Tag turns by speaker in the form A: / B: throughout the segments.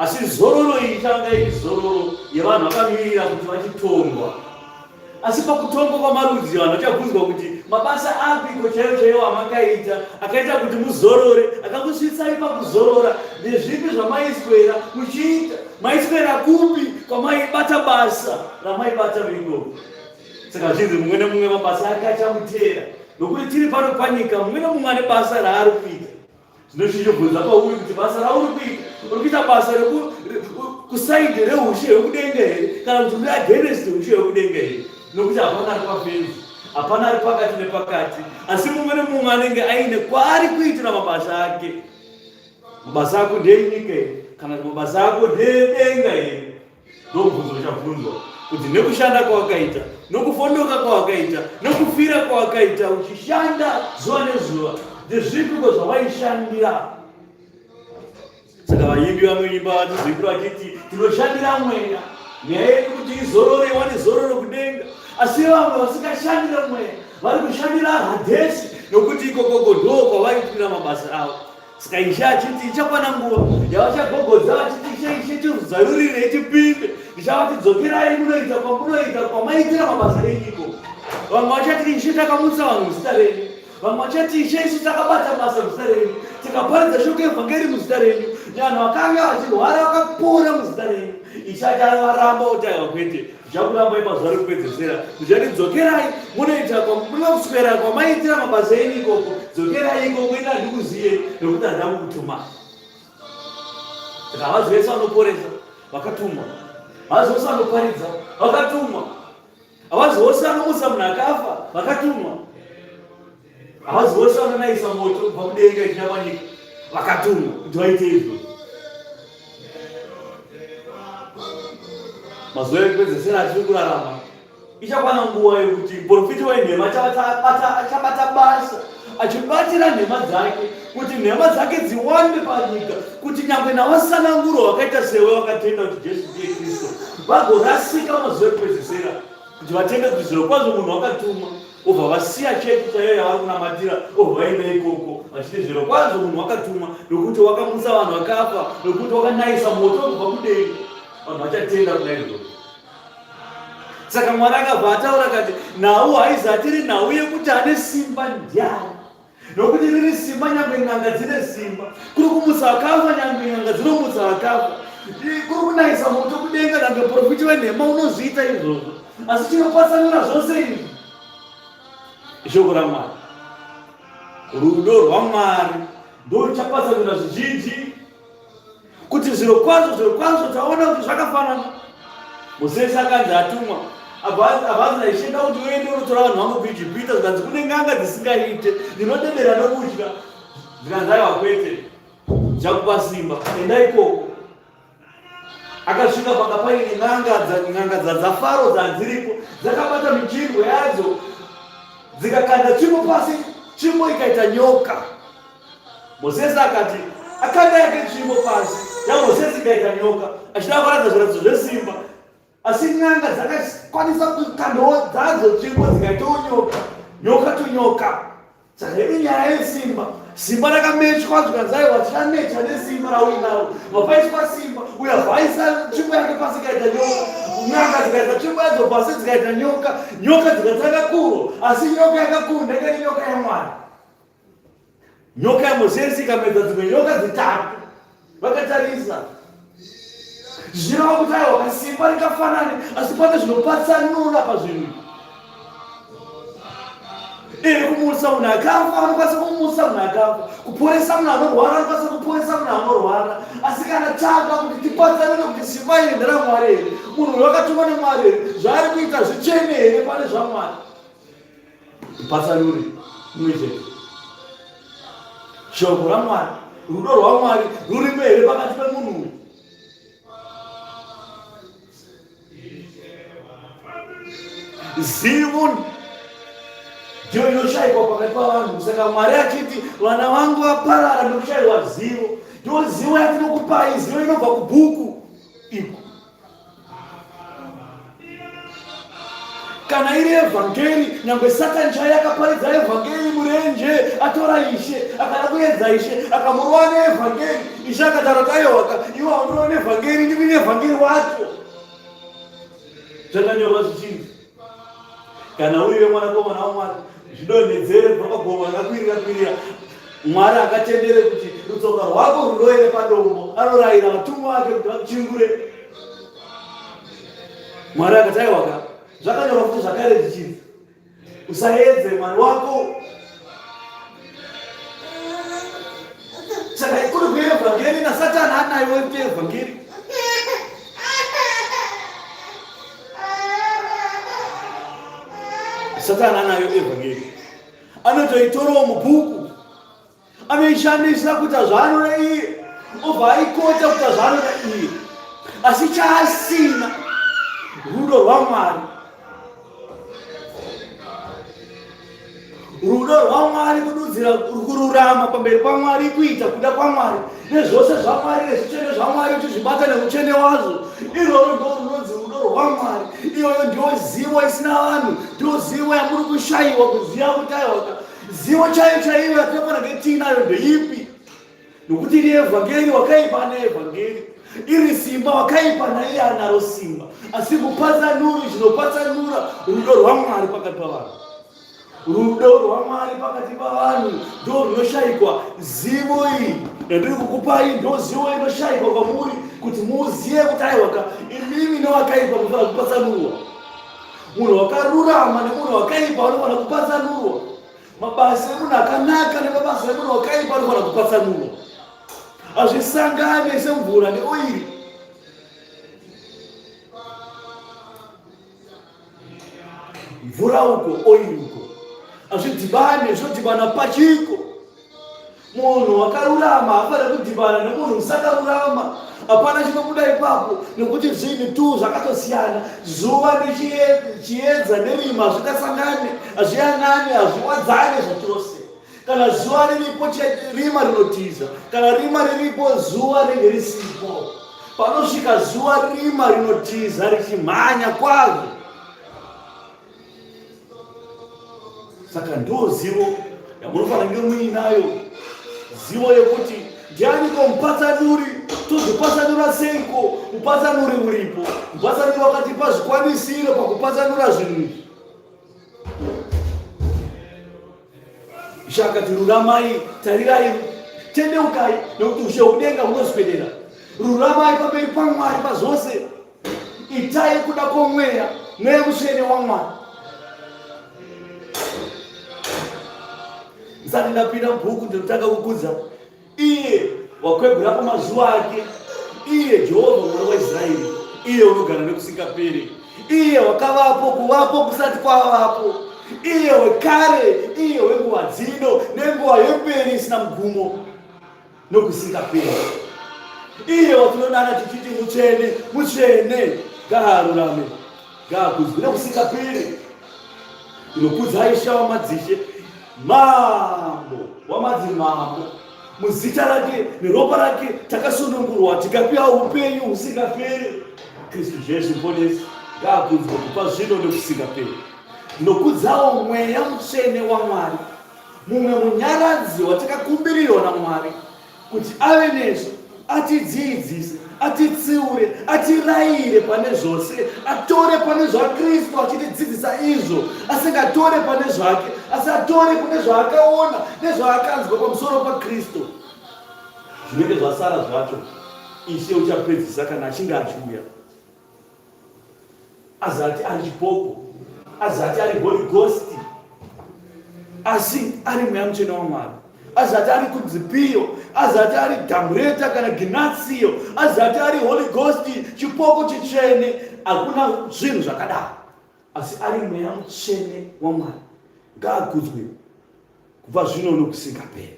A: Asi zororo iyi ichanga iri zororo yevanhu vakamirira kuti vachitongwa. Asi pakutongwa kwamarudzi vanhu vachabvunzwa kuti mabasa apiko chaiwo chaiwo amakaita akaita kuti muzorore, akakusvitsai pakuzorora, ndezvipi zvamaiswera muchiita, maiswera kupi kwamaibata basa ramaibata ikoko. Saka zvinzi mumwe nemumwe mabasa ake achamuteera, nokuti tiri pano panyika, mumwe nemumwe ane basa raari kuita. Zvino chichobvunza pauri kuti basa rauri kuita, uri kuita basa kusaidi reushe hwekudenga here kana kuti uri against ushe hwekudenga here? Nokuti hapana ari pafenzi, hapana ari pakati nepakati, asi mumwe nemumwe anenge aine kwaari kuitira mabasa ake. Mabasa ako ndeenyika here kana kuti mabasa ako ndeedenga here? Ndomubvunzo uchabvunzwa kuti nekushanda kwawakaita, nokufondoka kwawakaita, nokufira kwawakaita uchishanda zuva nezuva, ndezvipiko zvawaishandira? Saka vaimbi vanoimba vachizoimbira vachiti tinoshandira mweya, mweya yedu kuti izorore iwane zororo kudenga. Asi vamwe vasingashandira mweya vari kushandira Hadhesi, nokuti ikokoko ndoo kwavaitira mabasa avo. Saka Ishe achiti ichakwana nguva yavachagogodza vachiti Ishe, Ishe tizarurirei tipinde. Ndichavati dzokerai munoita kwamunoita kwamaitira mabasa enyu ikoko. Vamwe vachati Ishe takamutsa vanhu muzita renyu. Vamwe vachati Ishe isu takabata basa muzita renyu. Tikaparidza shoko evhangeri muzita renyu. Vanhu vakanga vachirwara vakapora muzita renyu. Ishe achavaramba oti aiwa kwete. Ndichakurambai pazuva rekupedzesera. Ndichati dzokerai munoita munokuswera kwamaiitira mabasa enyu ikoko. Dzokerai ikoko ini handikuziye nekuti handina kukutuma. Saka havazi vese vanoporesa vakatumwa. Havazi vose vanoparidza vakatumwa. Havazi vose vanomutsa munhu akafa vakatumwa. Havazi vose vanonayisa moto kubva kudenga ichienda panyika vakatumwa kuti vaite izvozvo. Mazuva ekupedzesera atiri kurarama ichakwana nguva yekuti muprofiti wenhema achabata basa achibatira nhema dzake kuti nhema dzake dziwande panyika kuti nyangwe navasanangurwa vakaita sewe vakatenda kuti Jesu ndiye Kristu vagorasika mazuva ekupedzesera kuti vatende kuti zvirokwazvo munhu wakatumwa Obva vasiya chechi chaiyo yavari kunamatira, obva vaenda ikoko vachiti zviro kwazvo munhu wakatumwa nokuti wakamutsa vanhu vakafa, nokuti wakanayisa moto kubva kudenga. Vanhu vachatenda kuna izvozvo. Saka Mwari akabva ataura akati, nhau haizati iri nhau yekuti ane simba ndiani, nokuti riri simba nyangwe n'anga dzine simba. Kuri kumutsa vakafa nyangwe n'anga dzinomutsa vakafa. Kuri kunayisa moto kudenga nyangwe profiti wenhema unozviita izvozvo. Asi chinopatsanura zvose izvi ishoko raMwari. Rudo rwaMwari ndoruchapatsanura zvizhinji kuti zviro kwazvo zviro kwazvo taona kuti zvakafanana. Mosesi akanzi atumwa abva anzi naIshe nda kuti uende unotora vanhu vangu kuIjipita, zvikanzi kune n'anga dzisingaite, ndinodedera nokutya. Zvikanzi aiwa kwete, ndichakupa simba, enda ikoko. Akasvika panga paine n'anga n'anga dzaFaro dzadziripo dzakabata michindwe yadzo dzikakanda tsvimbo pasi, tsvimbo ikaita nyoka. Mosesi akati akanda yake tsvimbo pasi yaMosesi ikaita nyoka, achida kuratidza zviratidzo zvesimba. Asi n'anga dzakakwanisa kukandawo dzadzo tsvimbo dzikaitawo nyoka, nyoka to nyoka. Saka yedu nyaya yesimba, simba rakamechwa zvikanzi aiwa tichamecha nesimba rauinaro. Vapaiswa simba, uyo abva tsvimbo yake pasi ikaita nyoka, n'anga dzikaisa tsvimbo yadzo pasi dzikaita nyoka, nyoka dzikatanga kurwa, asi nyoka yakakunda ikaita nyoka yaMwari. Nyoka yaMosesi ikamedza dzimwe nyoka dzitatu vakatarisa. Zvichireva kuti aiwa kasimba rikafanane, asi pane zvinopatsanura pazvinhu. Iri kumutsa munhu akafa, anokwanisa kumutsa munhu akafa, kuporesa munhu anorwara, anokwanisa kuporesa munhu anorwara. Asi kana tava kuti tipatsanure kuti simba iri nderaMwari here, munhu uyu wakatumwa naMwari here, zvaari kuita zvitsvene here pane zvaMwari. Patsanure mumwe chete. Shoko raMwari, rudo rwaMwari rurimo here pakati pemunhu uyu? Zivo ndiyo inoshayikwa pakati pavanhu. Saka Mwari achiti vana vangu vaparara nokushayiwa zivo. Ndiyo zivo yatinokupai, zivo inobva kubhuku iko. Kana iri evhangeri, nyangwe Satani chaiye akaparidza evhangeri murenje, atora Ishe, akada kuedza Ishe, akamurova neevhangeri. Ishe akataura kuti aiwaka, iwe haundirova neevhangeri, ndini neevhangeri wacho. Zvakanyorwa zvichinzi, kana uriwe mwanakomana waMwari, zvidonhedzere kubva pagomo rakakwirira kwirira. Mwari akatendere kuti rutsoka rwako ruroere padombo, anorayira vatumwa vake kuti vakuchingure. Mwari akati aiwaka, zvakanyorwa futi zvakare zvichinzi usaedze Mwari wako. Saka kuri kuevhangeri naSatani anayo kuevhangeri. Satani anayo evhangeri, anotoitorawo mubhuku Anoishandisa kuita zvaanoda iye, obva aikota kuita zvaanoda iye, asi chaasina rudo rwaMwari. Rudo rwaMwari kududzira kururama pamberi paMwari, kuita kuda kwaMwari nezvose zvaMwari nezvitsvene zvaMwari uchizvibata neutsvene wazvo. Iroro ndo runonzi rudo rwaMwari. Iyoyo ndiyo zivo isina vanhu, ndiyo zivo yamuri kushayiwa kuziva kuti aiwaka Zivo chaiyo chaiyo yatinofanira kunge tiinayo ndeipi? Nokuti iri evhangeri wakaipa ane evhangeri, iri simba wakaipa naiye anaro simba, asi kupatsanuri chinopatsanura rudo rwaMwari pakati pavanhu. Rudo rwaMwari pakati pavanhu ndo runoshayikwa. Zivo iyi yandiri kukupai ndo zivo inoshayikwa kwamuri kuti muzive kuti aiwaka imimi newakaipa munofanira kupatsanurwa. Munhu wakarurama nemunhu wakaipa vanofanira kupatsanurwa. Mabasa emunhu akanaka nemabasa emunhu wakaipa anofanira kupatsanurwa. Hazvisangane semvura neoiri. Mvura uko, oiri uko, hazvidhibane, zvinodhibana pachiko. Munhu wakarurama haafaniri kudhibana nemunhu usakarurama. Hapana chinobuda ipapo nekuti zvinhu tu zvakatosiyana. Zuva nechiedza nerima hazvingasangane, hazviyanane, hazviwadzane zvachose. Kana zuva riripo rima rinotiza, kana rima riripo zuva ringe risipo. Panosvika zuva rima rinotiza richimhanya kwazvo. Saka ndo zivo yamunofanira kunge muinayo, zivo yekuti ndianiko mupatsanuri, tozvipatsanura seiko? Mupatsanuri uripo, mupatsanuri wakatipa zvikwanisiro pakupatsanura zvinhu izvi. Ishe akati, ruramai, tarirai, tendeukai, nekuti ushe hwekudenga hunoswedera. Ruramai pamberi paMwari pazvose. Itai kuda kwomweya, mweya mutsvene waMwari. Ndisati ndapinda mubhuku ndinotanga kukudza iye wakwegura pamazuva ake, iye Jehovha Mwari waIsraeri, iye unogara nekusingaperi, iye wakavapo kuvapo kusati kwavapo, iye wekare, iye wenguva dzino nenguva yemberi isina mugumo. nokusingaperi. Iye watinodana tichiti mutsvene, mutsvene, ngaarurame, ngaakudzwe nokusingaperi. Ndinokudza Ishe wamadzishe, mambo wamadzimambo. Muzita rake neropa rake takasunungurwa tikapiwa upenyu husingaperi. Kristu Jesu Muponesi ngaakudzwe kubva zvino nokusingaperi. Ndinokudzawo Mweya Mutsvene waMwari Mumwe munyaradzi watakakumbirirwa naMwari kuti ave nesu, atidziidzise, atitsiure, atirayire pane zvose, atore pane zvaKristu achitidzidzisa izvo, asingatore pane zvake, asi atore kune zvaakaona nezvaakanzwa pamusoro paKristu. Zvinenge zvasara zvacho Ishe uchapedzisa kana achinge achiuya. Azati ari chipoko, azati ari Holy Ghost, asi ari Mweya Mutsvene waMwari, azati ari kudzipiyo, azati ari Damureta kana Ginatsiyo, azati ari Holy Ghost, chipoko chitsvene. Hakuna zvinhu zvakadaro, asi ari Mweya Mutsvene waMwari. Ngaakudzwe kubva zvino nokusingaperi.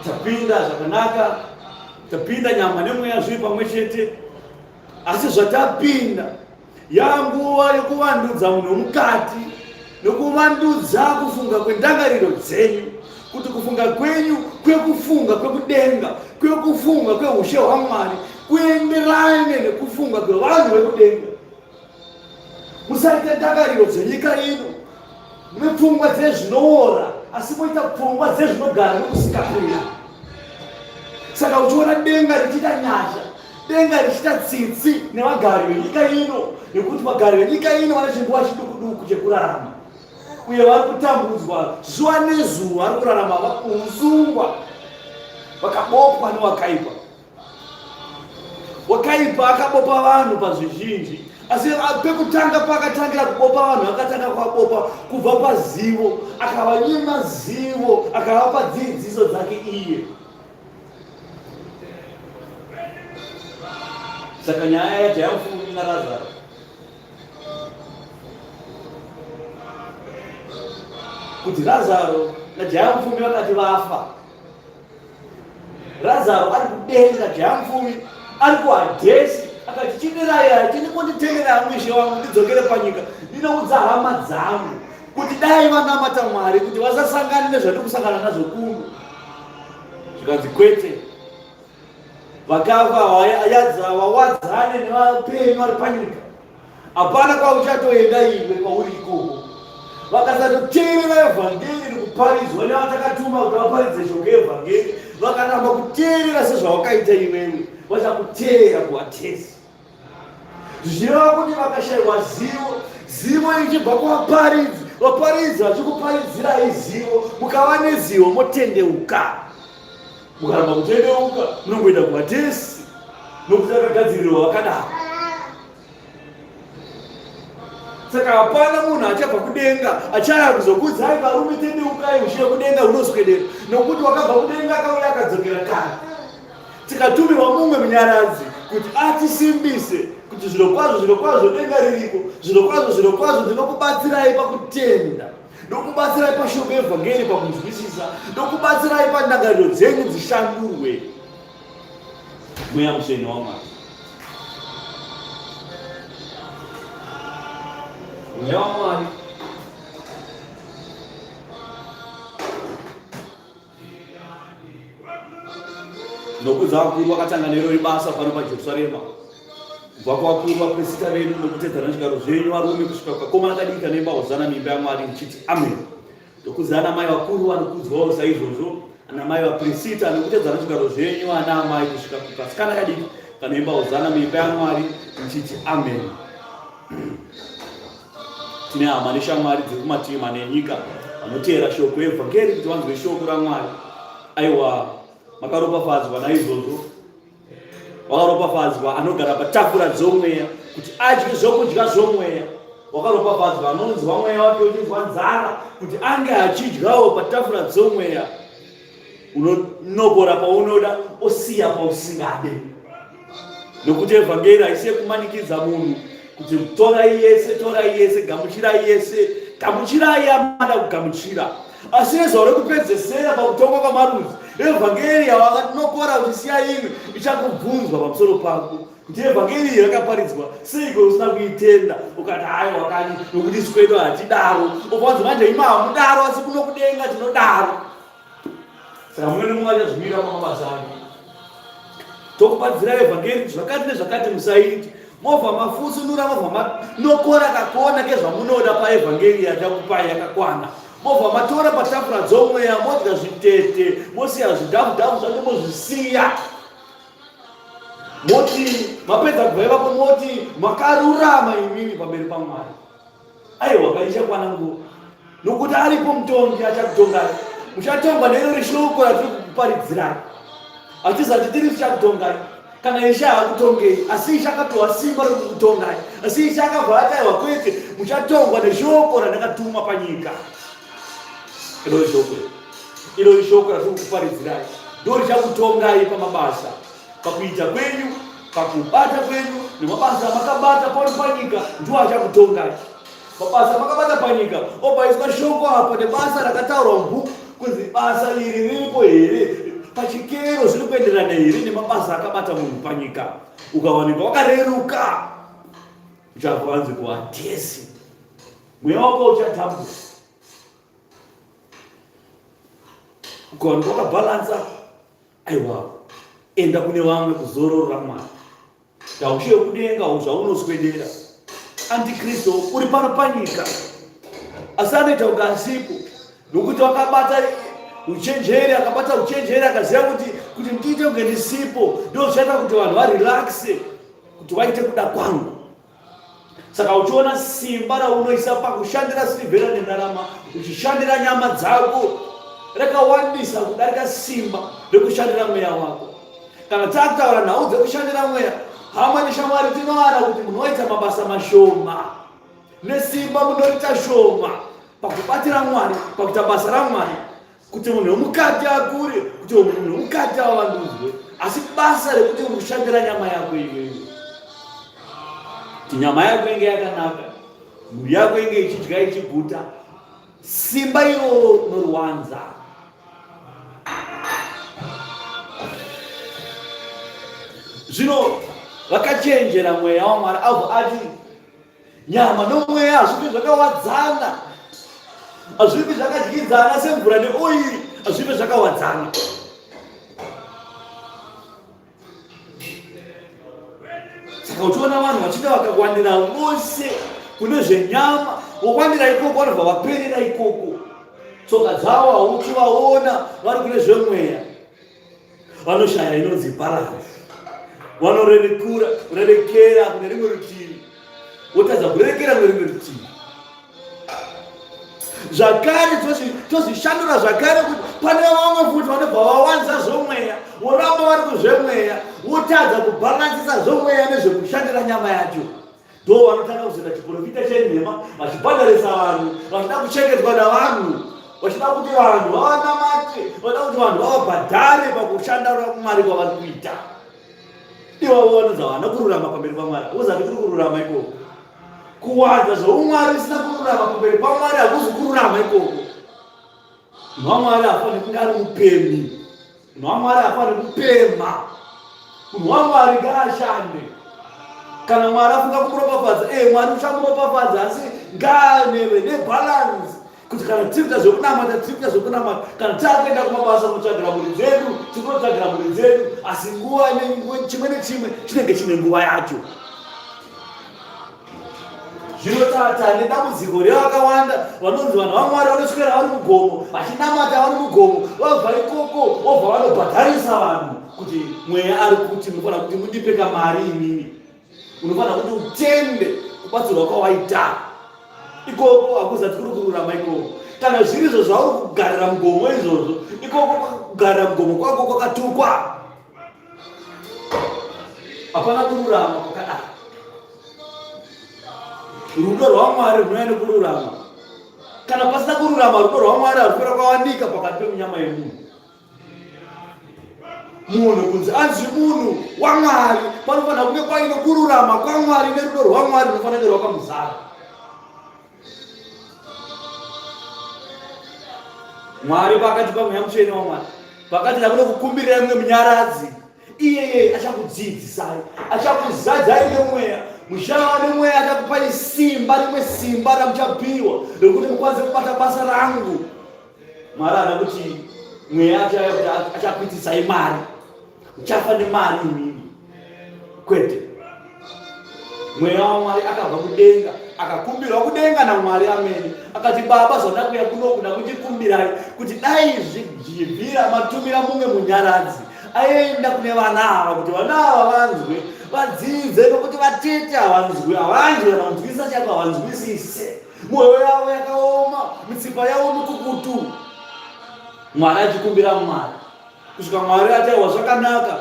A: Tapinda zvakanaka, tapinda nyama nemweya zviri pamwe chete, asi zvatapinda yanguva yekuvandudza munhu wemukati. Nokuvandudza kufunga kwendangariro dzenyu, kuti kufunga kwenyu kwekufunga kwekudenga, kwekufunga kweushe hwaMwari kuenderane nekufunga kwevanhu vekudenga. Musaita ndangariro dzenyika ino nepfungwa dzezvinoora, asi moita pfungwa dzezvinogara nokusingaperi. Saka uchiona denga richiita nyasha, denga richiita tsitsi nevagari venyika ino, nekuti vagari venyika ino vane chinguva chiduku-duku chekurarama uye vari kutambudzwa zuva nezuva, vari kurarama usungwa, vakabopwa newakaipa. Wakaipa akabopa vanhu pazvizhinji, asi pekutanga paakatangira kubopa vanhu, akatanga kuvabopa kubva pazivo, akavanyima zivo, akavapa dzidziso dzake iye. Saka nyaya yaJayamfumi naRazaro kuti Razaro naJayamfumi vakati vafa Razaro ari kudenga, Jayamupfumi ari kuHadhesi. Akati, Chindirai, chindingonditendera hangu Ishe wangu ndidzokere panyika ndinoudza hama dzangu kuti dai vanamata Mwari kuti vasasangane nezvandiri kusangana nazvo kuno. Zvikanzi kwete, vakafa vawadzane nevapenyu vari panyika. Hapana kwauchatoenda iwe kwauri ikoko. Vakasatoteerera evhangeri iri kuparidzwa nevatakatuma kuti vaparidze shoko evhangeri, vakaramba kuteerera sezvawakaita iwewe, vachakuteera kuvatezi. Zvichireva kuti vakashaiwa zivo, zivo ichibva kuvaparidzi, vaparidzi vachikuparidzirai zivo, mukava nezivo motendeuka. Mukaramba kutendeuka munongoenda kuvatesi nokuti akagadzirirwa vakadaro. Saka hapana munhu achabva kudenga achaya kuzokuudzai varume tendeukai ushe kudenga unoswedera, nokuti wakabva kudenga akauya akadzokera kare. Tikatumirwa mumwe munyaradzi kuti atisimbise kuti zvirokwazvo zvirokwazvo denga ririko, zvirokwazvo zvirokwazvo ndinokubatsirai pakutenda, ndokubatsirai pashoko yevhangeri pakunzwisisa, ndokubatsirai pandangariro dzenyu dzishandurwe. Mweya Mutsvene waMwari. Mweya waMwari nokudza vakuru vakatanga nerori basa pano paJerusarema kubva kuvakuru vapirisita vedu nokutedzana zvigaro zvenyu varume kusvika kukakomana kadiki kanoimba hozana muimba yaMwari ndichiti amen. Ndokudza anamai vakuru vanokudzwawo saizvozvo, anamai vapirisita nokutedzana zvigaro zvenyu ana amai kusvika kukasikana kadiki kanoimba hozana muimba yaMwari ndichiti amen. Tine hama neshamwari dziri kumativi mana enyika vanoteera shoko evhangeri kuti vanzwe shoko raMwari. Aiwa, makaropafadzwa naizvozvo. Wakaropafadzwa anogara patafura dzomweya kuti adye zvokudya zvomweya. Wakaropafadzwa anonzwa mweya wake uchinzwa nzara kuti ange achidyawo patafura dzomweya. Unonokora paunoda osiya pausingade, nokuti evhangeri haisi yekumanikidza munhu kuti torai yese, torai yese, gamuchirai yese, gamuchirai yamada kugamuchira. Asi nezuva rekupedzesera pakutongwa kwamarudzi, evhangeri yawakatinokora uchisiya imwe ichakubvunzwa pamusoro pako kuti evhangeri iyi yakaparidzwa seiko usina kuitenda, ukati hayi wakani nokuti isu kwedu hatidaro, ukanzi manje imi hamudaro asi kuno kudenga tinodaro. Saka mumwe nemumwe achazvimira pamabasa ake. Tokuparidzira evhangeri zvakati nezvakati musaiti, mobva mafusunura, mobva manokora kakona kezvamunoda paevhangeri yatakupai yakakwana, mobva matora patafura dzomweya, modya zvitete, mosiya zvidhavudhavu zvacho mozvisiya, moti mapedza kubva ipapo moti makarurama imimi pamberi paMwari. Aiwa kaichakwana nguva nokuti aripo mutongi achakutongai. Muchatongwa neiro shoko ratiri kukuparidzirai. Hatizati tiri tichakutongai kana Ishe haakutongei, asi Ishe akatowa simba rekukutongai. Asi Ishe akabva ati aiwa kwete, muchatongwa neshoko randakatuma panyika. Iro shoko iro ishoko ratiri kukuparidzirai ndo richakutongai pamabasa, pakuita kwenyu, pakubata kwenyu nemabasa amakabata pano panyika ndiwo achakutongai. Mabasa amakabata panyika obaiswa shoko apa nebasa rakataurwa mubhuku kunzi basa iri riripo here pachikero, zviri kuenderana here nemabasa akabata munhu panyika. Ukawanikwa wakareruka, uchabva wanzi kuhatesi. Mweya wako uchatambura. Ukawanikwa wakabhalansa, aiwa, enda kune vamwe kuzororo raMwari. Taushe wekudenga zvaunoswedera. Antikristu uri pano panyika, asi anoita kunge asipo nokuti wakabata uchenjeri, akabata uchenjeri akaziva kuti kuti ndiite kunge ndisipo ndo zvichaita kuti vanhu varelaxe kuti vaite kuda kwangu. Saka uchiona simba raunoisa pakushandira sirivhera nendarama, uchishandira nyama dzako rakawandisa kudarika simba rekushandira mweya wako. Kana takutaura nhau dzekushandira mweya, hama neshamwari, tinowana kuti munoita mabasa mashoma nesimba munoita shoma pakubatira Mwari, pakuita basa raMwari, kuti munhu wemukati akure, kuti munhu wemukati avandudzwe, asi basa rekuti uri nyama yako iwewe, kuti nyama yako inge yakanaka, mhuri yako inge ichidya ichiguta, simba iroro unoriwanza. Zvino vakachenjera mweya waMwari abva ati nyama nomweya hazvifi zvakawadzana, hazvifi zvakadyidzana semvura neoiri, hazvifi zvakawadzana. Saka uchiona vanhu vachida vakawandira vose kune zvenyama, vowandira ikoko, vanobva vaperera ikoko, tsoka dzavo hauchivaona vari kune zvemweya, vanoshaya inonzi balance, vanorerekura rerekera kune rimwe rutivi, wotadza kurerekera kune rimwe rutivi. Zvakare tozvishandura zvakare kuti pane vamwe futi vanobva vawanza zvomweya, voramba vari kuzvemweya, wotadza kubhalansisa zvomweya nezvekushandira nyama yacho. Ndo vanotanga kuzoita chiprofita chenhema, vachibhadharisa vanhu, vachida kuchengetwa navanhu, vachida kuti vanhu vavanamate, vachida kuti vanhu vavabhadhare pakushanda Mwari kwavari kuita. Ivavo vanonzi havana kururama pamberi paMwari. Hakuzati kuri kururama ikoko. Kuwanza zvoumwari usina kururama pamberi paMwari hakuzi kururama ikoko. Munhu waMwari haafaniri kunge ari mupemhi. Munhu waMwari haafaniri kupemha. Munhu waMwari ngaashande. Kana Mwari afunga kumuropafadza, eh, Mwari uchamuropafadza, asi ngaaneve nebalance kuti kana tiri kuita zvekunamata, tiri kuita zvekunamata. Kana takuenda kumabasa kunotsvagira mhuri dzedu, tiri kunotsvagira mhuri dzedu, asi nguva chimwe nechimwe chinenge chine nguva yacho. Zvino tata nedambudziko revakawanda vanonzi vanhu vaMwari vanoswera vari mugomo vachinamata vari mugomo, vabva ikoko vobva vanobhadharisa vanhu kuti mweya ari kuti munofanira kuti mundipe kamari imimi, unofanira kuti utende kubatsirwa kwawaita ikoko. Hakuzati kuri kururama ikoko. Kana zviri izvo zvauri kugarira mugomo izvozvo, ikoko kugarira mugomo kwako kwakatukwa, hapana kururama kwakadaro. Rudo rwaMwari runouya nekururama. Kana pasina kururama, rudo rwaMwari harufira kwawanika pakati pemunyama yemunhu. Munhu kunzi anzi munhu waMwari, panofanira kunge paine kururama kwaMwari nerudo rwaMwari runofanira kunge rwakamuzara. Mwari pakati paMweya Mutsvene waMwari pakati ndakuda kukumbirira mumwe munyaradzi, iyeye achakudzidzisai, achakuzadzai nemweya, muchava nemweya, achakupai simba, rimwe simba ramuchapiwa rekuti mukwanise kubata basa rangu. Mwari haana kuti mweya achauya kuti achakuitisai mari, uchafa nemari imimi, kwete. Mweya waMwari akabva kudenga, akakumbirwa kudenga naMwari amene, akati, Baba, zvandakuya kunoku ndakuchikumbirai kuti dai zvibvira matumira mumwe munyaradzi aenda kune vana ava, kuti vana ava vanzwe, vadzidze, nokuti vatete havanzwi, havanzwi kana kunzwisisa chako havanzwisise, mwoyo yavo yakaoma, mitsipa yavo mikukutu. Mwari achikumbira Mwari kusvika Mwari ati, aiwa, zvakanaka,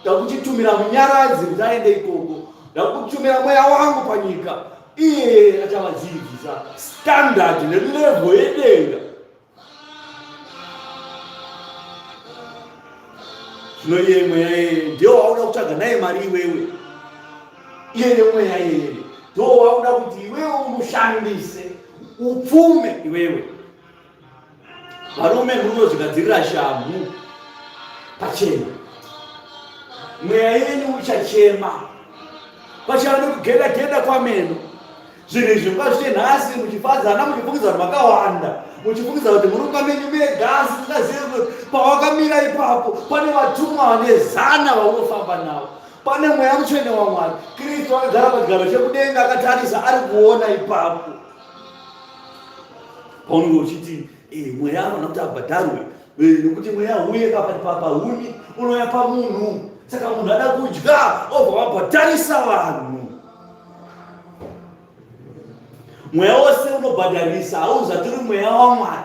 A: ndakuchitumira munyaradzi kuti aende ikoko, ndakutumira mweya wangu panyika, iye achavadzidzisa standard nelevel yedenga. Zvino iye mweya iyeye ndiwo wauda kutsvaga naye mari iwewe, iyeye mweya iyeye ndiwo wauda kuti iwewe umushandise upfume iwewe. Varume, munozvigadzirira shamhu pachena, mweya yenyu uchachema, pachava nekugeda geda kwameno. Zvinhu izvi mungazviite nhasi muchifadzana, muchifungidza vanhu vakawanda, muchifungidza kuti muri kumba menyu mega, asi musingazive kuti pawakamira ipapo pane vatumwa vane zana vaunofamba navo. Pane mweya mutsvene waMwari. Kristu akagara pachigaro chekudenga akatarisa, ari kuona ipapo. Paunenge uchiti eh, mweya anoda kuti abhadharwe eh, nokuti mweya huye pahuni unouya pamunhu, saka munhu ada kudya obva wabhadharisa vanhu. Mweya wose unobhadharisa hauzati uri mweya waMwari.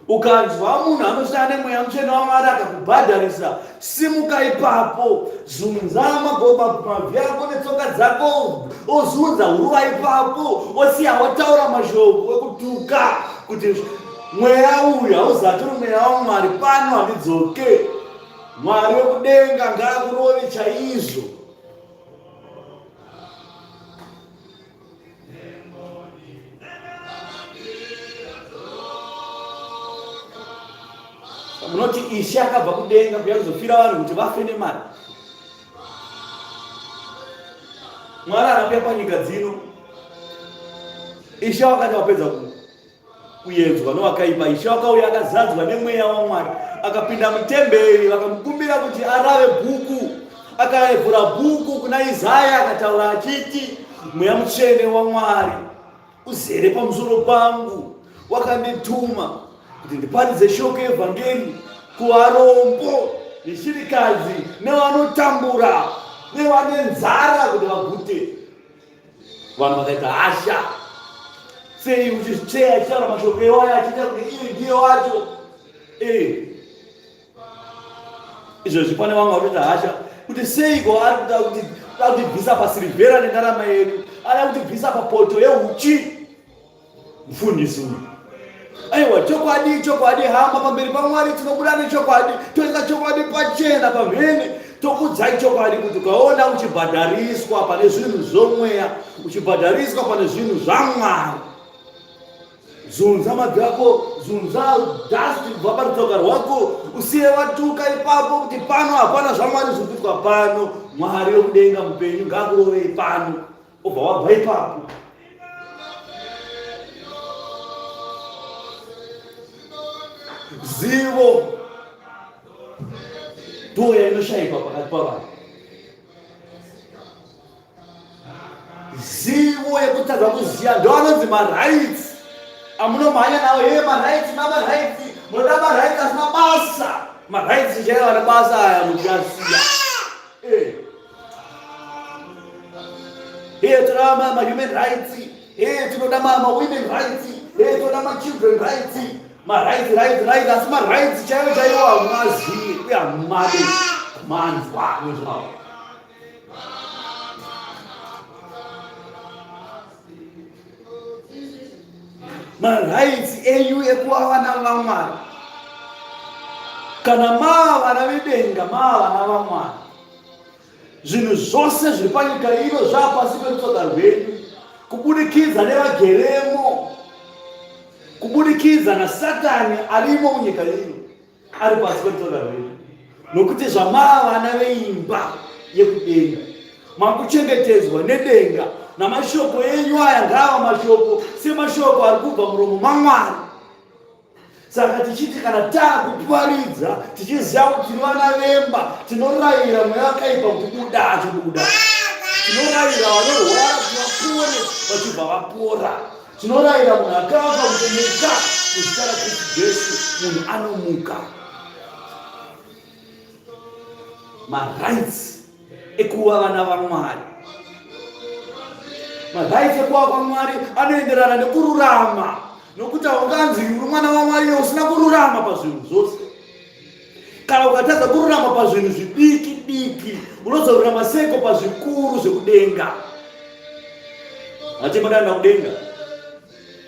A: Ukanzwa munhu anoshanda nemweya mutsvene waMwari akakubhadharisa, simuka ipapo, zunza magoba mabvi ako netsoka dzako, ozunza huruva ipapo, osiya wataura mashoko ekutuka kuti mweya uyu hauzati uri mweya waMwari, pano handidzoke. Mwari wekudenga ngaakurove chaizvo. Munoti Ishe akabva kudenga kuya kuzofira vanhu kuti vafe nemari. Mwari akakuya panyika dzino. Ishe wakati wapedza kuyedzwa nowakaipa. Ishe wakauya akazadzwa nemweya waMwari, akapinda mutemberi, vakamukumbira kuti arave bhuku. Akavhura bhuku kuna Isaya, akataura achiti, Mweya Mutsvene waMwari uzere pamusoro pangu, wakandituma kuti ndiparidze shoko yevhangeri kuvarombo neshirikadzi nevanotambura nevane nzara kuti vagute. Vanhu vakaita hasha. Sei uchizviteya achitaura mashoko iwayo achiita kuti iye ndiye wacho? Eh. Izvozvi pane vamwe vatoita hasha kuti seiko ari kuda kuti kuda kutibvisa pasirivhera nendarama yedu, ada kutibvisa papoto yeuchi. Mufundisi uyu. Aiwa, chokwadi, chokwadi, hama, pamberi paMwari tinobuda nechokwadi, toisa chokwadi pachena pamhene, tokudzai chokwadi kuti ukaona uchibhadhariswa pane zvinhu zvomweya, uchibhadhariswa pane zvinhu zvaMwari, zunza mabvi ako, zunza dust kubva parutsoka rwako, usiye watuka ipapo kuti pano hapana zvaMwari zviri kuitwa pano. Mwari wekudenga mupenyu ngaakurovei pano. Obva wabva ipapo. Zivo ndoya inoshaikwa pakati pavanhu. Zivo yekutadza kuziva ndo anonzi marights amunomhanya nawo. Hee, marights, namarights, munoda marights asina basa. Marights chaivo ane basa aya muchiasiya. Eh. Hey, tinoda ma human rights. Hey, tinoda ma women rights. Hey, tinoda ma children rights. Ma rights, rights, rights. Asi ma rights chaiwo chaiwo hamumazivi uye hamumade kumanzwa nezvawo. Marights enyu ekuva vana vaMwari. Kana maa vana vedenga, maa vana vaMwari. Zvinhu zvose zviri panyika ino zvapasi perutsoka rwenyu kubudikidza nevageremo, kubudikidza naSatani arimo munyika ino, ari pasi perutsoka rwenyu, nokuti zvamava vana veimba yekudenga, makuchengetedzwa nedenga, namashoko enyu aya ngaava mashoko semashoko ari kubva muromo maMwari. Saka tichiti kana taakuparidza tichiziva kuti tiri vana vemba, tinorayira mweya wakaipa kuti buda, achibuda. Tinorayira vanorwara kuti vapore, vachibva vapora. Tinorayira munhu akafa kuti muka, muzita raKristu Jesu, munhu anomuka. Marights ekuva vana vaMwari, marights ekuva kwaMwari anoenderana nekururama, nokuti haunganzi uri mwana waMwari iwe usina kururama pazvinhu zvose. Kana ukatadza kururama pazvinhu zvidiki diki, unozorurama seiko pazvikuru zvekudenga? Hati madanda kudenga,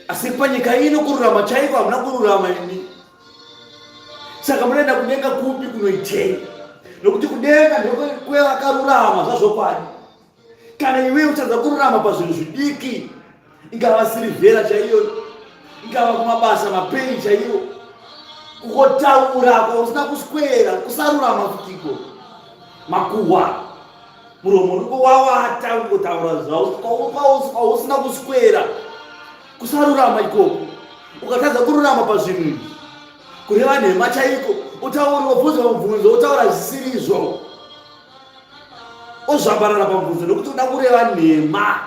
A: asi panyika ino kururama chaiko hamuna kururama imi. Saka munoenda kudenga kupi kunoitei? Nokuti kudenga ndekwevakarurama zvazvokwadi. Kana iwe uchadza kururama pazvinhu zvidiki, ingava sirivhera chaiyo, ingava kumabasa mapeyi chaiyo, kukotaura kwausina kuswera, kusarurama futiko, makuhwa. Muromo uri kuwawata kungotaura zvausina kuswera. Kusarurama ikoko. Ukatadza kururama pazvinhu izvi, kureva nhema chaiko, utaura wobvunzwa mubvunzo wotaura zvisiri izvo, ozvambarara pamubvunzo nekuti uda kureva nhema.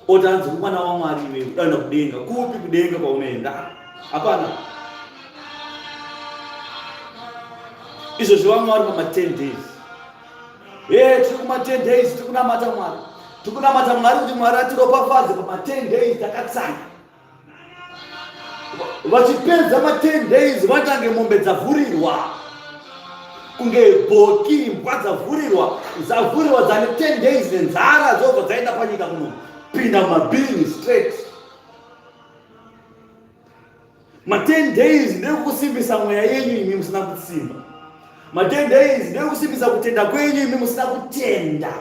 A: Otanzi mwana waMwari iwe udaenda kudenga. Kupi kudenga kwaunoenda? Hapana. Izvozvi vamwe vari pama 10 days. Hey, tiri kuma 10 days tiri kunamata Mwari. Tiri kunamata Mwari kuti Mwari atiropafadze pama 10 days takatsanya. Vachipedza ma 10 days vatange mombe dzavhurirwa kunge bhoki imbwa dzavhurirwa dzavhurirwa dzane 10 days nenzara dzobva dzaenda panyika kunopinda mumabini straight. Ma 10 days ndekusimbisa mweya yenyu imi musina kusimba. Ma 10 days ndekusimbisa kutenda kwenyu imi musina kutenda.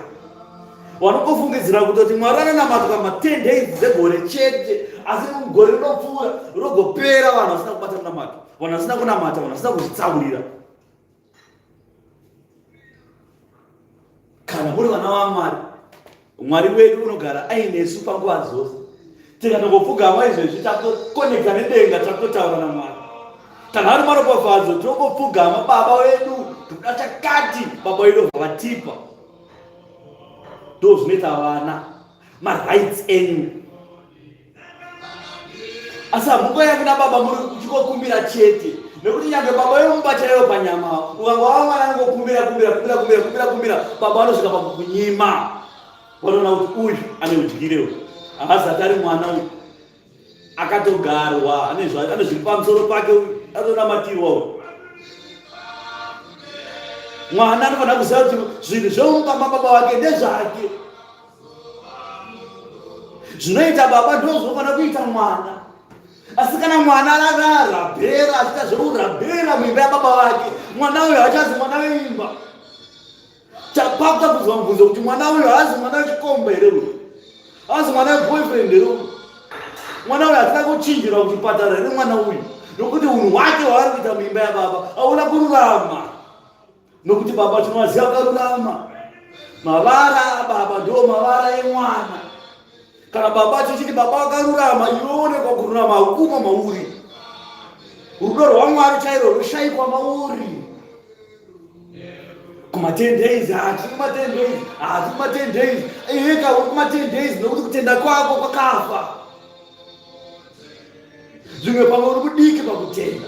A: Vanokufungidzira kutoti Mwari anonamatwa ma 10 days dzegore chete, asi gore rinopfuura rogopera vanhu vasina kubata munamato, vanhu vasina kunamata, vanhu vasina kuzvitsaurira. Kana muri vana vaMwari, Mwari wedu unogara ainesu panguva dzose. Tikatongopfugama izvezvi takutokonekta nedenga, takutotaura naMwari. Kana ari maropafadzo tinongopfugama, Baba wedu tikuda chakati, Baba wedu vatipa. Ndozvinoita vana, marights enyu. Asi hamungouya kuna baba muri kuchikokumbira chete, nekuti nyange baba vemumba chaivo panyama, ukanga wava mwana anongokumbira kumbira kumbira kumbira kumbira kumbira, baba vanosvika pakukunyima. Vanoona kuti uyu ane udyire uyu, haazati ari mwana uyu, akatogarwa, ane zviri pamusoro pake uyu, atonamatirwa uyu. Mwana anofanira kuziva kuti zvinhu zvemumba mababa vake ndezvake. Zvinoita baba ndo zvinofanira kuita mwana. Asi kana mwana ararabhera achiita zveurabhera muimba yababa vake, mwana uyo haachazi mwana weimba. Chapakwa kubvunzwa mubvunzo kuti mwana uyo haazi mwana wechikomba here uyu? Haazi mwana weboyfriend here uyu? Mwana uyu hatina kuchinjirwa kuchipatara here mwana uyu? Nokuti unhu hwake hwaari kuita muimba yababa hauna kururama. Nokuti baba tinovaziva vakarurama. Mavara ababa ndiwo mavara emwana. Kana baba tichiti baba vakarurama, iwe onekwa kururama hakuma mauri. Rudo rwaMwari chairo rushaikwa mauri. Kuma 10 days, hatiri kuma 10 days, hatiri kuma 10 days. Eka uri kuma 10 days nokuti kutenda kwako kwakafa. Zvimwe pamwe uri kudiki pakutenda.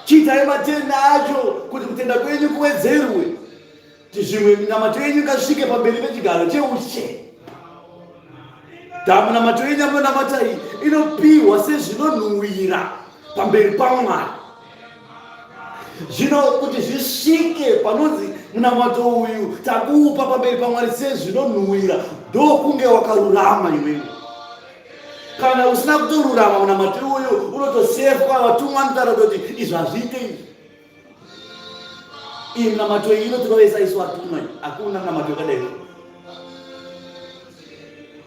A: Chiitai matenda acho kuti kutenda kwenyu kuwedzerwe, kuti zvimwe minamato yenyu ingasvike pamberi pechigaro cheushe. Minamato yenyu yamunonamata iyi inopiwa sezvinonhuwira pamberi paMwari. Zvino kuti zvisvike panonzi munamato uyu takuupa pamberi paMwari sezvinonhuwira, ndokunge wakarurama iwewe. Kana usina kutorurama munamato iwoyo unotosefwa, vatumwa vanotaura kutoti izvi hazviite izvi. Iyi minamato iyi inotirovesa isu vatumwa, hakuna minamato yakadai.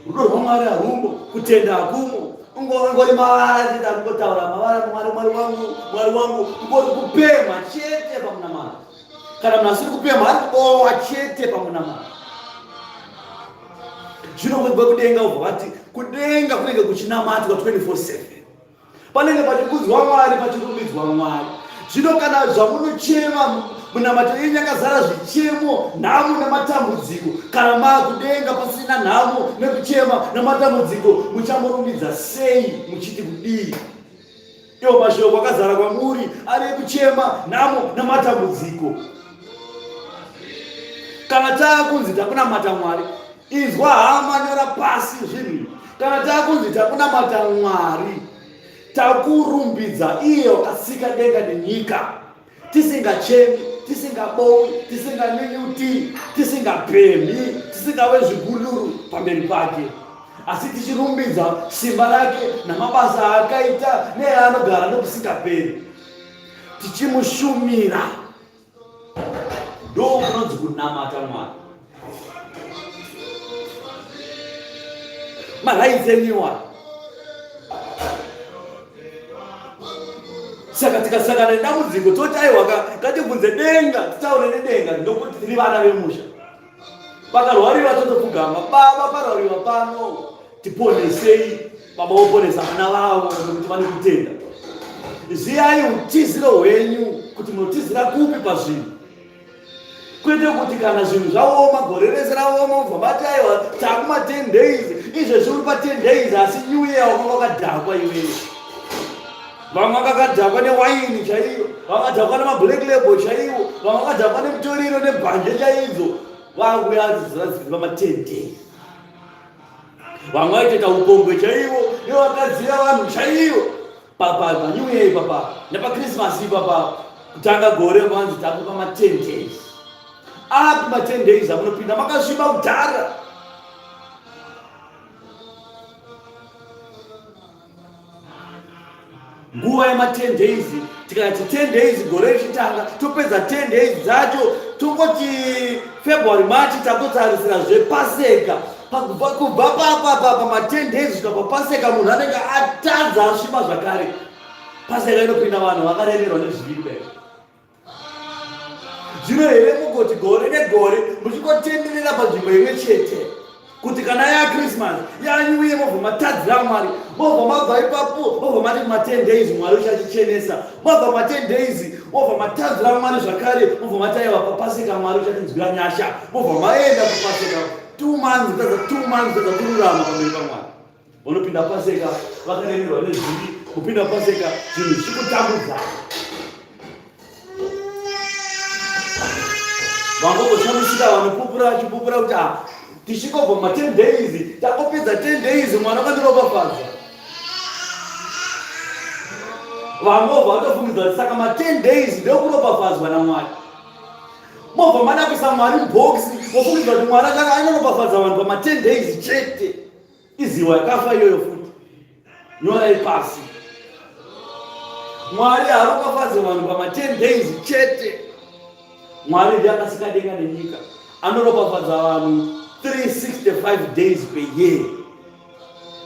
A: Rudo rwaMwari harumbo, kutenda hakumo. Ungori mavara chete akungotaura mavara, Mwari, Mwari wangu, Mwari wangu, ungori kupemha chete pamunamato. Kana munhu asiri kupemha ari kubowa chete pamunamato. Zvino kwekudenga ubva vati kudenga kunenge kuchinamatwa 24/7. Panenge pachikudzwa Mwari, pachirumbidzwa Mwari. Zvino kana zvamunochema munamato yenyu yakazara zvichemo, nhamo nematambudziko, kana maakudenga pasina nhamo nekuchema nematambudziko, muchamurumbidza sei muchiti kudii? Iwo mashoko akazara kwamuri ari ekuchema, nhamo nematambudziko. Kana taakunzi takunamata Mwari, inzwa hama, nyora pasi zvinhu izvi. Kana taakunzi takunamata Mwari, takurumbidza iye wakasika denga nenyika, tisingachemi, tisingabowi, tisinganyunyuti, tisingapemhi, tisingave zviguluru pamberi pake, asi tichirumbidza simba rake namabasa aakaita neaanogara nokusingaperi, tichimushumira. Ndo kunonzi kunamata Mwari. Marights enyu iwayo. Saka tikasangana nedambudziko toti aiwa ngatibvunze denga, titaure nedenga ndokuti tiri vana vemusha. Pakarwariwa totopfugama, baba parwariwa pano tiponesei. Baba voponesa vana vavo nekuti vane kutenda. Ziyai utiziro hwenyu kuti munotizira kupi pazvinhu. Kwete kuti kana zvinhu zvaoma gore rese raoma ubva mati aiwa takuma 10 days izvezvi uri pa 10 days asi new year wakanga wakadhakwa iwewe. Vamwe vakakadhakwa newaini chaiyo, vakadhakwa nemablack label chaiwo, vamwe vakadhakwa nemutoriro nebhanje chaidzo, vakuya pama 10 days. Vamwe vaitoita upombwe chaiwo nevakadzi vevanhu chaiyo panew year ipapa nepachristmas ipapa kutanga gore vanzi takupa ma 10 days. Api ma 10 days amunopinda makasviba kudhara. Nguva yema 10 days tikati 10 days gore richitanga topedza 10 days dzacho tongoti February March takutotarisira zvepaseka kubva pama 10 days kusvika papaseka munhu anenge atadza asviba zvakare. Paseka inopinda vanhu vakaremerwa nezvivi kudai. Zvino here mugoti gore negore muchingotenderera panzvimbo imwe chete kuti kana yaChristmas yaNew Year mobva matadzira Mwari, mobva mabva ipapo mobva mati ma 10 days Mwari uchatichenesa, mobva ma 10 days mobva matadzira Mwari zvakare, mobva mati aiwa paPaseka Mwari uchatinzwira nyasha, mobva maenda kuPaseka 2 months kutadza 2 months kutadza kururama pamberi paMwari. Vanopinda paseka vakaremerwa nezvivi, kupinda paseka zvinhu zvichikutambudza. Vangogoshamisika vanopupura vachipupura kuti ah, tichingobva ma 10 days tangopedza 10 days mwana akandiropafadza. Vangobva vatofungidzwa kuti saka ma 10 days ndokuropafadzwa naMwari. Mobva mada kuisa Mwari mubox mofungidzwa kuti Mwari anoropafadza vanhu pama 10 days chete. Iziwa yakafa iyoyo futi. Nyorai pasi. Mwari haaropafadze vanhu pama 10 days chete. Mwari ndiye akasika denga nenyika. Anoropafadza vanhu 365 days per year.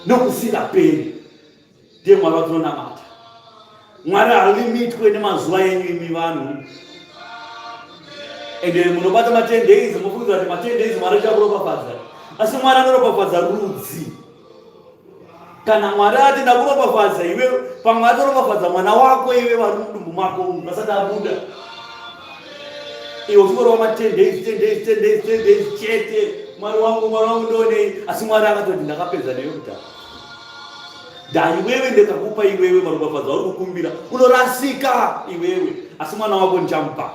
A: Nokusingaperi. Ndiye Mwari watinonamata. Mwari halimitwe nemazuva enyu imi vanhu. Ende munobata ma 10 days mofungidzira kuti ma 10 days Mwari achakuropafadza. Asi Mwari anoropafadza rudzi. Kana Mwari ati ndakuropafadza iwe, pamwe atoropafadza mwana wako iwe vari mudumbu mako vasati abuda. Iwe uchingorova ma 10 days, 10 days, 10 days, 10 days chete. Mwari wangu, Mwari wangu ndionei. Asi Mwari akatoti ndakapedza newe kudhara. Da iwewe ndikakupa iwewe maropafadzo auri kukumbira unorasika iwewe, asi mwana wako ndichamupa.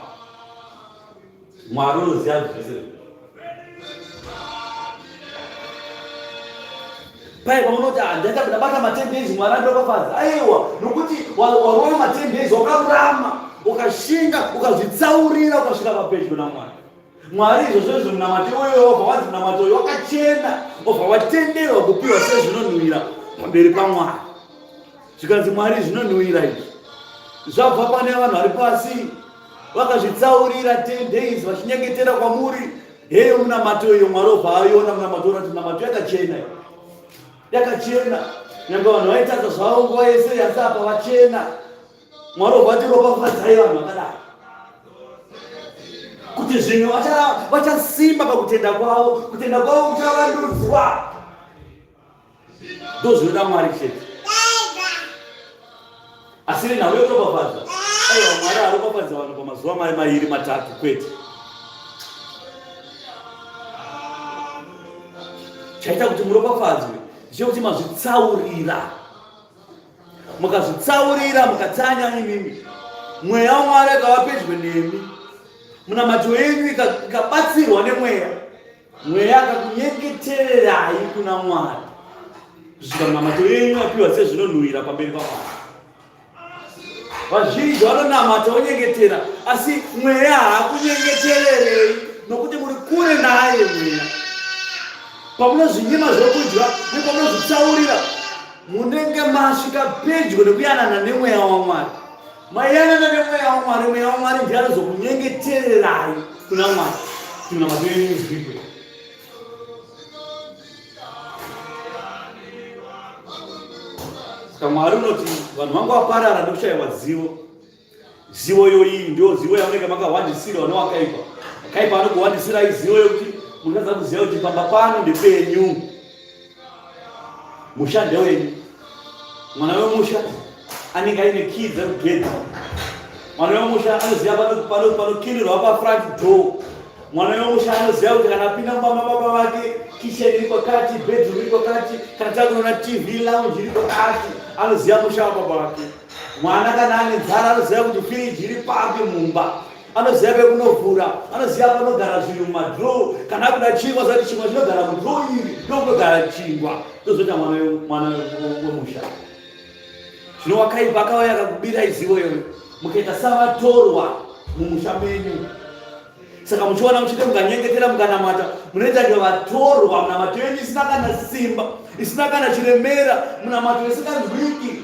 A: Mwari unoziva zvese. Paye pamunoti ah, ndaita ndabata ma 10 days Mwari andiropafadza. Aiwa, nokuti warova ma 10 days wakarurama, ukashinga, ukazvitsaurira, ukasvika papedyo naMwari. Mwari izvozvo izvo munamato iwoyo wobva wanzi munamato uyo wakachena wobva watenderwa kupiwa sezvinonhuwira pamberi paMwari. Zvikanzi Mwari zvinonhuwira izvi zvabva pane vanhu vari pasi vakazvitsaurira 10 days vachinyengetera kwamuri heyo munamato iyo Mwari obva aiona munamato unati munamato yakachena yakachena nyangwe vanhu vaitadza zvavo nguva yese asi apa vachena Mwari obva ati ropafadzai vanhu vakadai kuti zvinhu vachasimba pakutenda kwavo, kutenda kwavo kuchavandudzwa. Ndozvinoda Mwari chete. Asi nenhau yekuropafadza, aiwa Mwari aropafadza vanhu pamazuva mairi matatu kwete. Chaita kuti muropafadzwe ndechekuti mazvitsaurira mukazvitsaurira mukatsanya imimi mweya wamwari akava pedyo nemi munamato yenyu ikabatsirwa nemweya mweya akakunyengetererai kuna mwari kusvika munamato yenyu apiwa sezvinonhuhwira pamberi pamwari Vazhinji vanonamata vonyengetera, asi mweya haakunyengetererei nokuti muri kure naye mweya. Pamunozvinyima zvokudya nepamunozvitsaurira, munenge masvika pedyo nekuyanana nemweya waMwari. Mayanana nemweya waMwari, mweya waMwari ndiye anozokunyengetererai kuna Mwari kuti munamato yenyu inzwikwe. Saka Mwari unoti vanhu vangu vaparara nekushaiwa zivo. Zivo iyoyi ndio zivo yamunenge makahwandisirwa nowakaipa. Akaipa anokuhwandisirai zivo yokuti munotadza kuziva kuti pamba pano ndepenyu, musha ndewenyu. Mwana wemusha anenge aine kii dzekugedhi. Mwana wemusha anoziva panokirirwa pafront door. Mwana wemusha anoziva kuti kana apinda mumba mababa vake, kitchen iri kwakati, bedroom iri kwakati, kana takunoona TV lounge iri kwakati, anoziva musha wababa vake. Mwana kana ane nzara anoziva kuti firiji iri papi mumba, anoziva pekunovhura, anoziva panogara zvinhu mumadhoo. Kana akuda chingwa, aziva kuti chingwa chinogara mudhoo iri, ndokunogara chingwa. Ndozoita mwana wemusha. Zvino wakaipa akauya akakubirai zivo iyoyo, mukaita savatorwa mumusha menyu. Saka muchiona muchite mukanyengetera mukanamata, munoita kunge vatorwa, munamato yenyu isina kana simba, isina kana chiremera, munamato isinganzwiki.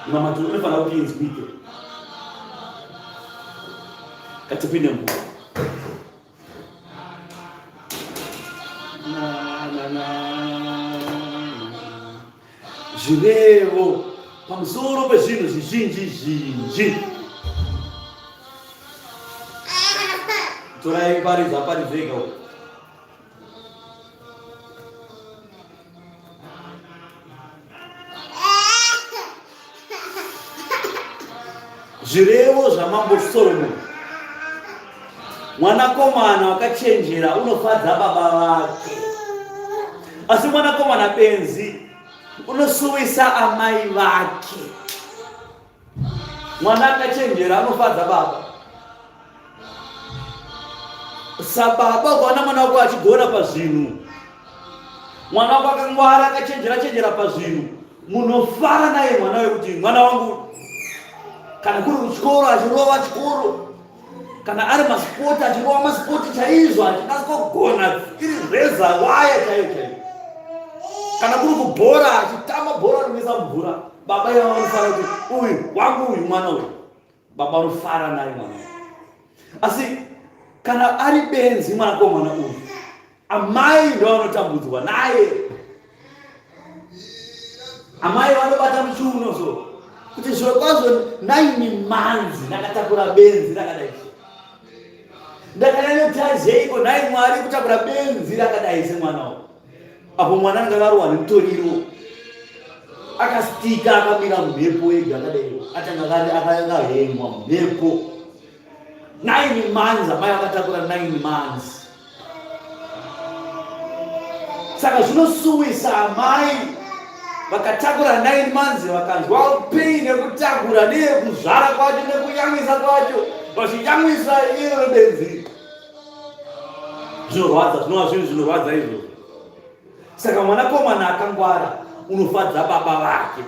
A: Munamato unofanira kuti inzwike. Katipinde mvura. Zvirevo pamusoro pezvinhu zvizhinji zhinji. Torai paridza paridzega uko. Zvirevo zvamambo Solomon. Mwanakomana wakachenjera unofadza baba vake, asi mwanakomana benzi unosuwisa amai vake. Mwana akachenjera anofadza baba. Sababa ukaona mwana wako achigona pazvinhu, mwana wako akangwara akachenjera chenjera pazvinhu, munofara naye mwana wekuti mwana wangu kana kuri kuchikoro achirova chikoro, kana ari masipoti achirova masipoti chaizvo, achinasa kugona iri reza waya chaiyo chaiyo, kana kuri kubhora achitamba bhora rinisa mvura, baba ivava vanofara kuti uyu wangu uyu mwana uyu, baba vanofara naye mwana uyu. Asi kana ari benzi mwanakomana uyu, amai ndo vanotambudzwa naye. Amai vanobata muchiuno so kuti zviro kwazvo naini manzi ndakatakura benzi rakadai so, ndakanyanyotazeiko nhai Mwari kutakura benzi rakadai semwana uyu, apo mwana anenge akarohwa nemutoriro akastika akamira mumhepo ega akadai, atanga akahemwa mumhepo 9 months. Amai vakatakura 9 months. Saka zvinosuwisa amai vakatakura 9 months, vakanzwa pain yekutakura neyekuzvara kwacho nekuyamwisa kwacho, vachiyamwisa iro benzi. Zvinorwadza, zvinova zvinhu zvinorwadza izvozvo. Saka mwanakomana akangwara unofadza baba vake,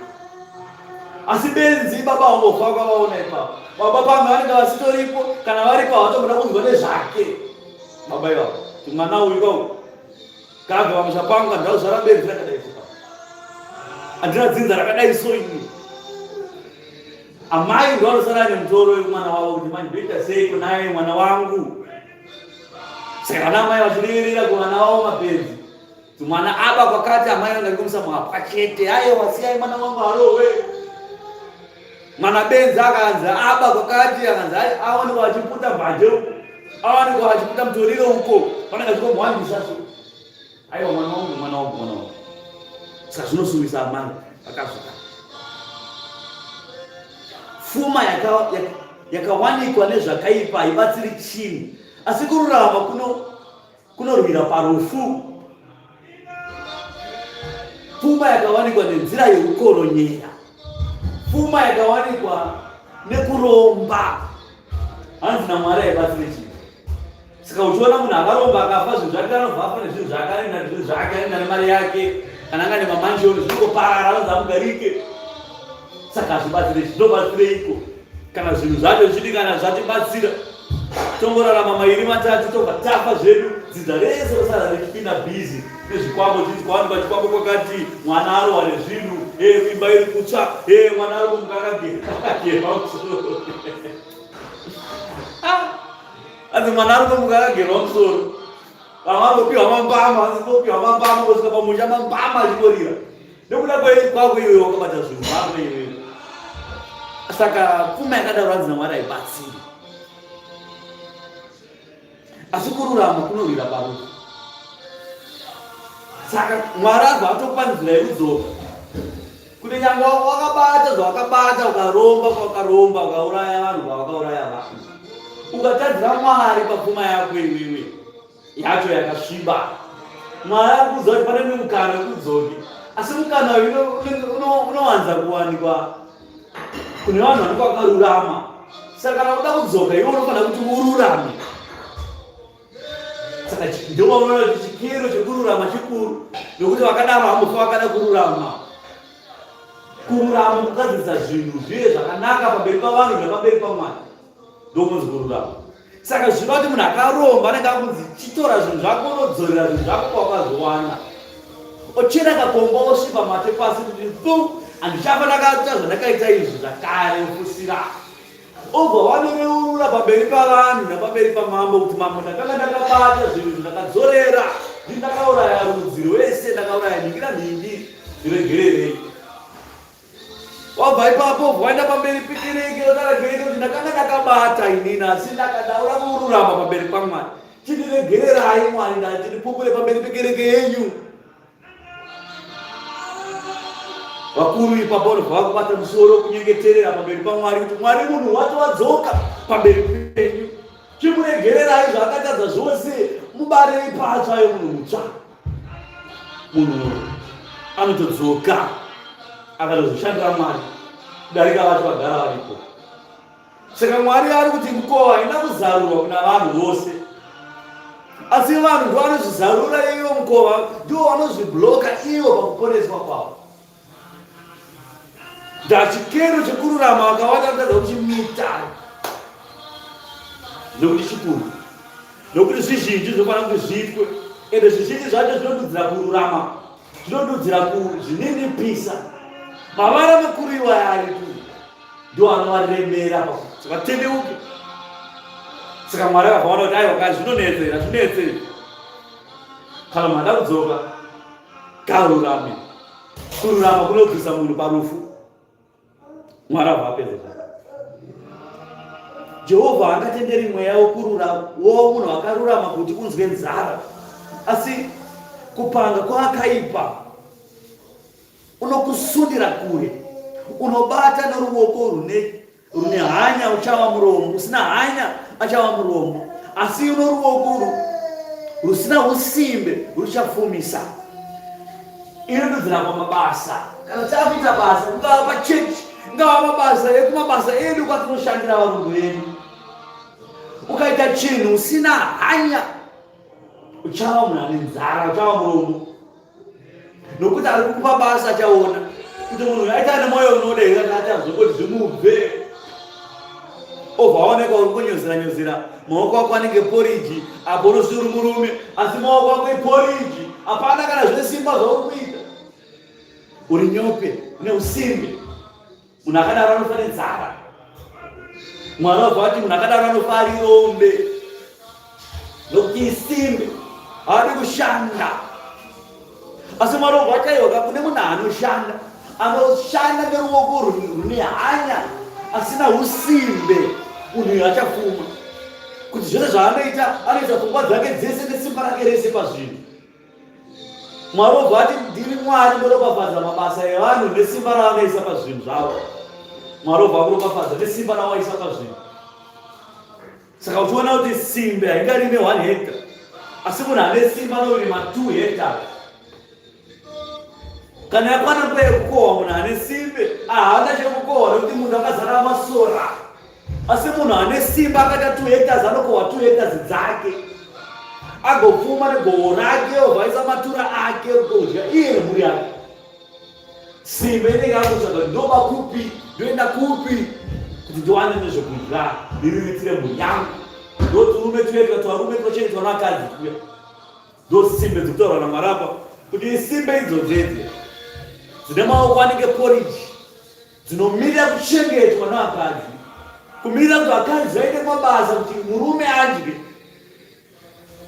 A: asi benzi baba vangofa kwavaona ipapo. Baba pamwe vanenge vasitoripo, kana varipo havatombona kunzwa nezvake baba ivavo, kuti mwana uyu kau kabva pamusha pangu andakuzvara benzi rakadai so, handina dzinza rakadai so ini. Amai ndo vanosara nemutoro wemwana wavo kuti manje ndoita sei kunaye mwana wangu. Saka vana amai vachireverera kuvana vavo mapenzi, kuti mwana aba kwakati, amai vanga kumusa mwapwa chete, aiwa siyai mwana wangu arohwe. Mwana benzi akanzi aba kwakati, akanzi awanikwa achiputa mbanje uko, awanikwa achiputa mutoriro uko, vanenge vachikomuhwandisa so, aiwa mwana wangu, mwana wangu, mwana wangu. Saka zvinosuwisa amai vakazvika. Pfuma yakawanikwa nezvakaipa haibatsiri chinhu, asi kururama kunorwira parufu. Pfuma yakawanikwa nenzira yeukoronyera, pfuma yakawanikwa nekuromba, hanzi naMwari haibatsiri chinhu. Saka uchiona munhu akaromba akafa, zvinhu zvake anobva afa nezvinhu zvake, anoenda nezvinhu zvake, anoenda nemari yake, kana anga nemamanshoni zvinongoparara, anonzi amugarike. Saka hazvibatsire, zvinobatsireiko kana zvinhu zvacho zvichiti kana zvatibatsira tongorarama mairi matatu tobva tafa zvedu, dzinza rese rosara richipinda bhizi nezvikwambo, chinzi kwawanikwa chikwambo kwakati, mwana arohwa nezvinhu, e imba iri kutsva, e mwana ari kumuka akagerwa musoro. Hanzi mwana ari kumuka akagerwa musoro, vamwe vangopiwa mambama, hanzi ngopiwa mambama kusvika pamusha mambama achikorira. Nekuda kwako iwe wakabata zvinhu zvako iwe. Saka pfuma yakadaro hanzi naMwari haibatsiri. Asi kururama kunorwira parufu. Saka Mwari abva atokupa nzira yekudzoka. Kuti nyangwe wakabata zvawakabata, ukaromba kwawakaromba, ukauraya vanhu kwawakauraya vanhu, ukatadzira Mwari papfuma yako iwewe yacho yakasviba, Mwari ari kuudza kuti pane mumwe mukana wekudzoki, asi mukana uyu unowanza kuwanikwa kune vanhu vanenge vakarurama. Saka kana uda kudzoka iwe unofanira kuti ururame. Saka ndovaunoona kuti chikero chekururama chikuru, nokuti vakadaro hambofa vakada kururama. Kururama kugadzirisa zvinhu zvive zvakanaka pamberi pavanhu nepamberi paMwari, ndokunonzi kururama. Saka zvichireva kuti munhu akaromba anenge akunzi chitora zvinhu zvako unodzorera zvinhu zvako kwawakazowana, ochera kakomba osvipa mate pasi kuti thu, handichafa ndakaita zvandakaita izvi zvakare, ofusira obva wanoreurura pamberi pavanhu napamberi pamambo kuti mambo, ndakanga ndakabata zvinhu izvi, ndakadzorera, ndini ndakauraya rudzi rwese, ndakauraya nhingi nanhingi, ndiregererei. Wabva ipapo obva waenda pamberi pekereke, wotaura kereke kuti ndakanga ndakabata inini, asi ndakadaura kururama pamberi paMwari, chindiregererai Mwari, ndati ndipupure pamberi pekereke yenyu. Vakuru ipapo vanobva vakubata musoro kunyengeterera pamberi paMwari kuti Mwari, munhu wacho wadzoka pamberi penyu, chimuregererai zvaakatadza zvose, mubarei patsva yemunhu mutsva. Munhu anotodzoka akatozoshandira Mwari kudarika vacho vagara varipo. Saka Mwari ari kuti mukova haina kuzarurwa kuna vanhu vose, asi vanhu ndo vanozvizarura ivo mukova, ndivo vanozvibloka ivo pakuponeswa kwavo. Ndachikero chekururama vakawanda vanotadza kuchimita nekuti chikuru, nekuti zvizhinji zvinofanira kuti zviitwe, ende zvizhinji zvacho zvinodudzira kururama, zvinodudzira kuzvininipisa. Mavara makuru iwaya aripo ndo anovaremera pakuti vatendeuke. Saka Mwari akabva vaona kuti aiwa ka, zvinonetsa izvi, hazvinetse izvi. Kana munhu ada kudzoka ngarurame. Kururama kunobvisa munhu parufu. Mwari abva apedza zvake. Jehovha haangatenderi mweya wokurura womunhu akarurama kuti unzwe nzara, asi kupanga kwaakaipa unokusundira kure. Unobata noruoko rune hanya uchava murombo, usina hanya achava murombo, asi unoruoko rusina usimbe ruchapfumisa. Inodudzira pamabasa, kana takuita basa, kungava pachechi, kungava mabasa ekumabasa edu kwatinoshandira varungu vedu. Ukaita chinhu usina hanya uchava munhu ane nzara, uchava murombo, nokuti ari kukupa basa achaona kuti munhu uyu aita nemwoyo unoda here kana achazongoti zvimubve, obva waonekwa uri kungonyozera nyozera, maoko ako anenge poriji, apo unozi uri murume asi maoko ako iporiji, hapana kana zvesimba zvauri kuita, uri nyope neusimbe. Munhu akadaro anofa nenzara. Mwari wabva vati munhu akadaro anofa ari rombe, nokuti isimbe, haadi kushanda. Asi Mwari wabva vati aiwa, kune munhu anoshanda, anoshanda neruoko rune hanya, asina usimbe, munhu uyu achapfuma. Kuti zvese zvaanoita, anoisa pfungwa dzake dzese nesimba rake rese pazvinhu. Mwari obva ati ndiri Mwari ndoropafadza mabasa evanhu nesimba ravanoisa pazvinhu zvavo. Mwari obva akuropafadza nesimba rawaisa pazvinhu. Saka uchiona kuti simbe haingarime 1 hectare, asi munhu ane simba anorima 2 hectares. Kana yakwana nguva yekukohwa, munhu ane simbe haana chekukohwa nekuti munhu akazara masora. Asi munhu ane simba akaita 2 hectares anokohwa 2 hectares dzake, agopfuma negoho rake, obva aisa matura ake kudya iye nemhuri yake. Simba inenge akutsvaga kuti ndoba kupi, ndoenda kupi kuti ndiwane nezvekudya ndiriritire mhuri yangu. Ndoturume tunoitwa twarume tunochengetwa nevakadzi tuya. Ndosimbe dzikutaurwa naMwari apa kuti isimbe idzodzo idzi dzine maoko anenge poriji, dzinomirira kuchengetwa nevakadzi, kumirira kuti vakadzi vaende kumabasa kuti murume adye.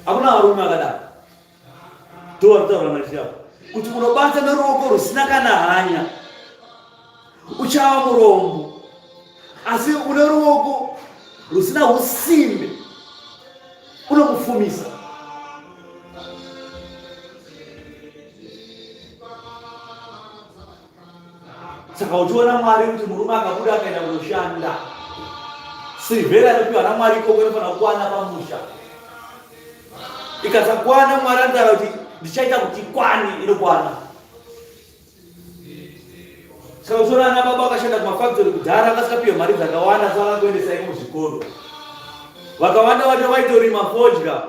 A: Hakuna varume vakadaro, ndovarikutaura nachi apa. Kuti unobata neruoko rusina kana hanya uchava murombo, asi une ruoko rusina usimbe unokufumisa. Saka uchiona Mwari kuti murume akabuda akaenda kunoshanda, sirivhera inopiwa naMwari ikoko inofanira kukwana pamusha. Ikasakwana, Mwari anotaura kuti ndichaita kuti ikwane, inokwana. Saka uchiona ana baba vakashanda kumafactory kudhara vasingapiwe mari dzakawanda, asi vakakuendesai muzvikoro. Vakawanda vacho vaitorima fodya,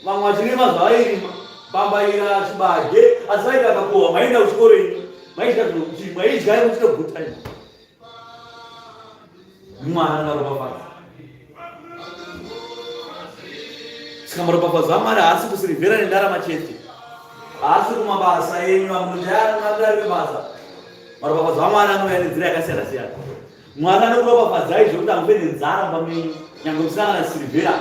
A: vamwe vachirima zvavairima, mbambaira, chibage, asi vaita vakakohwa maienda kuchikoro ini maidya maidya muchitoguta ini. Mwana maropafadzo. Saka maropafadzo aMwari haasi kusirivhera nendarama chete, haasi kumabasa enyu amunoti amunodari basa. Maropafadzo aMwari anouya nenzira yakasiyana siyana. Mwari anokuropafadzai zvekuti hamufe nenzara mumba menyu, nyange musina kana sirivhera.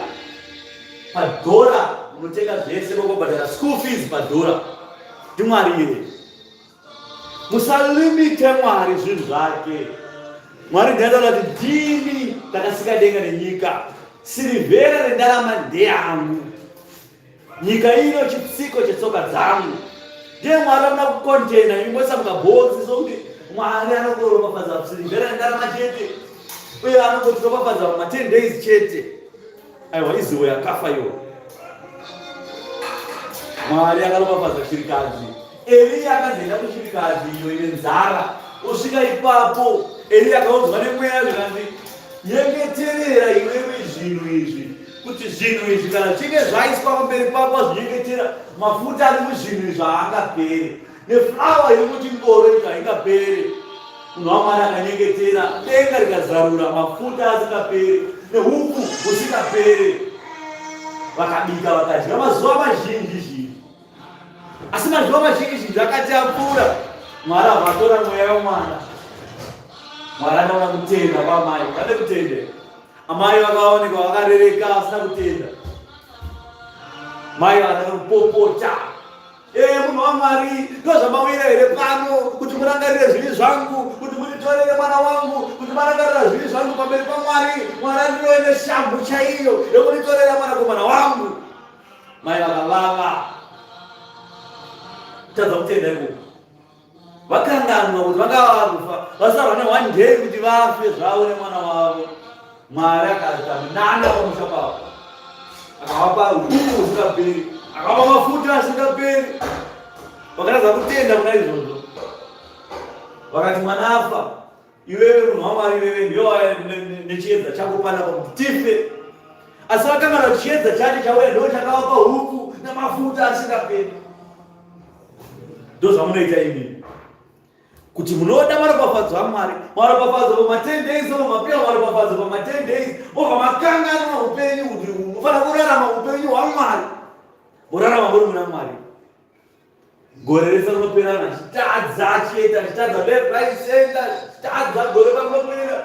A: Padhora munotenga zvese, mokobhadhara school fees padhora. NdiMwari iyeye. Musalimite Mwari zvinhu zvake. Mwari ndiye anotaura kuti ndini ndakasika denga nenyika, sirivhera nendarama ndeyangu, nyika ino chitsiko chetsoka dzangu. Ndiye Mwari anoda kukontena imboisa mukabhokisi sokuti Mwari anokuropafadza sirivhera nendarama chete, uye anongotiropafadza ma 10 days chete. Aiwa, izivo yakafa iyo. Mwari akaropafadza shirikadzi. Eriya akazoenda kushirikadzi iyo ine nzara. Osvika ipapo, Eriya akaudzwa nemweya zvikanzi, nyengeterera iwewe zvinhu izvi, kuti zvinhu izvi kana zvichinge zvaiswa pamberi pako wazvinyengetera, mafuta ari muzvinhu izvi haangaperi. Neflower iri muchingoro icho haingaperi. Munhu waMwari akanyengetera, denga rikazarura, mafuta asingaperi, nehuku husingaperi. Vakabika vakadya mazuva mazhinji zhinji. Asi mazuva mazhinji zhinji akati apfuura, Mwari avatora mweya wemwana. Mwari anoona kutenda kwamai, vade kutendera. Amai vakaonekwa vakarereka vasina kutenda. Mai vakatanga kupopota. Ee munhu waMwari, ndozvamauira here pano kuti murangarire zvivi zvangu, kuti munditorere mwana wangu, kuti marangarira zvivi zvangu pamberi paMwari? Mwari andirove neshamhu chaiyo yokunditorera mwanakomana wangu. Mai vakavava, kutadza kutenda ikoko. Vakanganwa kuti vangava vakufa, vasarwa ne one day kuti vafe zvavo nemwana wavo. Mwari akaita minana pamusha pavo, akavapa huku husingaperi, akavapa mafuta asingaperi. Vakatadza kutenda kuna izvozvo, vakati mwana afa. Iwewe munhu waMwari, iwewe ndiwe wauya nechiedza chako panapa kuti tife. Asi vakanganwa kuti chiedza chacho chauya ndo chakavapa huku nemafuta asingaperi. Ndozvamunoita imi kuti munoda maropafadzo aMwari, maropafadzo pama 10 days ova mapiwa maropafadzo pama 10 days ova makanganwa upenyu kuti unofanira kurarama upenyu hwaMwari, morarama muri muna Mwari. Gore rese rinopera achitadza chete, achitadza left right center, achitadza gore parinopera.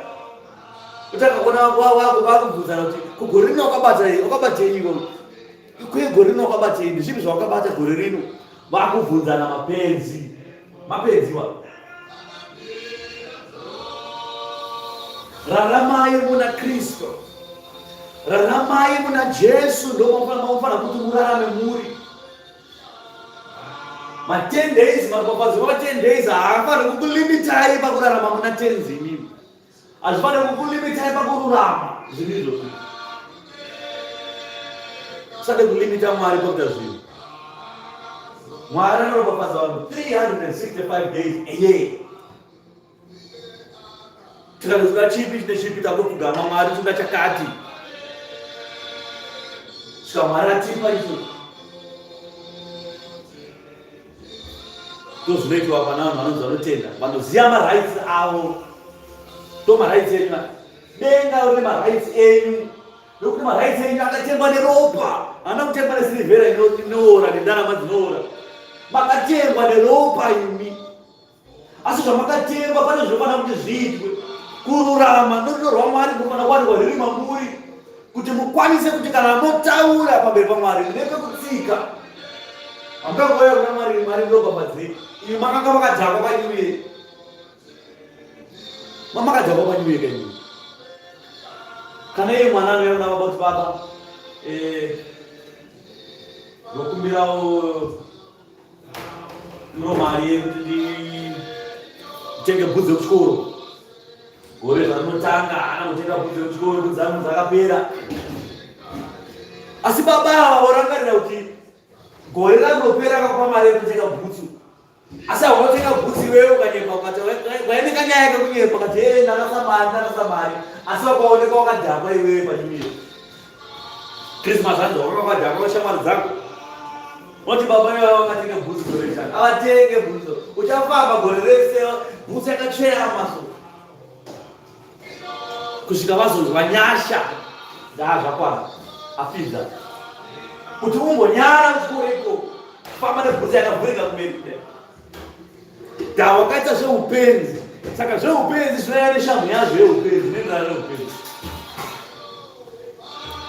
A: Kutanga kuona wako vakubvunzana kuti ko gore rino wakabata wakabatei iwe? Kuye gore rino wakabatei? Ndezvipi zvawakabata gore rino? Vakubvunzana mapenzi. Mapenzi wa. Raramai muna Kristo. Raramai muna Jesu ndomafanira kuti murarame muri. Ma 10 days maropafadzo ma 10 days haafaniri kukulimitai pakurarama muna tenzi imimi. Hazvifaniri kukulimitai pakururama zvinhu izvozvo. Usade kulimita Mwari pakuita zvinhu. Mwari anoropafadza vanhu 365 days a year. Tikatoziva chipi chine chipi takupfugama Mwari tinoda chakati. Svika Mwari atipa icho. Ndozvinoitwa pana vanhu vanonzi vanotenda, vanoziva marights avo. Ndo marights enyu. Denga rine marights enyu. Nokuti marights enyu akatengwa neropa, haana kutengwa nesirivhera inoora nendarama dzinoora. Makatengwa neropa imi. Asi zvamakatengwa pane zvinofanira kuti zviitwe. Kururama norudo rwaMwari kunofanira kuwanikwa riri mamuri kuti mukwanise kuti kana motaura pamberi paMwari mune pekutsika. Hamungangouya kuna Mwari, Mwari ndiropafadzei. Imi makanga makadhakwa panyuye. Mamakadhakwa panyuye kaimi. Kana iye mwana anouya kuna baba kuti baba, eh, ndokumbirawo ino mari yekuti nditenge bhutsu dzekuchikoro. Gore zvarinotanga haana kutenga bhutsu dzekuchikoro, bhutsu dzangu dzakapera. Asi baba ava vorangarira kuti gore ranopera akakupa mari yekutenga bhutsu asi haunotenga bhutsu iwewe ukanyepa ukati waine kanyaya kekunyepa ukati ee ndarasa mari ndarasa mari asi wakaoneka wakadhakwa iwewe panyumiro Christmas hanzi wakanga wakadhakwa shamwari dzako oti baba ivava vakatenga bhutsu gore rechana avatenge bhutsu uchafamba gore rese bhutsu yakatsvera maso kusvika vazonzwa nyasha ndaa zvakwana afidza kuti umbonyara kuchikoro ikoko famba nebhutsu yakavhurika kumberi kudai da wakaita zveupenzi saka zveupenzi zvinouya neshamhu yazvo yeupenzi inoenderana neupenzi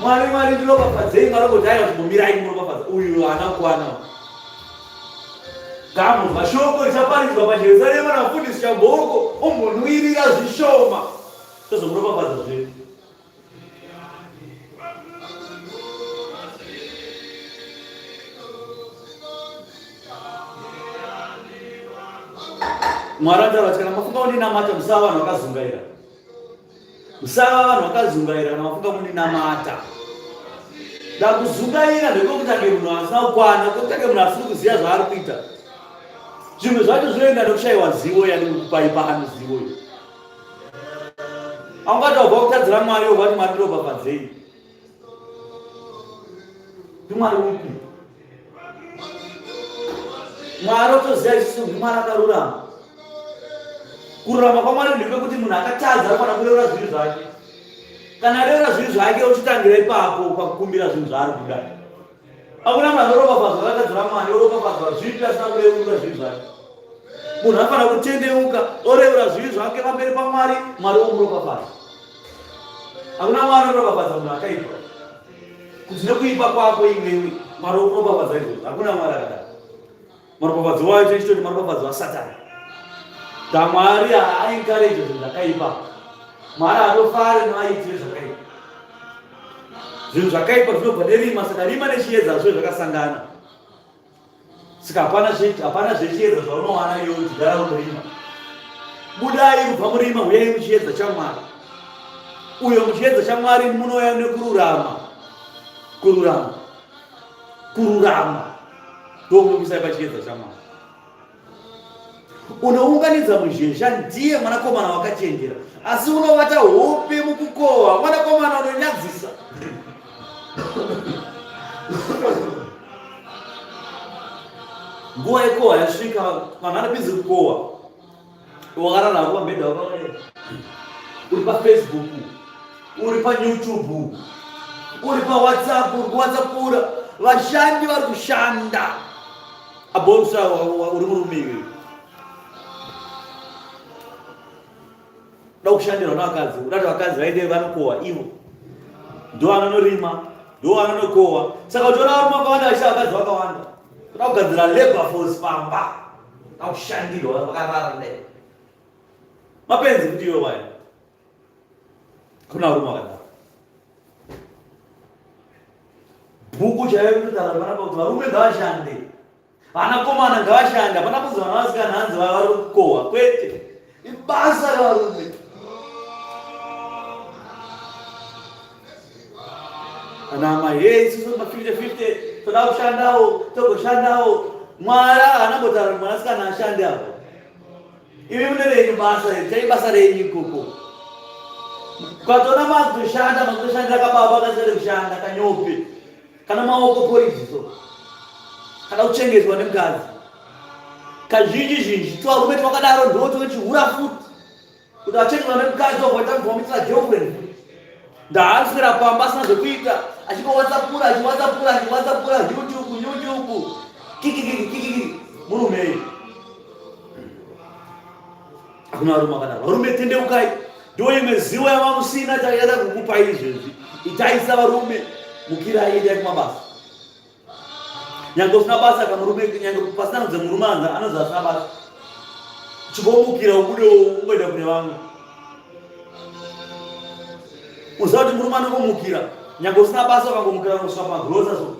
A: mwari mwari ndiropafadzei mwari kuti aiwa chimbomirai muropafadza uyu haana kukwana Gamu shoko richaparidzwa paJerusarema namufundisi Chamboko ombonwirira zvishoma tozomuropafadza zvedu. Mwari anotaura kuti kana mafunga kundinamata musava vanhu vakazungaira. Musava vanhu vakazungaira kana mafunga kundinamata. Ndakuzungaira ndekwokutange munhu asina kukwana, kwekutange munhu asiri kuziva zvaari kuita. Zvimwe zvacho zvinoenda nekushaiwa zivo yandikukupai pano zivo iyi. Aungati wabva kutadzira Mwari wobva kuti Mwari ndiropafadzei. NdiMwari upi? Mwari otoziva isusu ndiMwari akarurama. Kururama kwaMwari ndekwekuti munhu akatadza anofanira kureura zvivi zvake. Kana areura zvivi zvake ochitangira ipapo pakukumbira zvinhu zvaari kuda. Hakuna munhu anoropafadzwa akatadzira Mwari oropafadzwa zvipi asina kureurura zvivi zvake. Munhu anofanira kutendeuka oreura zvivi zvake pamberi paMwari, Mwari omuropafadza. Hakuna Mwari anoropafadza munhu akaipa. Kuti nekuipa kwako iwewe Mwari okuropafadza izvozvo. Hakuna Mwari akadaro. Maropafadzo wacho ichitori maropafadzo aSatani. Da Mwari haaencourage zvinhu zvakaipa. Mwari haatofari nevaiti vezvakaipa. Zvinhu zvakaipa zvinobva nerima, saka rima nechiedza hazvive zvakasangana. Saka hapana hapana zvechiedza zvaunowana iwe uchigara murima. Budai kubva murima, huyai muchiedza chaMwari. Uyo muchiedza chaMwari munouya nekururama. Kururama. Kururama. Ndokunokuisai pachiedza chaMwari. Unounganidza muzhezha ndiye mwanakomana wakachenjera, asi unovata hope mukukohwa mwanakomana unonyadzisa. Nguva yekohwa yasvika, vanhu vari busy kukohwa. Wakarara hako pamubhedha wako uri paFacebook, uri paYouTube, uri paWhatsApp, uri kuWhatsAppura vashandi vari kushanda. Abonsa uri murume iwewe. Da kushandirwa nevakadzi, uda kuti vakadzi vaende vanokohwa ivo. Ndo vanonorima, ndo vanonokohwa. Saka uchiona varume vakawanda vachiita vakadzi vakawanda. Kuda kugadzira labor force pamba. Da kushandirwa vakarara kudai. Mapenzi kuti iwe waya. Kuna varume vakadaro. Bhuku chaiyo rinotaura panapa kuti varume ngavashande. Vanakomana ngavashande, hapana kunzi vana vasikana hanzi vari kukohwa, kwete. Ibasa revarume. Ana amai, hey, isusu ma 50 50 toda kushandawo, togoshandawo. Mwari haana kumbotaura kuti mwanasikana ashande apo. Imi mune renyu basa, itai basa renyu ikoko. Ukatoona makutoshanda, makutoshandira kababa kasingade kushanda, kanyope. Kana maoko poriji so. Kana kuchengetwa nemukadzi. Kazhinji zhinji twarume twakadaro ndo twechihura futi. Kuti achengetwa nemukadzi wabva waita kubva girlfriend futi. Ndaaswera pamba asina zvekuita achingowatsapura achiwatsapura achiwatsapura YouTube YouTube kikikiki kikikiki murume Hakuna varume vakadaro. Varume tendeukai. Ndiyo imwe zivo yavamusina tayada kukupai izvezvi. Itai savarume, mukirai endai kumabasa. Nyange usina basa kamurume, nyange pasina anonzi murume anza anonzi asina basa. Chingomukira ubude ungoenda kune vamwe. Uziva kuti murume anongomukira nyange usina basa ukangomukira unosvika pamagrosa so.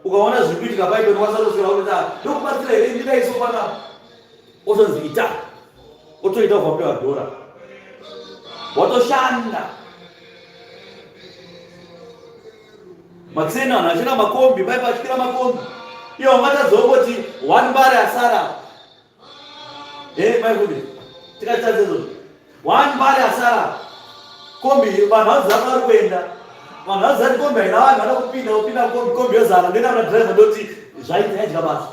A: Ukaona zviri kuitika paipo unokwanisa kutosvika kuti ah, ndokubatsira here ndidai so panapa. Otonzi ita. Otoita ubva wapiwa dhora. Watoshanda. Matsena vanhu vachira makombi pai pachikwira makombi. Iye wangatadza kungoti one mbare asara. Eh mai kuti tikatadza izvozvo. One mbare asara. Kombi vanhu vaziva kwavari kuenda. Vanhu vaziva kuti kombi haina vanhu vanoda kupinda vopinda kombi kombi yozara ndoenda kuna driver ndoti zvaita yadya basa.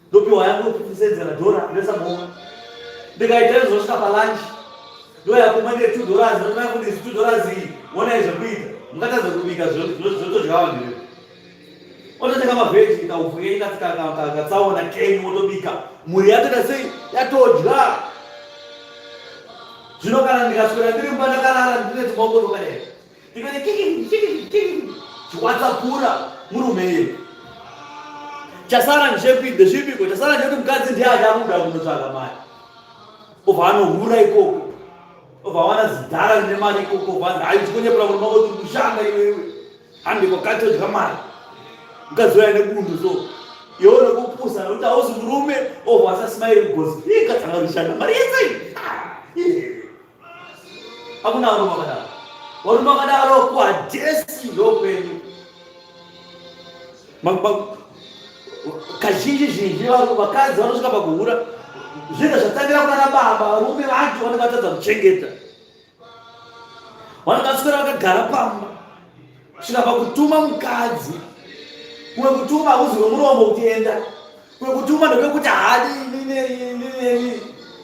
A: Ndopiwa yangu 50 cents kana dhora ndoisa muhomwe. Ndikaita izvo zvosvika palunch. Ndoya kumba ndine 2 dollars ndoti mai fundisi 2 dollars iyi wonai zvekuita. Mungatadza kubika zvotodya vanhu here? Ototenga mavheji kaupfu kenyu katsaona kenyu wotobika. Mhuri yatoita sei? Yatodya. Zvino kana ndikaswera ndiri mumba ndakarara ndine tumaoko twakadai. Ndikati kiki kiki kiki chiwatsapura murume iye. Chasara ndechekuti ndezvipiko chasara ndechekuti mukadzi ndiye achabuda kunotsvaga mari. Obva anohura ikoko. Obva awana zidhara rine mari ikoko obva anzi hayi chikonyepera murume wako kuti kushanda iwewe. Hande kwakati odya mari. Mukadzi uya ane bundu so. Iwe nekupusa nekuti hauzi murume obva asasmairi kugozi. Ii katsanga kushanda mari yese. Hakuna varume vakadaro. Varume vakadaro kuhadhesi ndokwenyu. Kazhinji zhinji vakadzi vanosvika pakuhura zvinhu zvatangira kunana baba varume vacho vanenge vatadza kuchengeta vanenge vaswera vakagara pamba kusvika pakutuma mukadzi kumwe kutuma hakuzi kwemuromo kuti enda kumwe kutuma ndekwekuti haadi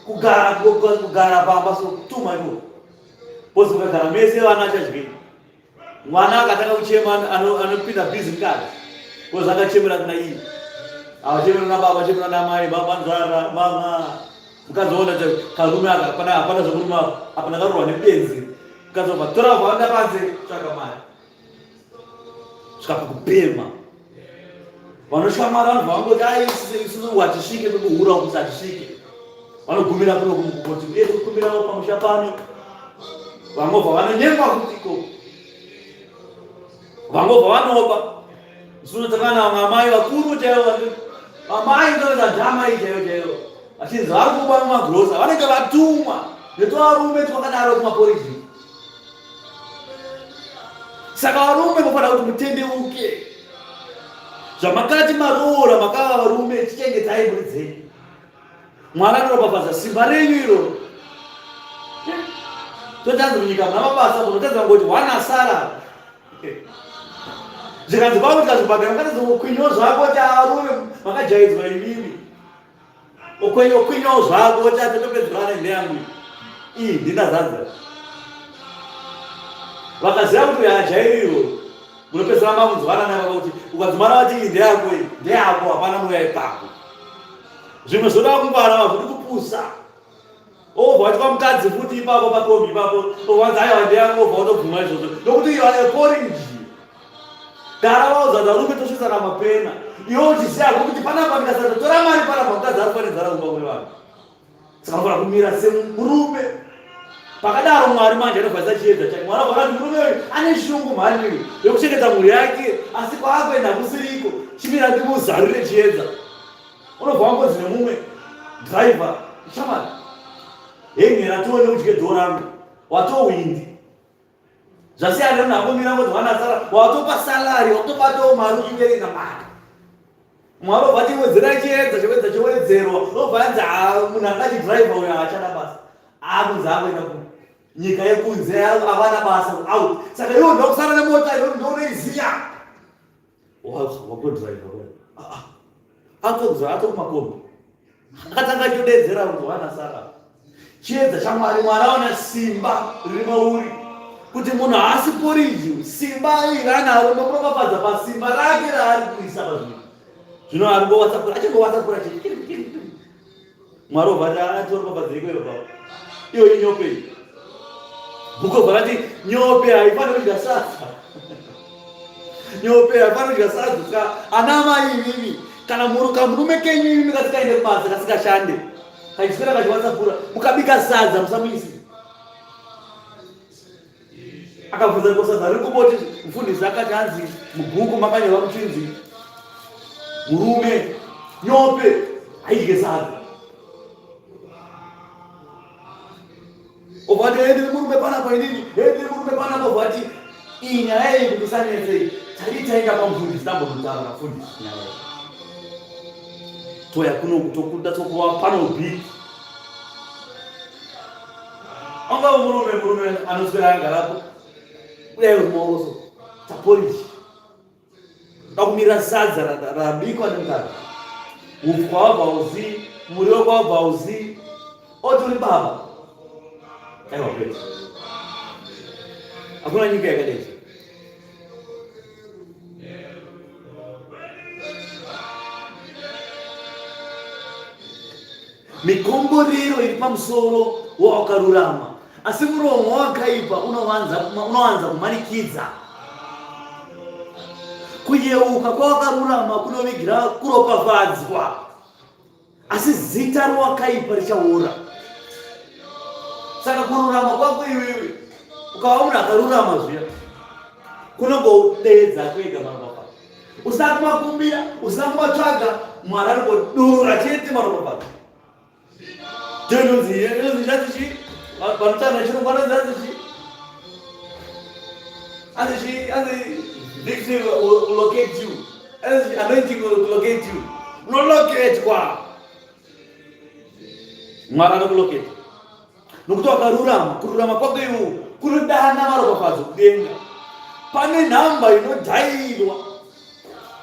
A: kugara kugara pamba so kutuma iko bozi mukagara mese vana achadyei mwana akatanga kuchema anopinda busy mukadzi bozi akachemera kuna iye avachemera na baba achemera na mai baba nzara mama mukadzi waona karume aka hapana hapana zvemurume apa apa ndakarohwa nebenzi mukadzi wabva tora vanda panze tsvaka mari svika pakupema vanoshamara vanhu vangoti ai isusu hatisvike pekuhura uku hatisvike vanogumira kuno kumukoti uye tikukumbirawo pamusha pano vangobva vanonyengwa futi ikoko vangobva vanoba isusu takana vamwe amai vakuru chaivo amai ndoita dhamai chaivo chaivo vachinzi vari kuba mumagrosa vanenge vatumwa netwarume twakadaro kumaporiji saka varume mofanira kuti mutendeuke zvamakati maroora makava varume chichengetai mhuri dzenyu mwari anoropafadza simba renyu iroro totanzi munyika muna mabasa munotadza kungoti one asara zvikanzi kwavo tikazvibhadhara mukatadza kukwinyawo zvako kuti arume makajaidzwa imimi ukwinyawo zvako kuti atotopedzerana ndeyangu iyi ndindazadza vakaziva kuti uyo ajairiro munopedzera makunzwana navo kuti ukadzimara vati iyi ndeyako iyi ndeyako hapana mweya ipapo zvimwe zvoda kungwara vazvodi kupusa Obva watwa mukadzi futi ipapo pakombi ipapo owanzi aiwa ndeyangu obva watobvuma izvozvo nokuti you are a porridge. Gara waudza kuti varume tosvitsana mapena iwe uchiziva hako kuti panapa ndikasatotora mari panapa mukadzi ari kufa nenzara kumba kune vanhu. Saka unofanira kumira semurume. Pakadaro Mwari manje anobva chiedza chake. Mwari obva kuti murume uyu ane shungu mhani uyu yekuchengeta mhuri yake asi kwaakuenda kusiriko chimira ndimuzarure chiedza. Unobva wangonzi nemumwe driver shamwari hengera tione udye dhoo rangu watowindi zvasiyana nemunhu angomira ngoti mwana asara watopa salary watobatawo mari uchiverenga mari mwari obva ati wedzera chiedza chiedza chiwedzerwa obva anzi munhu anga achidriver uyo haachada basa akunzi akuenda kunyika yekunze avana basa out saka iwo ndokusara nemota iyo ndounoiziya wakudriver atobva atokumakombi akatanga achidedzera kuti wana sara chiedza chamwari mwari aona simba riri mauri kuti munhu haasi poriji simba iri anaro ndokuropafadza pasimba rake raari kuisa pazvinhu zvino ari ngowatsapura achingowatsapura chii Mwari obva ati atoropafadza iko iyo baba. Iyo inyope iyi. Bhuku obva rati nyope haifaniri kudya sadza. Nyope hapana kudya sadza. Saka ana amai imimi kana kamurume kenyu imimi kasikaende kubasa kasikashande kachiswera kachiwatsapura mukabika sadza musamuisi. Akabvunza ko sadza riri kuboti mufundisi akati hanzi mubhuku makanyorwa muchinzi murume nyope haidye sadza. Obva ati hey ndiri murume panapa inini, hey ndiri murume panapa obva ati iyi nyaya iyi kuti isanetse iyi tadii taenda kwamufundisi tambonotaura nafundisi nyaya iyi. Toya kunoku tokuda tokuva pano big. Angava murume murume anoswera akagarapo kudai rumaoko so taporiji Pakumira sadza rabikwa nemukaka. Upfu kwawabva hauzivi, muriwo kwawabva hauzivi. Oti uri baba. Aiwa kwete. Hakuna nyika yakadai. Mikomborero iri pamusoro wawakarurama, asi muromo wawakaipa unowanza kumanikidza. Kuyeuka kwawakarurama kunovigira kuropafadzwa, asi zita rowakaipa richaora. Saka kururama kwako iwewe, ukava munhu akarurama zviya, kunongodeedza kwega maropafadzo. Usina kumakumbira, usina kumatsvaga, Mwari anongodurura chete maropafadzo. Ndinonzi inonzi chanzi chi vanotaura nechirungu vanonzi hanzi chi hanzi chi hanzi victory will locate you hanzi anointing will locate you unoloketwa Mwari anokuloketa nokuti wakarurama kururama kwako iwo kunodana maropafadzo kudenga pane nhamba inodhairwa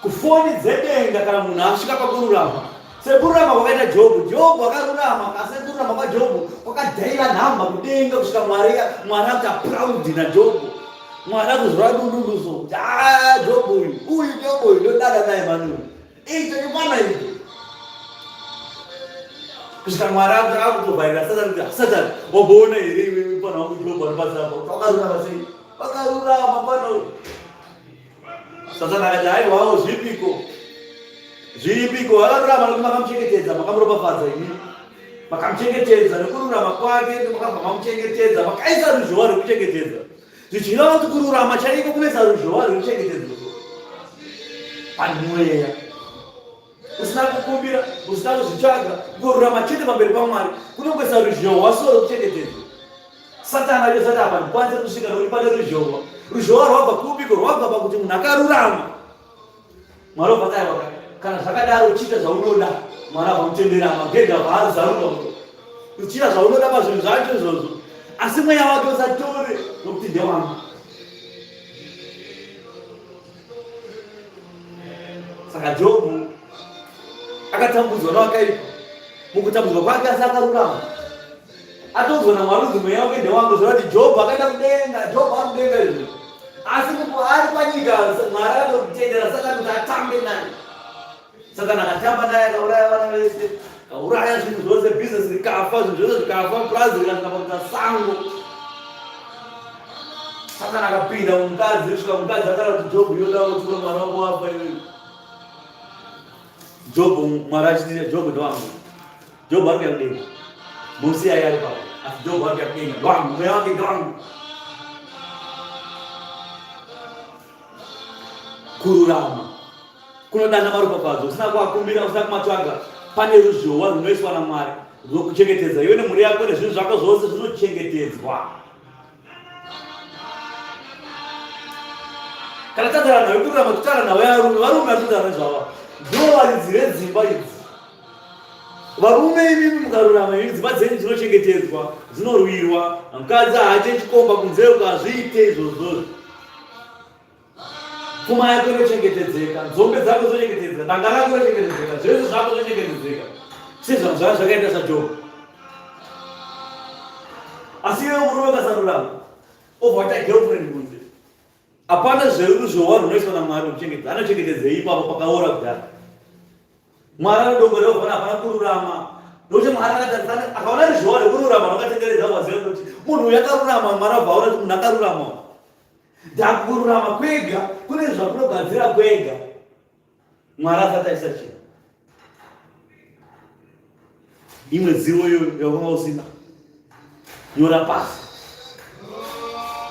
A: kufoni dzedenga kana munhu asvika pakururama sekururama kwakaita jobhu jobhu akarurama asi kururama kwajobhu kwakadhaira nhamba kudenga kusvika mwari mwari akuta proud najobhu mwari akuzora dundunduso kuti a jobhu uyu uyu jobhu uyu ndodada naye mani uyu Icho chimwana icho. Kusvika Mwari akutovhaira Satani kuti Satani wamboona here iwe mfana wangu Job anobatsira apa kuti wakarurama sei? Wakarurama mfana uyu. Satani akati haiwawo zvipiko. Zvipiko akarurama nokuti makamuchengetedza makamuropafadza imi. Makamuchengetedza nekururama kwake makabva mamuchengetedza makaisa ruzhowa rwekuchengetedza. Zvichireva kuti kururama chaiko kunoisa ruzhowa rwekuchengetedza pamweya usina kukumbira usina kuzvitsvaga kururama chete pamberi pamwari kunongoisa ruzhowa so rwekuchengetedzwa satani acho sati apa ndikwanise kusvika nokuti pane ruzhowa ruzhowa rwabva kupiko rwabva pakuti munhu akarurama Mwari obva ataiwa kana zvakadaro uchiita zvaunoda Mwari avamutendera magedhi abva azaruka uchiita zvaunoda pazvinhu zvacho izvozvo asi mweya wake usatore nokuti ndewangu saka jobhu akatambudzwa nowakaipa mukutambudzwa kwake asi akarurama Atoudzwa naMwari kunzi mweya wake ndewangu zvoreva kuti Jobho akaenda kudenga, Jobho ari kudenga izvo. Asi ari panyika Mwari akatotendera Satani kuti atambe naye. Satani akatamba naye akauraya vana vese, akauraya zvinhu zvose, business rikafa, zvinhu zvose zvikafa, purazi rikasvika pakuita sango. Satani akapinda mumukadzi kusvika mukadzi akara kuti Jobho yoda kuti mwana wangu wafa iwewe. Jobho Mwari achiti Jobho ndewangu. Job ari kuya kudenga. Mosi aye ari papo. Asi Job ari kuya kudenga. Ndwangu, mweya wake ndwangu. Kururama kunodana maropafadzo usina kuakumbira usina kumatsvaga pane ruzhowa runoiswa namwari rwokuchengetedza iwe nemhuri yako nezvinhu zvako zvose zvinochengetedzwa kana tataura nhau yekururama totaura nhau yevarume varume vatotara nezvava ndivo varidzi vedzimba idzi varume imimi mukarurama imimi dzimba dzenyu dzinochengetedzwa dzinorwirwa mukadzi haache chikomba kunze uko hazviite izvozvozvo pfuma yako inochengetedzeka nzombe dzako dzinochengetedzeka danga rako rinochengetedzeka zvese zvako zvinochengetedzeka sezvazvaa zvakaita sajob asi iwe murume ukasarurama obva waita girlfriend kunze hapana zveruzhowa runoiswa namwari rwekuchengetedza anochengetedzei ipapo pakaora kudhara mwari anodongorera kuona hapana kururama nokuti mwari akatarisana akaona ruzhowa rwekururama rwakatenderedza waziva kuti munhu uyu akarurama mwari abva aona kuti munhu akarurama. Ndakururama kwega kune zvakunogadzira kwega. Mwari asati aisa chinhu. Imwe zivo iyoyo yakanga usina. Nyora pasi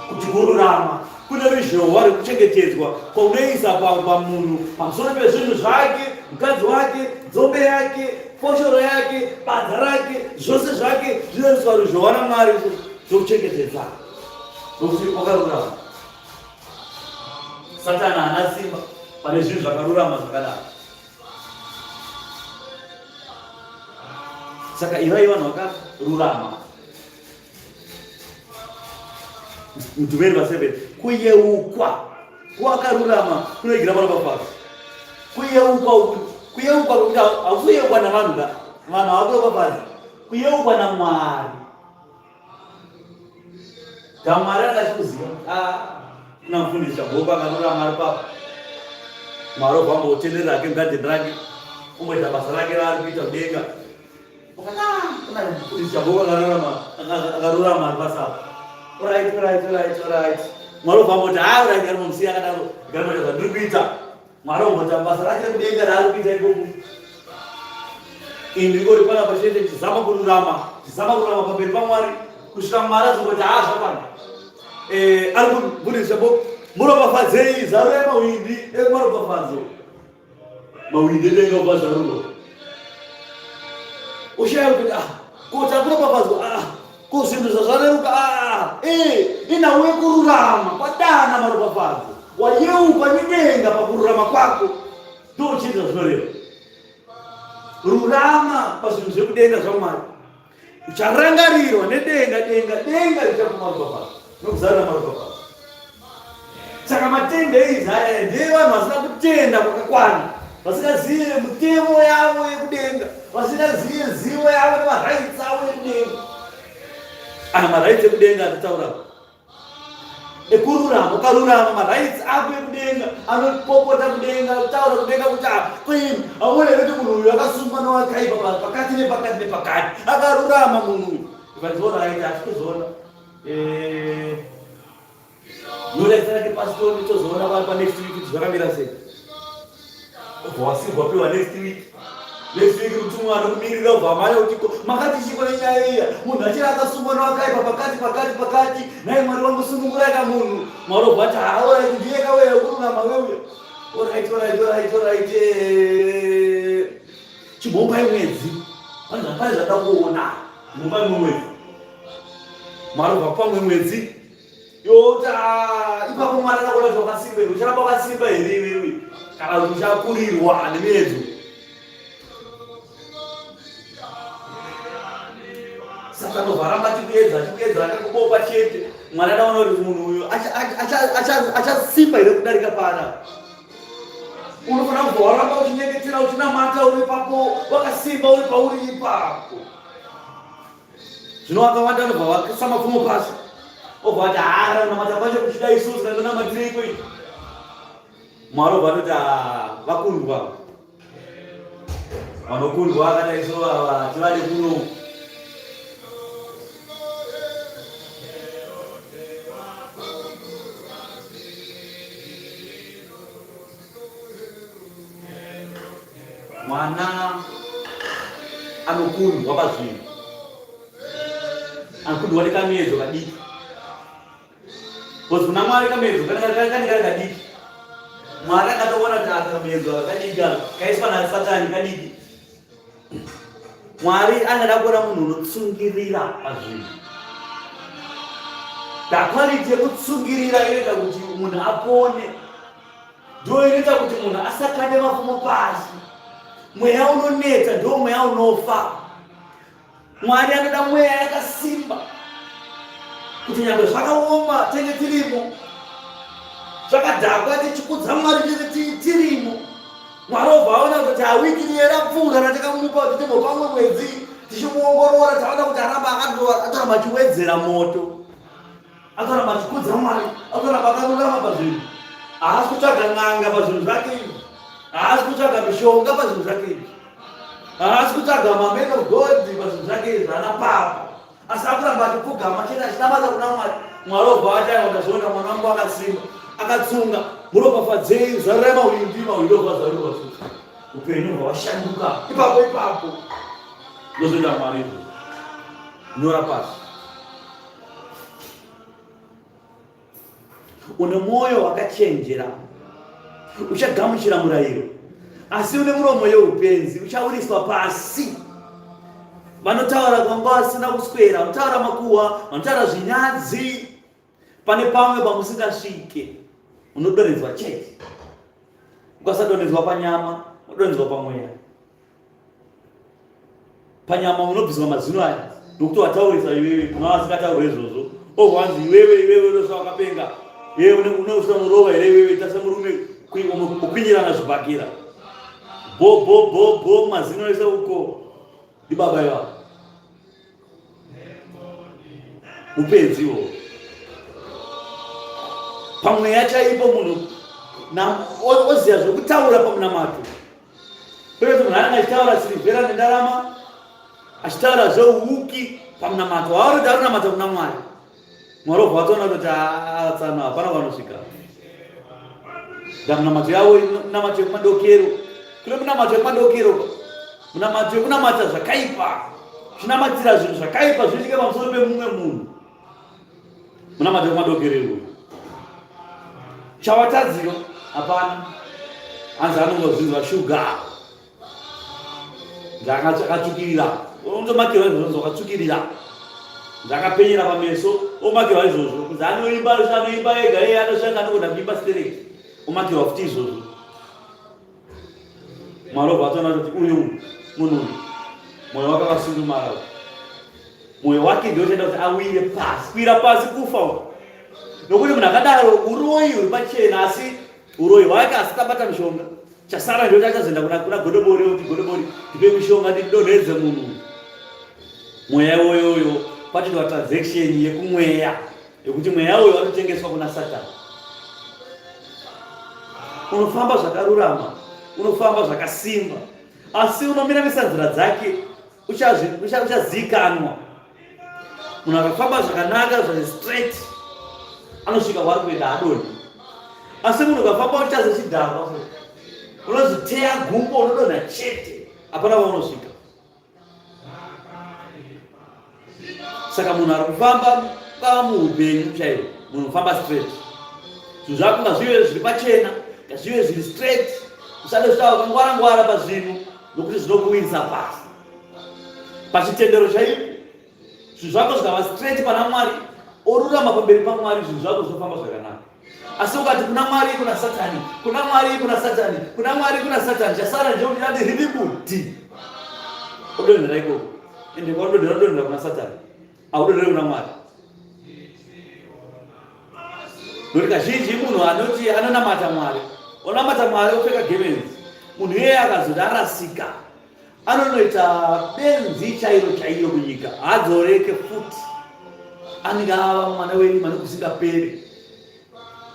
A: kuti kururama kune ruzhowa rekuchengetedzwa kwaunoisa pamunhu pamusoro pezvinhu zvake, mukadzi wake, nzombe yake, foshoro yake, badza rake, zvose zvake zvinoiswa ruzhowa naMwari zvokuchengetedza nokuti wakarurama. Satani haana simba pane zvinhu zvakarurama zvakadaro. Saka ivai vanhu vakarurama. Mudhumeri va7 kuyeukwa kwakarurama kunoigira maropafadzo. Kuyeukwa uku kuyeukwa kwekuti hakuyeukwa navanhu ka vanhu havakuropafadzi kuyeukwa naMwari. Damwari akachikuziva ah, kuna mufundisi Chaboko akarurama ari papo. Mwari obva ambotenderera hake mugadheni rake omboita basa rake raari kuita kudenga. Kuna mufundisi Chaboko akarurama akarurama ari pasi apo. Alright, alright, alright, alright. Mwari obva amboti ah, alright, ari mumusiya akadaro. Ndikaita zvandiri kuita. Mwari ombota basa rake rekudenga raari kuita ikoko. Ini ndingori panapa chete ndichizama kururama, ndichizama kururama pamberi paMwari kusvika Mwari azongoti haa zvakwana. Eh, ari kubudisa bo muropafadzei zarura yemahwindi emaropafadzo. Mahwindi edenga obva zarurwa. Ushaya kuti ah, ko takuropafadzwa ah, ko zvinhu zvazvareruka ah, eh, inhau yekururama kwadana maropafadzo. Wayeukwa nedenga pakururama kwako. Ndochete zvazvinoreva. Rurama pazvinhu zvekudenga zvaMwari. Ucharangarirwa nedenga denga denga richakupa maropafadzo nokuzarura maropafadzo. Saka matende eizi aya ndeevanhu vasina kutenda kwakakwana, vasingazive mutemo yavo yekudenga, vasingazive zivo yavo nemaraitsi avo ekudenga. Aya maraitsi ekudenga atitaura ekururama ukarurama marights ako ekudenga anopopota kudenga kutaura kudenga kuti ah, queen aone here kuti munhu uyu akasungwa nowakaipa pakati nepakati nepakati akarurama munhu uyu ukandiona aita atitozoona eh, nyora zita rake pasi tozoona panext week kuti zvakamira sei Ubva wasigwa piwa next week. Next week mutumwa anokumirira ubva amhanya kuti ko makati chiko nenyaya iya munhu achiri akasungwa nowakaipa pakati pakati pakati nhai Mwari wangu sunungurai ka munhu Mwari obva ati haa orit ndiye ka weya wekururama weuya orit orit orit orit eh, chimbopai mwedzi pane zvapane zvada kuona chimbopai mumwe mwedzi Mwari obva pamwe mwedzi Yota ipapo Mwari akaona kuti wakasimba here, ucharamba wakasimba here iwewe kana kuti uchakurirwa nemiedzo. Satani obva aramba achikuedza achikuedza akakubopa chete. Mwari adaona kuti munhu uyu achasimba here kudarika paana. Unofanira kubva waramba uchinyengetera uchinamata uri ipapo wakasimba uri pauri ipapo. Zvino vakawanda vanobva vakisa mapfumo pasi obva vati haa kunamata kwacho kuchida isusu kana tonamatireiko iyi Mwari obva atoti haa vakundwa vanokundwa akadai so ava tivade kuno Mwana anokundwa pazvinhu, anokundwa nekamuedzo kadiki because kuna Mwari kamuedzo kanenge kari kadiki. Mwari akatoona kuti aka kamuedzo aka kadiki aka kaiswa naSatani kadiki. Mwari angada kuona munhu unotsungirira pazvinhu. The quality yekutsungirira inoita kuti munhu apone. Ndiyo inoita kuti munhu asakande mapfumo pasi. Mweya unonetsa ndiwo mweya unofa. Mwari anoda mweya yakasimba kuti nyangwe zvakaoma tenge tirimo, zvakadhakwa tichikudza Mwari tenge tirimo. Mwari obva aona kuti awiki riye rapfuura ratakamupa kuti timbopa mumwe mwedzi tichimuongorora, taona kuti aramba atoramba achiwedzera moto. Atoramba achikudza Mwari, atoramba akarurama pazvinhu. Haasi kutsvaga n'anga pazvinhu zvake izvi, haasi kutsvaga mishonga pazvinhu zvake izvi, haasi kutsvaga mamen of God pazvinhu zvake izvi, ana papa. Asi akuramba achipfugama chete achinamata kuna Mwari. Mwari obva ati aiwa ndazviona mwana wangu akasimba, akatsunga. Muropafadzei, zarurai mahwindi, mahwindi obva azarurwa futi. Upenyu hwashanduka ipapo ipapo. Ndozvoita Mwari izvo. Nyora pasi. Une mwoyo wakachenjera uchagamuchira murayiro, asi une muromo yeupenzi uchawiswa pasi. Vanotaura kwanga vasina kuswera, vanotaura makuhwa, vanotaura zvinyadzi. Pane pamwe pamusingasvike, unodonhedzwa chete. Ukasadonhedzwa panyama, unodonhedzwa pamweya. Panyama unobviswa mazino aya nokuti wataurisa iwewe, kuna vasingataurwe izvozvo. Ohwanzi iwewe iwewe unosa wakapenga iwewe unosa murova here iwewe, ita semurume kukwinyirana zvibhakera bo bo bo bo mazino ese uko ndibaba ivavo. Upenzi iwowo. Pamweya chaipo munhu oziva zvekutaura pamunamato. Kwete kuti munhu anenge achitaura sirivhera nendarama, achitaura zveuuki pamunamato. Waari kuti ari kunamata kuna Mwari. Mwari obva watoona kuti atsano hapana kwanosvika. Ndamunamato yavo munamato yekumadokero. Kune munamato yekumadokero. Munamato yekunamata zvakaipa. Chinamatira zvinhu zvakaipa zviitike pamusoro pemumwe munhu. Munamato yekumadokero iwoyo. Chawatadziro hapana. Hanzi anongozvinzwa shuga. Ndakatsvukirira. Unotomakirwa izvozvo wakatsvukirira. Ndakapenyera pameso omakirwa izvozvo. Kunzi anoimba anoimba ega iye anoshanda anogona kuimba stereki. Omakirwa futi izvozvo. Mwari obva atoona kuti uyu munhu uyu mwoyo wake wakasundumara uyu. Mwoyo wake ndiwo uchaita kuti awire pasi. Kuwira pasi kufa uku. Nokuti munhu akadaro uroyi huri pachena asi uroyi hwake asi tabata mishonga. Chasara ndicho achazoenda kuna kuna godobori oti godobori ndipe mishonga ndidonhedze munhu uyu. Mweya iwoyoyo patoitwa transaction yekumweya yekuti mweya uyo watotengeswa kuna Satani. Unofamba zvakarurama, unofamba zvakasimba, asi unomiramisa nzira dzake uchazikanwa. Munhu akafamba zvakanaka zviri straight anosvika kwaari kuenda adoni. Asi munhu ukafamba uchaze chidhakwa unozviteya gumbo unodonha chete, hapana kwaunosvika. Saka munhu ari kufamba kava muupenyu chaiwo, munhu ufamba straight, zvinhu zvako ngazvive zviri pachena, ngazvive zviri straight, usade zvitava wakangwara ngwara pazvinhu nokuti zvinokuwinisa pasi pachitendero chaipo. Zvinhu zvako zvikava straight pana Mwari, orurama pamberi paMwari, zvinhu zvako zvinofamba zvakanaka. Asi ukati kuna Mwari kuna Satani, kuna Mwari kuna Satani, kuna Mwari kuna Satani, chasara ndechekuti dadi riri buti. Odonhera ikoko. Ende kwaudonhera udonhera kuna Satani. Haudonheri kuna Mwari. Nokuti kazhinji munhu anoti anonamata Mwari, onamata Mwari opfeka gemenzi. Munhu iyeye akazoti arasika, anonoita benzi chairo chairo kunyika, haadzoreke futi. Anenge ava mwana werima nokusingaperi.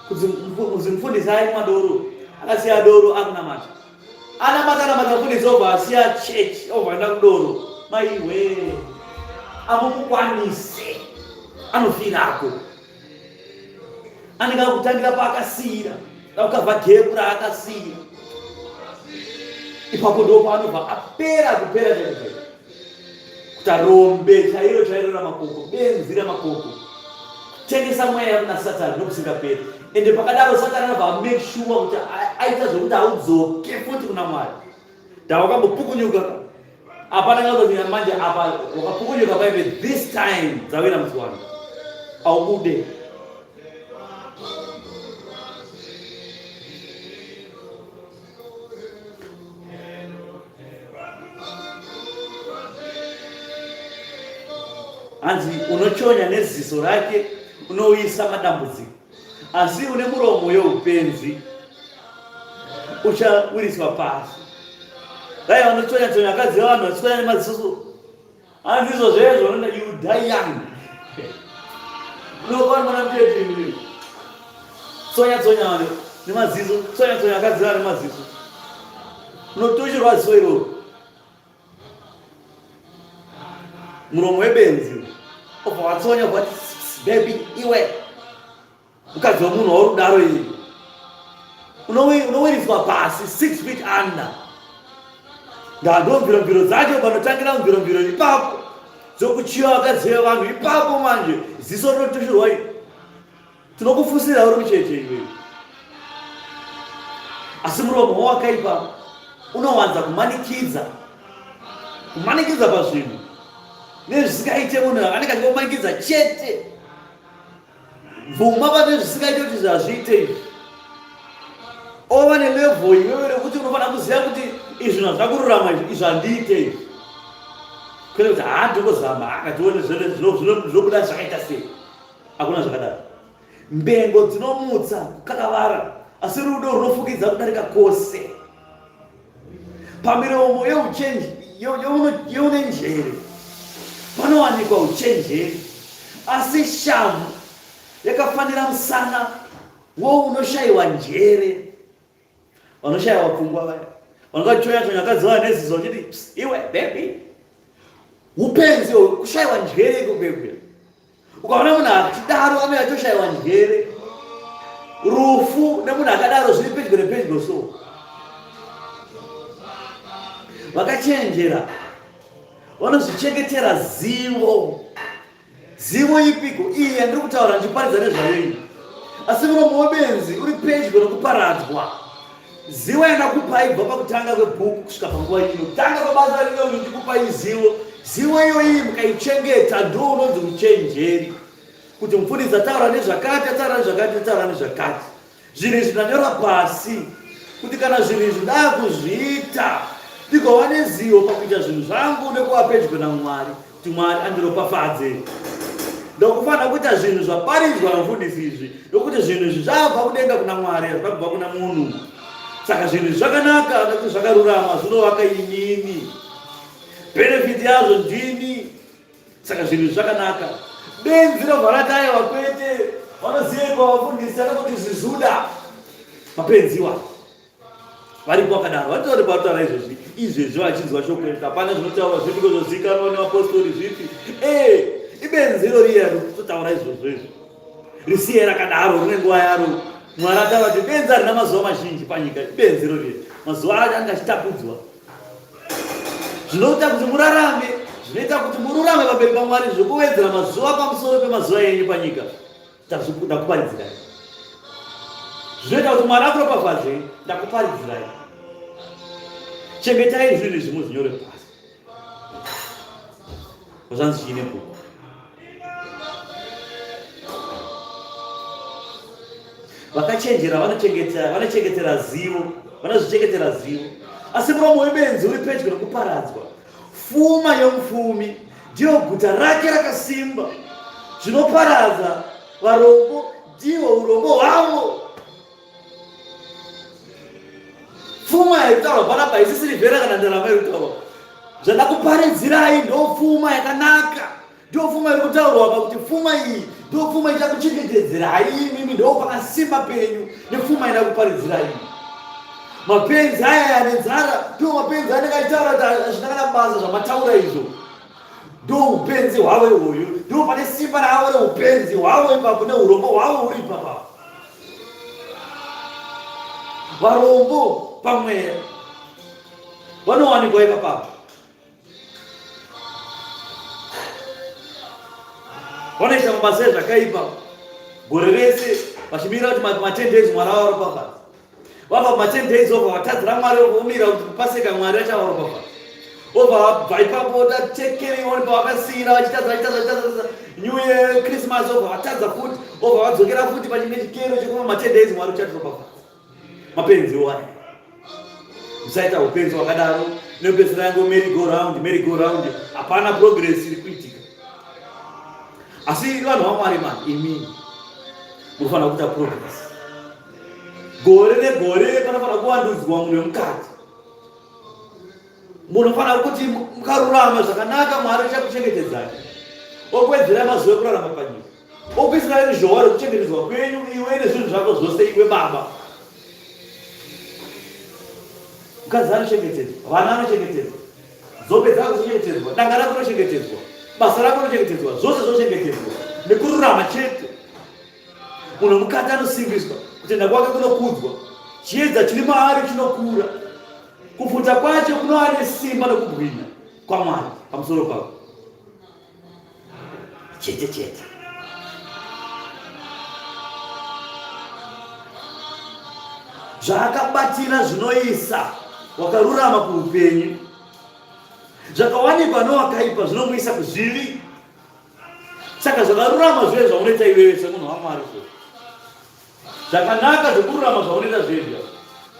A: Kunzi mufundisi aimwa doro, akasiya doro akunamata. Anamata anamata mufundisi obva asiya chechi obva aenda kudoro. Maiwe, amumukwanise, anofirako. Anenge akutangira paakasiira, akukavha gepu raakasiira. Ipapo ndo paanobva apera kupera chaiko chaiko. Kuti arombe chairo chairo ramakoko, benzi ramakoko. Kutengesa mweya kuna Satani nokusingaperi. Ende pakadaro Satani anobva amake sure kuti aita zvekuti haudzoke futi kuna Mwari. Tawakambopukunyuka hapana ngazoti manje apa wakapukunyuka paive this time dzawira mutswana aubude. Hanzi unochonya neziso rake unouyisa madambudziko, asi une muromo yeupenzi uchawiriswa pasi. Dai vanochonya chonya akadzi vevanhu vachichonya nemaziso hanzi izvo zvezvo unoenda you die young. Unokwana mwana mutete tsonya tsonya vanhu nemaziso, tsonya tsonya akadzi vevanhu nemaziso, unotochirwa ziso iroro. Muromo webenzi. Obva watsonya obva wati baby iwe mukadzi wemunhu wauri kudaro iyi unowiriswa pasi 6 feet under. Ndando mviromviro dzacho panotangira mviromviro ipapo dzokuchiva vakadzi vevanhu ipapo manje ziso rinotushurwa iri tinokufusira uri mucheche iwe. Asi muromo wawakaipa unowanza kumanikidza, kumanikidza pazvinhu nezvisingaite. Munhu anenge achikumanikidza chete. Bvuma pane zvisingaite kuti zvazviite izvi. Ova nelevel iwewe rekuti unofanira kuziva kuti izvi hazvina kururama izvi, izvi handiite izvi. Kwete kuti haa ndingozama akatione zvinobuda zvakaita sei. Hakuna zvakadaro. Mbengo dzinomutsa kukakavara, asi rudo runofukidza kudarika kwose. Pamiromo yeune njere panowanikwa uchenjeri, asi shamhu yakafanira musana wounoshayiwa njere. Vanoshayiwa pfungwa vaya vanonga vachichonya chonya vakadzi vaya neziso vachiti iwe baby. Upenzi kushayiwa njere iko kwekuya. Ukaona munhu achidaro anenge achitoshayiwa njere. Rufu nemunhu akadaro zviri pedyo nepedyo so. Vakachenjera vanozvichengetera zivo. Zivo ipiko iyi yandiri kutaura ndichiparidza nezvayo iyi? Asi muromo webenzi uri pedyo nokuparadzwa. Zivo yandakupai kubva pakutanga kwebhuku kusvika panguva ino, kutanga kwebasa rino ndichikupai zivo. Zivo iyoyi mukaichengeta ndo unonzi uchenjeri, kuti mufundisi ataura nezvakati, ataura nezvakati, ataura nezvakati. Zvinhu izvi ndanyora pasi kuti kana zvinhu izvi ndakuzviita ndigova nezivo pakuita zvinhu zvangu nekuva pedyo naMwari, kuti Mwari andiropafadze. Ndokufanira kuita zvinhu zvaparidzwa namufundisi izvi, nokuti zvinhu izvi zvabva kudenga kuna Mwari, hazvina kubva kuna munhu. Saka zvinhu izvi zvakanaka nekuti zvakarurama, zvinovaka inini, benefit yazvo ndini. Saka zvinhu izvi zvakanaka. Benzi robva rati aiwa kwete, vanoziveiko vafundisi akangoti zvizuda mapenziwa. Varipo vakadaro, vatori vataura izvezvi izvezvi vachinzwa shoko iri, hapana zvinotaurwa zvipi kuzozikanwa nevapostori zvipi. Eh, ibenzi iro riya rikutotaura izvozvo izvo. Risiye rakadaro, rine nguva yaro. Mwari ataura kuti benzi harina mazuva mazhinji panyika, ibenzi iro riya. Mazuva acho anenge achitapudzwa. Zvinoita kuti murarame, zvinoita kuti mururame pamberi paMwari, zvekuwedzera mazuva pamusoro pemazuva enyu panyika. Ndakuparidzirai. Zvinoita kuti Mwari akuropafadzei, ndakuparidzirai. Chengetai zvinhu izvi muzvinyore pasi. Zvanzi chii nebhuku? Vakachenjera vanochengetera zivo, vanozvichengetera zivo, asi muromo webenzi uri pedyo nokuparadzwa. Fuma yomupfumi ndiyo guta rake rakasimba, zvinoparadza varombo ndihwo urombo hwavo. Pfuma yaitaurwa panapa haisi sirivhera kana ndarama iri kutaurwa. Zvandakuparidzirai ndopfuma yakanaka, ndopfuma iri kutaurwa apa kuti pfuma iyi ndopfuma ichakuchengetedzerai imimi, ndopakasimba penyu nepfuma indakuparidzirai. Mapenzi aya ane nzara ndiwo mapenzi anenge achitaura kuti hazvina kana basa zvamataura izvo. Ndo upenzi hwavo ihwoyo, ndipo pane simba ravo reupenzi hwavo ipapo neurombo hwavo huri ipapa. Varombo pamweya vanowanikwa ipapapa. Vanoita mabasa ezvakaipa gore rese vachimirira kuti ma10 days Mwari avaropafadze. Vabva ma 10 days obva vatadzira Mwari vomira kuti kupaseka Mwari achavaropafadza. Obva vabva ipapo tatekeri on pavakasiira vachitadza vachitadza vachitadza New Year Christmas obva vatadza futi obva vadzokera futi pachimwe chikero chekuma ma 10 days Mwari uchatiropafadza. Mapenzi wani. Musaita upenzi hwakadaro nekupedzisira yango merry go round merry go round hapana progress iri kuitika. Asi vanhu vaMwari mani imi munofanira kuita progress. Gore negore panofanira kuvandudzwa munhu wemukati. Munofanira kuti mukarurama zvakanaka Mwari achakuchengetedzai. Okuwedzerai mazuva ekurarama panyika. Okuisirai ruzhowa rwekuchengetedzwa kwenyu iwe nezvinhu zvako zvose iwe baba. Mukadzi anochengetedzwa, vana vanochengetedzwa, nzombe dzako dzinochengetedzwa, danga rako rinochengetedzwa, basa rako rinochengetedzwa, zvose zvinochengetedzwa. zvekururama chete. Munhu wemukati anosimbiswa, kutenda kwake kunokudzwa, chiedza chiri maari chinokura, kupfuta kwacho kunova nesimba nokubwinya kwaMwari pamusoro pako. Chete chete. Zvaakabatira zvinoisa wakarurama kuupenyu, zvakawanikwa nowakaipa zvinomuisa kuzvivi. Saka zvakarurama zviye zvaunoita iwewe semunhu waMwari zve zvakanaka zvekururama zvaunoita zvezvo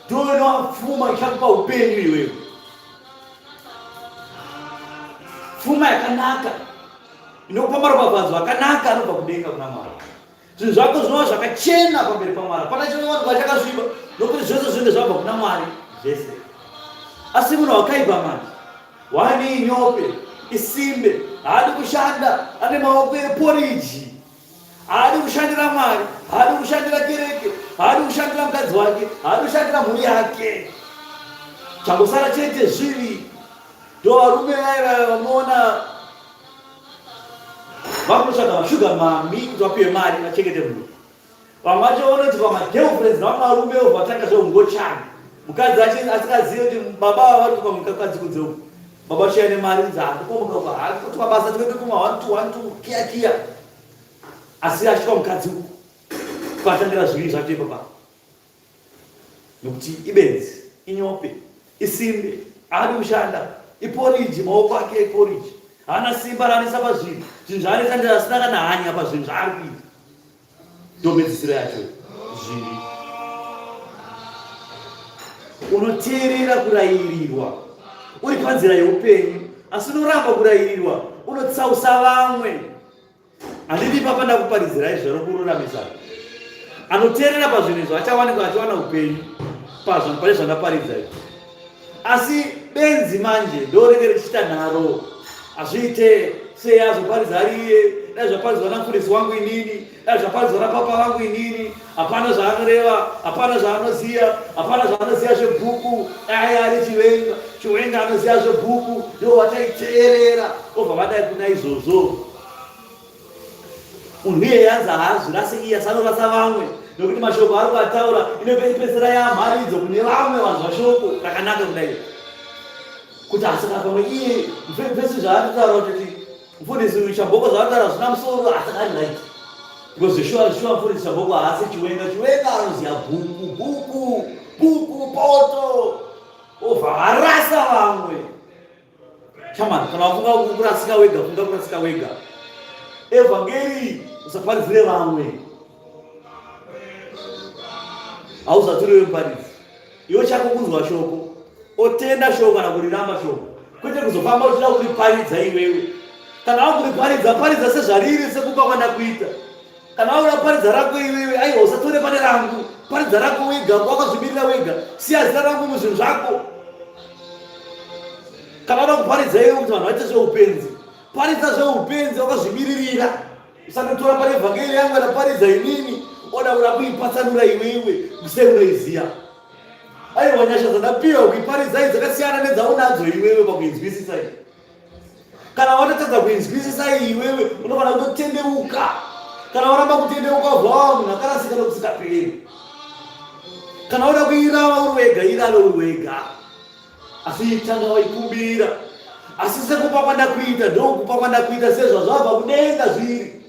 A: ndoinova pfuma ichakupa upenyu iwewe, pfuma yakanaka inokupa maropafadzo akanaka anobva kudenga kuna Mwari. Zvinhu zvako zvinova zvakachena pamberi paMwari, hapana chinowanikwa chakasviba, nokuti zvese zvinenge zvabva kuna Mwari zvese. Asi munhu wakaipa manje wani inyope, isimbe, haadi kushanda, ane maoko eporiji, haadi kushandira Mwari, haadi kushandira kereke, haadi kushandira mukadzi wake, haadi kushandira mhuri yake. Changosara chete zvivi. Ndo varume vaya vamuona vakunotsvaga mashuga mami kuti vapiwe mari vachengete mhuri. Vamwe vacho vanoti pamagirlfriends nevamwe varume obva vatanga zveungochani. Mukadzi asingazive kuti baba ava vari kupa mukadzi kunze uku. Baba vachiuya nemari kunzi handikomuka uku hakuti basa tikuende kuma 1 2 1 2 kiya kiya. Asi achitwa mukadzi uku kwatangira zvivi zvacho ipapa. Nokuti ibenzi, inyope, isimbe, haadi kushanda, iporiji, maoko ake eporiji. Haana simba raanoisa pazvinhu, zvinhu zvaanoita ndizvo asina kana hanya pazvinhu zvaari kuita. Ndomhedzisiro yacho zvivi. Unoteerera kurayirirwa uri panzira yeupenyu, asi unoramba kurayirirwa unotsausa vamwe. Handidi ipapa ndakuparidzirai zvaro kururamisa. Anoteerera pazvinhu izvo achawanikwa achiwana upenyu pazvo pane zvandaparidza izvi. Asi benzi manje ndorenge richiita nharo, hazviite sei azoparidza ari iye, dai zvaparidzwa namufundisi wangu inini, dai zvaparidzwa napapa vangu inini, hapana zvaanoreva, hapana zvaanoziva, hapana zvaanoziva zvebhuku, dai ari Chiwenga, Chiwenga anoziva zvebhuku, ndivo vachaiteerera, obva vadai kuna izvozvo. Munhu iyeye anzi haazvirase iye asi anorasa vamwe nokuti mashoko ari kuataura inopedzisira yamharidzo kune vamwe vanzwa shoko rakanaka kudai kuti asi kana pamwe iye mfesi zvaari kutaura kuti mfundisi uyu Chamboko zvaari kutaura zvina musoro asi ari right because zveshuwa shuwa mfundisi Chamboko haasi Chiwenga. Chiwenga anoziva bhuku bhuku bhuku poto obva arasa vamwe. Chamani, kana wafunga kurasika wega, funga kurasika wega. Evhangeri usaparidzire vamwe. Hauzati uriwe muparidzi. Iwe chako kunzwa shoko, otenda shoko kana kuriramba shoko. Kwete kuzofamba uchida kuriparidza iwewe. Kana wakuriparidza, paridza sezvariri sekupa kwandakuita. Kana wakuda kuparidza rako iwewe, aiwa usatore pane rangu. Paridza rako wega, wakazvimirira wega. Siya zita rangu muzvinhu zvako. Kana wada kuparidza iwe kuti vanhu vaite zveupenzi, paridza zveupenzi wakazvimiririra. Usandotora pane vhangeri yangu andaparidza inini, oda kuda kuipatsanura iwewe, sei unoiziva. Aiwa nyasha dzandapiwa kuiparidza idzi dzakasiyana nedzaunadzo iwewe pakuinzwisisa iyi. Kana watotadza kuinzwisisa iyi iwewe unofanira kutotendeuka. Kana waramba kutendeuka ubva wava munhu akarasika nokusingaperi. Kana uda kuirava uri wega, irave uri wega. Asi tanga waikumbira. Asi sekupa kwandakuita ndokupa kwandakuita sezvazvabva kudenga zviri.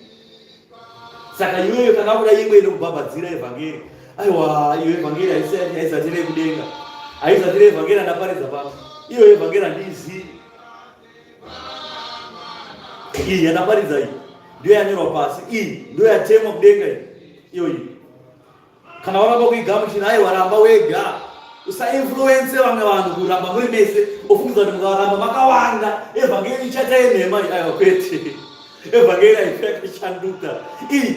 A: Saka iwewe kana wakuda imwe inokubhabhadzira evhangeri, aiwa iyo evhangeri haisati rekudenga, haisati reevhangeri andaparidza pano, iyo evhangeri handiizivi. Iyi yandaparidza iyi ndiyo yanyorwa pasi, iyi ndiyo yatemwa kudenga iyi, iyo iyi. Kana waramba kuigamuchira, aiwa ramba wega. Usainfluence vamwe vanhu kuramba muri mese ofungidza kuti mukaramba makawanda evhangeri ichaita yenhema. Aiwa kwete, evhangeri haifi yakashanduka iyi,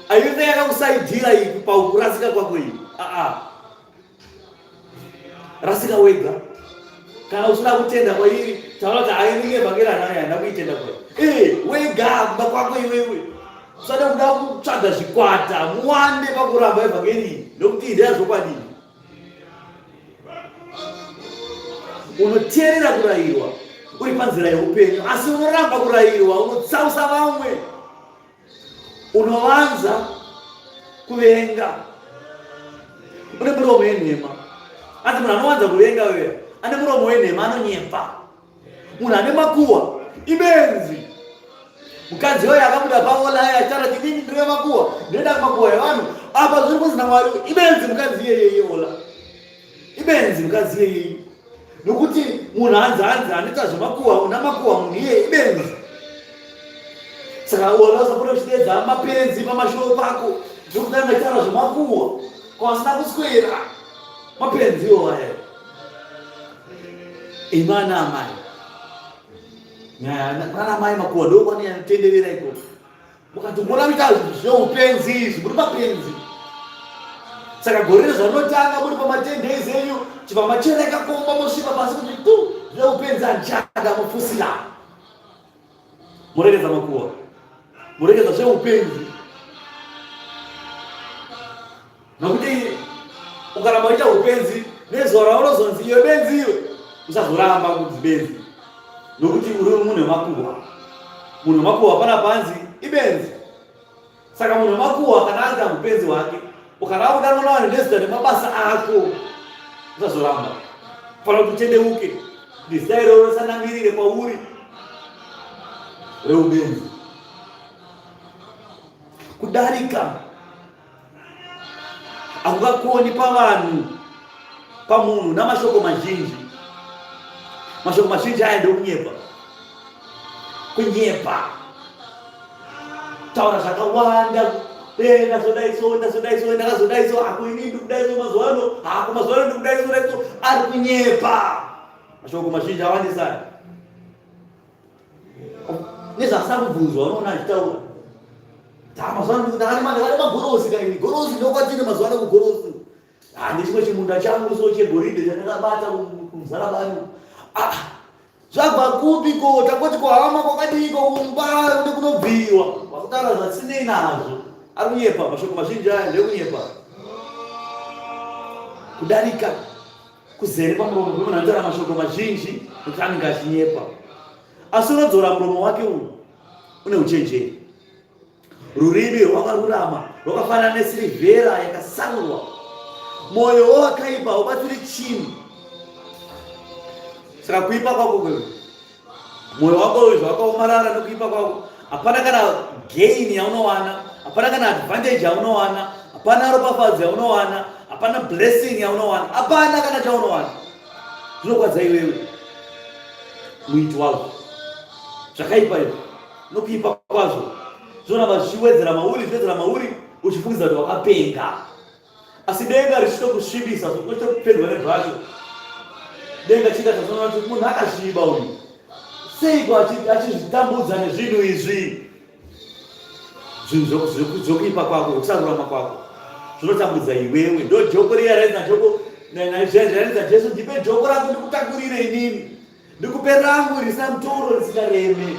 A: haife yakakusaidhira iyi pakurasika kwako iyi. Aa, rasika wega. Kana usina kutenda kwairi, taura kuti hainenge evhangeri anayo, handina kuitenda kwairi. Ee, wega kumba kwako iwewe. Usada kuda kutsvaga zvikwata muwande pakuramba evhangeri iyi, nokuti iyi ndeyazvokwadi. Unoteerera kurayirwa uri panzira yeupenyu, asi unoramba kurayirwa unotsausa vamwe. Unovanza kuvenga une muromo wenhema. Asi munhu anowanza kuvenga uya ane muromo wenhema, anonyepa. Munhu ane makuwa ibenzi. Mukadzi uyo akabuda paola achitaura kuti inini ndine makuwa, ndinoda makuwa evanhu apa zviri kunzi naMwari ibenzi mukadzi iyeye ola ibenzi mukadzi iyeye, nokuti munhu hanzi hanzi anoita zvemakuwa, una makuwa munhu iyeye ibenzi. Saka ola usapota uchidedza mapenzi pamashoo pako nokuti angaitaura zvemakuwa kwasina kuswera, mapenzi iwo aya. Imana amai nyaya kana mai makuwa ndo kwani yanotenderera ikoko, mukati mona kuita zveupenzi izvi, muri mapenzi. Saka gore rezvanotanga muri pama10 days enyu, chibva machera ikakomba, mosvipa pasi kuti tu zveupenzi handichada, mufusira, muregedza makuwa, muregedza zveupenzi, nokuti ukaramba uchiita upenzi, nezuva raunozonzi iwe benzi iwe, usazoramba kunzi benzi, nokuti uri munhu wemakuhwa. Munhu wemakuhwa pana panzi ibenzi. Saka munhu wemakuhwa kana aita upenzi hwake, ukaramba kudanwa navanhu nezita nemabasa ako, usazoramba. Fanira kuti utendeuke, kuti zita iroro risanamirire kwauri reubenzi. Kudarika hakungakoni pavanhu pamunhu namashoko mazhinji. Mashoko mazhinji aya ndekunyepa, kunyepa, taura zvakawanda. Ndazodai so, ndazodai so, ndakazodai so, ako ini ndikudai so mazuva ano, ako mazuva ano ndikudai so, dai so, ari kunyepa. Mashoko mazhinji awandisa nezvaasina kubvunzwa, unoona achitaura. Mazuva ano ndakane magorosi kaini, gorosi ndokwatine mazuva ano kugorosi, ndechimwe chimunda changu so chegoridhe chandakabata kumuzarabani. Ah, zvabva kupi ko? Takoti kuhama kwakadiiko kumba nekunobviwa, wakutaura zvasinei nazvo, ari kunyepa. Mashoko mazhinji aya ndekunyepa. Kudarika kuzere pamuromo pemunhu anotaura mashoko mazhinji, nekuti anenge achinyepa. Asi unodzora muromo wake uyu une uchenjeri. Rurimi rwakarurama rwakafanana nesirivhera yakasarurwa. Mwoyo wewakaipa haubatsiri chinhu. Saka kuipa kwako kwewe, mwoyo wako uyu zvawakaomarara nekuipa kwako, hapana kana gain yaunowana, hapana kana advantage yaunowana, hapana ropafadzo yaunowana, hapana blessing yaunowana, hapana kana chaunowana. Zvinokwadza iwewe muiti wazvo zvakaipa izvo, nokuipa kwazvo zvinoramba zvichiwedzera mauri, zvichiwedzera mauri, uchifungidza kuti wakapenga, asi denga richitokusvibisa, uchitopendwa nebhasho. Denga chiita chazoona kuti munhu akasviba uyu, seiko achizvitambudza nezvinhu izvi? Zvinhu zvokuipa kwako, zvokusarurama kwako zvinotambudza iwewe. Ndo joko riya rainza joko rainza Jesu, ndipe joko rako ndikutakurire inini, ndikupe rangu risina mutoro, risina reme.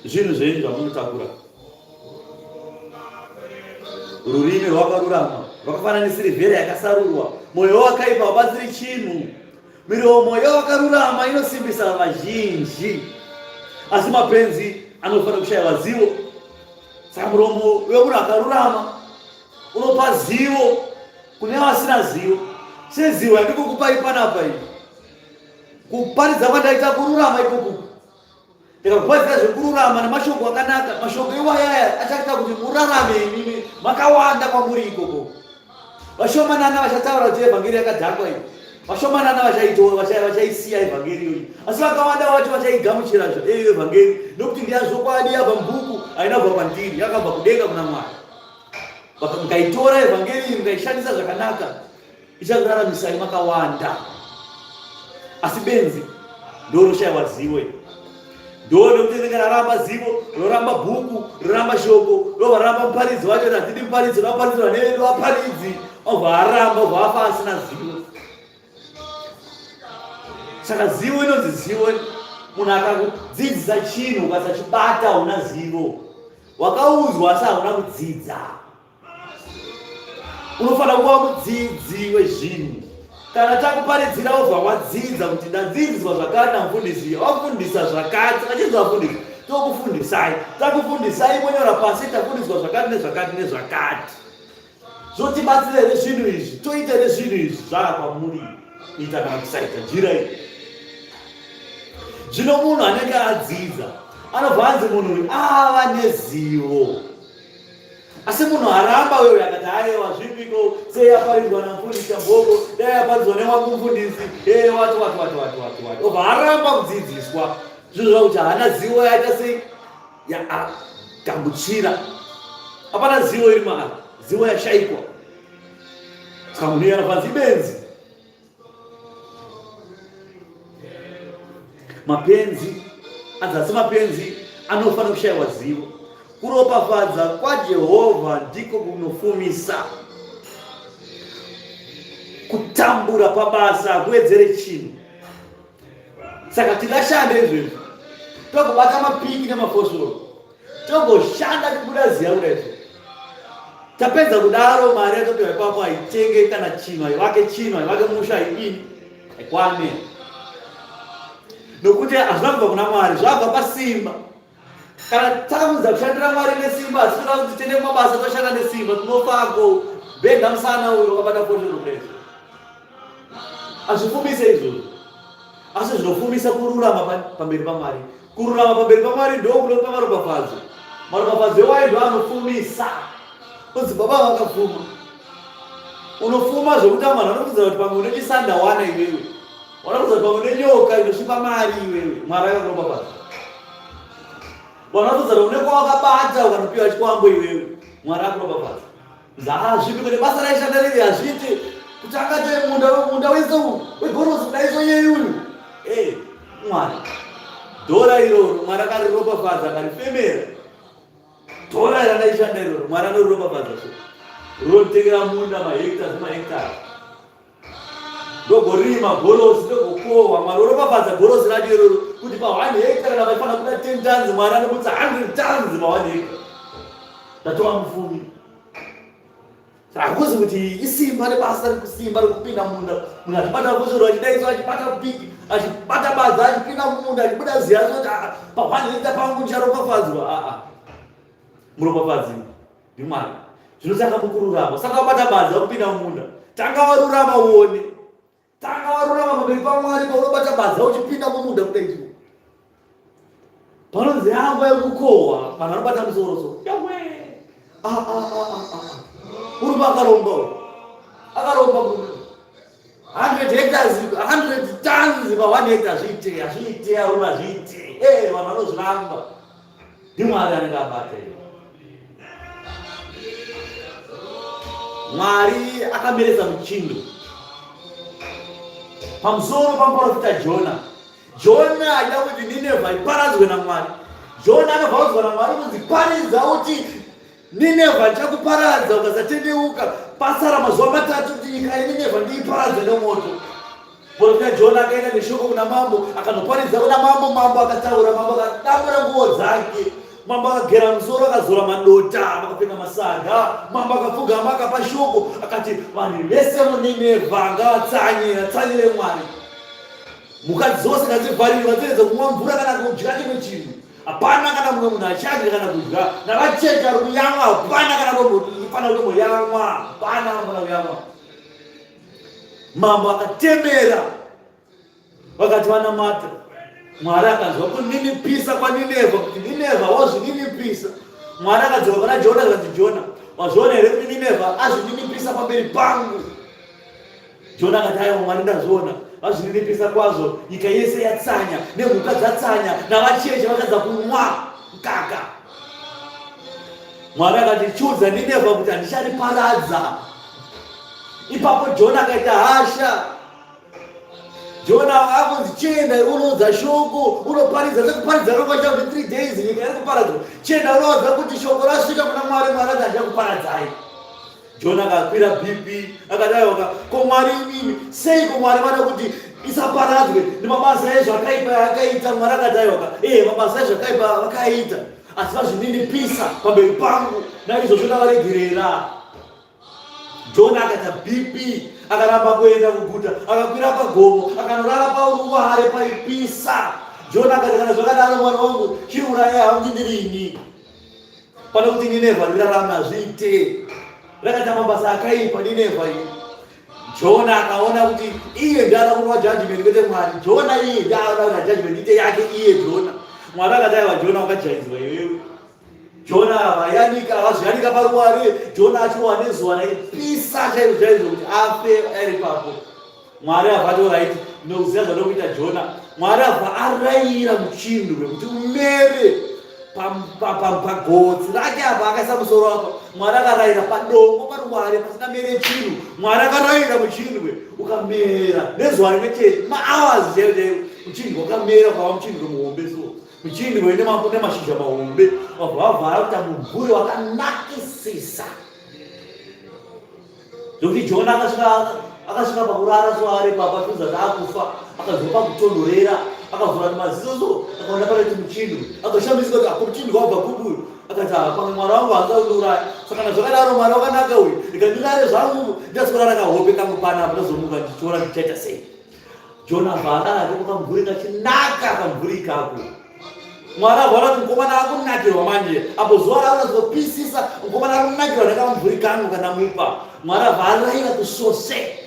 A: Zvinhu zvenyu zvamunotakura. Rurimi rwakarurama rwakafanana nesirivhera yakasarurwa. Mwoyo wakaipa haubatsiri chinhu. Miromo yewakarurama inosimbisa vazhinji, asi mapenzi anofanira kushaiwa zivo. Saka muromo wemunhu akarurama unopa zivo kune vasina zivo. Sezivo yandikukupai panapa iyi, kuparidza kwandaita kururama ikoku, ndikakuparidzira zvekururama nemashoko akanaka, mashoko iwayaya achaita kuti murarame imimi makawanda kwamuri ikoko. Vashomanana vachataura kuti evhangeri yakadhakwa iyi, vashomanana vachaitora, vachaisiya evhangeri iyoyi, asi vakawanda vacho vachaigamuchira iyo evhangeri, nokuti ndeyazvokwadi, yabva mubhuku, haina kubva kwandiri, yakabva kudenga kuna Mwari. Mukaitora evhangeri iyi mukaishandisa zvakanaka, ichakuraramisai makawanda. Asi benzi ndoroshayiwa zivo, ndo nekuti rinenge raramba zivo, roramba bhuku, roramba shoko, robva raramba muparidzi wacho. Hatidi muparidzi, vaparidzi vanevedu vaparidzi, obva aramba, obva afa asina zivo. Saka zivo inonzi zivo, munhu akakudzidzisa chinhu ukasachibata, hauna zivo. Wakaudzwa asi hauna kudzidza. Unofanira kuva mudzidzi wezvinhu. Kana takuparidzira, wobva wadzidza kuti ndadzidziswa zvakati namufundisi, wafundisa zvakati, achinzi vafundisi. Tokufundisai, takufundisai monyora pasi, tafundiswa zvakati nezvakati nezvakati. Zvotibatsira here zvinhu izvi? Toita here zvinhu izvi? Zvava kwamuri kuita kana kusaita. Jira iyi. Zvino munhu anenge adzidza anobva anzi munhu uyu ava nezivo. Asi munhu aramba uyo akati ayewa zvipiko sei yaparidzwa namufundisi Chamboko dai yaparidzwa newangu mufundisi ee wati wati wati wati wati wati obva aramba kudzidziswa zvinhu zvakuti haana zivo yaita sei yaagamuchira hapana zivo iri maari zivo yashaikwa saka munhu iye anofanzi ibenzi Mapenzi anzi asi mapenzi anofanira kushayiwa zivo. Kuropafadza kwaJehovha ndiko kunofumisa. Kutambura pabasa hakuwedzere chinhu. Saka tingashande izvezvi togobata mapiki nemafoshoro Togoshanda kubuda ziya kudai so. Tapedza kudaro mari yatopiwa ipapo haitenge kana chinhu, haivake chinhu, haivake musha, haidini, haikwane. Nokuti hazvina kubva kuna Mwari, zvabva pasimba. Kana takabvunza kushandira Mwari nesimba, asi toda kuti tiende kumabasa toshanda nesimba, tinofako bhenda musana uyo wakabata foshoro kudai so. Hazvifumise izvozvo. Asi zvinofumisa kururama pamberi paMwari. Kururama pamberi paMwari ndokunopa maropafadzo. Maropafadzo iwayo ndo anofumisa. Unzi baba vakafuma. Unofuma zvekuti vanhu vanokuudza kuti pamwe une chisandawana iwewe. Vanokuudza kuti pamwe une nyoka inosvipa mari iwewe. Mwari akakuropafadza. Vanokuudza kuti une kwawakabata ukanopiwa chikwambo iwewe. Mwari akuropafadza. Hazvipi kune basa raishanda riri hazviiti kuti angate munda munda wese wegorosi kudai so yei uyu eh Mwari dhora iroro Mwari akariropafadza akarifemera dhora randaishanda iroro Mwari anoriropafadza so rinotengera munda mahekta zvemahekta ndogorima gorosi ndogokohwa Mwari oropafadza gorosi racho iroro kuti pa 1 hectare kana vaifanira kuda 10 tons Mwari anobutsa 100 tons pa 1 hectare ndatova mufumi hakuzi kuti isimba rebasa rekusimba rekupinda munda munhu achibata foshoro achidaiso achibata piki achibata badza achipinda mumunda achibuda ziya kuti ah, pa 1 hectare pangu ndicharopafadzwa aa ah, muropafadzi ndimwari zvinotanga mukururama saka wabata badza kupinda mumunda tanga warurama uone tanga warurama pamberi pamwari paunobata badza uchipinda mumunda kudai izvo panonzi yangu yekukohwa vanhu vanobata musoro so yawe ah, ah, ah, urume akaromba uyu akaromba murume 100 hectares 100 tons pa 1 hectare zviite hazviite arume hazviite eh vanhu vanozviramba NdiMwari anenge abata iyo. Mwari akameresa muchindo pamusoro pamuprofita Jona. Jona aida kuti Ninevha iparadzwe naMwari. Jona akabva audzwa naMwari kunzi paridza uti Ninevha ndichakuparadza ukasatendeuka. Pasara mazuva matatu kuti nyika yeNinevha ndiiparadze nemoto. Profita Jona akaenda neshoko kuna mambo, akanoparidza kuna mambo. Mambo akataura, mambo akadambura nguo dzake, mambo akagera musoro, akazora madota, akapfeka masaga. Mambo akapfugama, akapa shoko, akati vanhu vese muNinevha ngavatsanye, vatsanyire Mwari. Mhuka dzose ngadzivharirwe, ngadzirege kumwa mvura kana kudya chimwe chinhu. Hapana kana mumwe munhu achadya kana kudya, navacheche ari kuyamwa, hapana kana kufanira kutomboyamwa, hapana anofanira kuyamwa. Mambo akatemera vakati vanamata. Mwari akanzwa kuninipisa kwaNinevha kuti Ninevha wazvininipisa. Mwari akadzoka kuna Jona akati Jona, wazviona here kuti Ninevha azvininipisa pamberi pangu? Jona akati aiwa Mwari ndazviona. Vazvininipisa kwazvo, nyika yese yatsanya, nemhuka dzatsanya, navacheche vakadza kumwa mukaka. Mwari akati chiudza Ninevha kuti handichariparadza. Ipapo Jona akaita hasha. Jona akunzi chienda unoudza shoko, unoparidza sekuparidza rokwaita kuti 3 days nyika iri kuparadzwa. Chienda unoudza kuti shoko rasvika kuna Mwari, Mwari ati handichakuparadzai. Jona akakwira BP akati aiwa ko Mwari imimi seiko Mwari vada kuti isaparadzwe nemabasa ezvakaipa yaakaita Mwari akati aiwa ee mabasa ezvakaipa vakaita asi vazvininipisa pamberi pangu naizvozvo ndavaregerera Jona akaita BP akaramba kuenda kuguta akakwira pagomo akanorara paruware paipisa. Jona akati kana zvakadaro mwana wangu chiuraya hangu ndirini. Pane kuti Ninevha rirarame hazviite. Rakaita mabasa akaipa Ninevha iyi. Jona akaona kuti iye ndiye anoda kurova judgment kwete Mwari. Jona iye ndiye anoda kuti judgment ite yake iye Jona. Mwari akati aiwa Jona wakajaidzwa iwewe. Jona vayanika vazviyanika paruware. Jona achirohwa nezuva raipisa chaizvo chaizvo kuti afe ari papo. Mwari abva ati right ndinokuziva zvandokuita Jona. Mwari abva arayira muchindwe kuti umere pagotsi rake apa akaisa musoro apa. Mwari akarayira padongo paruware pasina mere chinhu. Mwari akarayira muchindwe ukamera nezuva rimwe chete mahours chaiwo chaiwo muchindwe ukamera ukava muchindwe muhombe so muchindwe nemashizha mahombe wabva wavhara kuita mumvuri wakanakisisa. Zvokuti Jona akasvika akasvika pakurara so ari papa achiudza kuti akufa akazwa pakutonhorera akavhura maziso so akaona pane tumuchindwe akashamisika kuti apo muchindwe wabva kupi uyu akati ah, pamwe mwari wangu haanza kundiuraya saka kana zvakadaro mwari wakanaka uyu ndikandirare zvangu ndasikurara kahope kangu panapa ndozomuka ndichiona ndichaita sei Jona abva adara ake kamumvuri kachinaka kamumvuri ikako. Mwari abva kuti mukomana akunakirwa manje apo zuva rakunyatsopisisa mukomana akunakirwa nekamumvuri kangu kandamupa. Mwari abva arayira kusose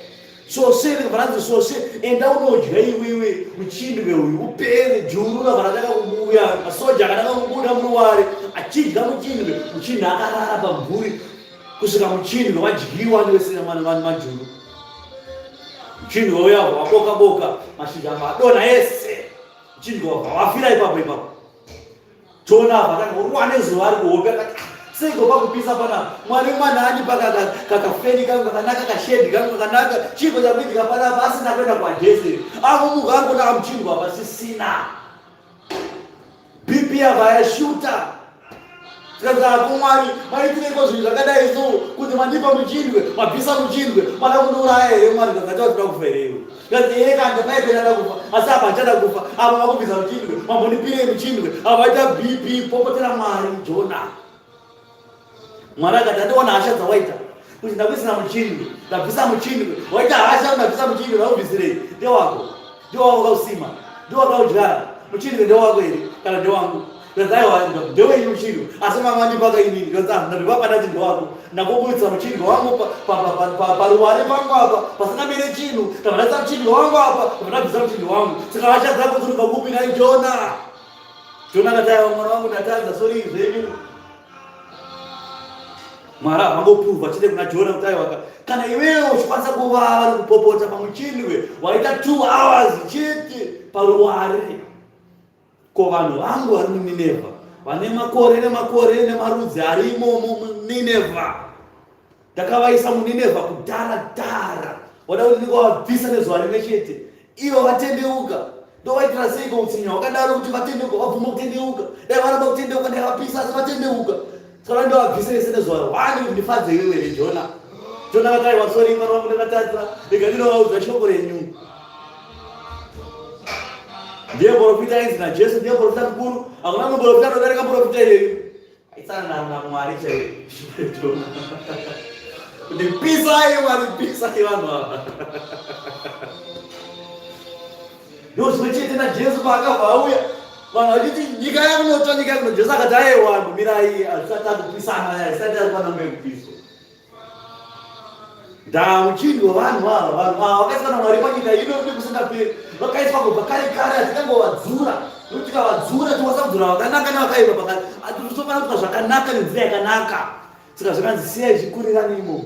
A: sose rikabva ranzi sose enda unodya iwewe muchindwe uyu upere juru rabva ratanga kubuya masoja akatanga kubuda muruware achidya muchindwe muchindwe akarara pamvuri kusvika muchindwe wadyiwa nevese majuru Muchindwa uya waboka boka mashizha madonha ese. Muchindwa wabva wafira ipapo ipapo. Jona abva atanga kurwa nezuva ari kuhope akati ah, seiko pakupisa panapa mwari mwana andipa kakafeni kangu kakanaka kashedhi kangu kakanaka chiiko chakuitika panapa asina kuenda kwadhese akumuka ari kuona kamuchindwa pasisina BP yabva yashuta tikazako Mwari maitireiko zvinhu zvakadai so kuti mandipa muchindwe mabvisa muchindwe mada kundiuraya here Mwari ndakati toda kufa here iwe ndikati ee kande paipe ndada kufa asi apa handichada kufa apa makubvisa muchindwe mambondipirei muchindwe apa vaita BP popotera Mwari Jona Mwari akati andiona hasha dzawaita kuti ndakuisira muchindwe ndabvisa muchindwe waita hasha ndabvisa muchindwe ndaubvisirei ndewako ndewako wakausima ndewakaudyara muchindwe ndewako here kana ndewangu ndazaiwa ndewenyu muchindwe asi mama ndipaka inini ndandipapa ndati ndewako ndakuburitsa muchindwe wangu paruware pangu apa pasina mere chinhu ndabva ndaisa muchindwe wangu apa ndabva ndabvisa muchindwe wangu saka hasha dzako dzinobva kupi nai Jona Jona akati aiwa mwana wangu ndatadza sori zvenyu Mwari havangoprova chete kuna Jona kuti aiwa kana iwewe uchikwanisa kuvava nekupopota pamuchindwe waita 2 hours chete paruware ko vanhu vangu vari muNinevha vane makore nemakore nemarudzi ari imomo muNinevha Ndakavaisa muNinevha kudhara dhara. Wada kuti ndingovabvisa nezuva rimwe chete. Ivo vatendeuka. Ndovaitira seiko utsinye hwakadaro kuti vatendeuka vabvuma kutendeuka. Dai varamba kutendeuka ndaivapisa asi vatendeuka. Saka ndovabvisa vese nezuva rwani kuti ndifadze iwewe here Jona. Jona akati aiwa sorry mwana wangu ndakatadza. Rega ndinovaudza shoko renyu. Ndiye profita ainzi naJesu ndiye profita mukuru. Hakuna muprofita anodarika profita iyeyu. Aitsanangura Mwari chaiye. Kuti pisai Mwari pisai vanhu ava. Ndozvimwe chete naJesu paakabva auya vanhu vachiti nyika yakunotsva nyika yakuno Jesu akati aiwa mirai hazvisati akupisana hazvisati akwana nguva yekupiswa. Ndauchindwa vanhu ava, vanhu ava vakaiswa naMwari panyika ino nekusingaperi, vakaiswa kubva kare kare, hatingangovadzura nokuti tikavadzura tinokwanisa kudzura vakanaka nevakaipa pakati. Tinofanira kuita zvakanaka nenzira yakanaka. Saka zvakanzi siyai zvikurirane imomo.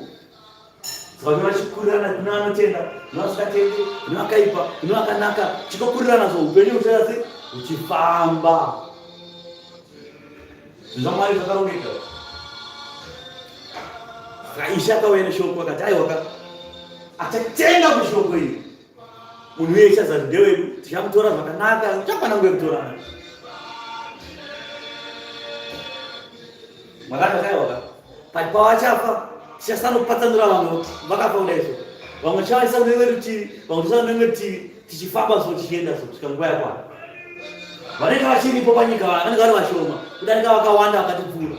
A: Saka vanhu vachikurirana, kune vanotenda, kune vasingatendi, kune vakaipa, kune vakanaka, chikokurirana so upenyu huchaita sei? Huchifamba. Zvinhu zvaMwari zvakarongeka. Saka Ishe akauya neshoko akati aiwa ka achatenga kushoko iri. Munhu uye ichaza ndewedu tichamutora zvakanaka uchakwana nguva yekutorana. Mwari akati aiwa ka pati pavachafa tichasanopatsanura vamwe vakafa kudai so vamwe tichavaisa kune rimwe rutivi vamwe tichaisa kune rimwe rutivi tichifamba so tichienda so kusvika nguva yakwana vanenge vachiripo panyika vanenge vari vashoma kudarika vakawanda vakatipfuura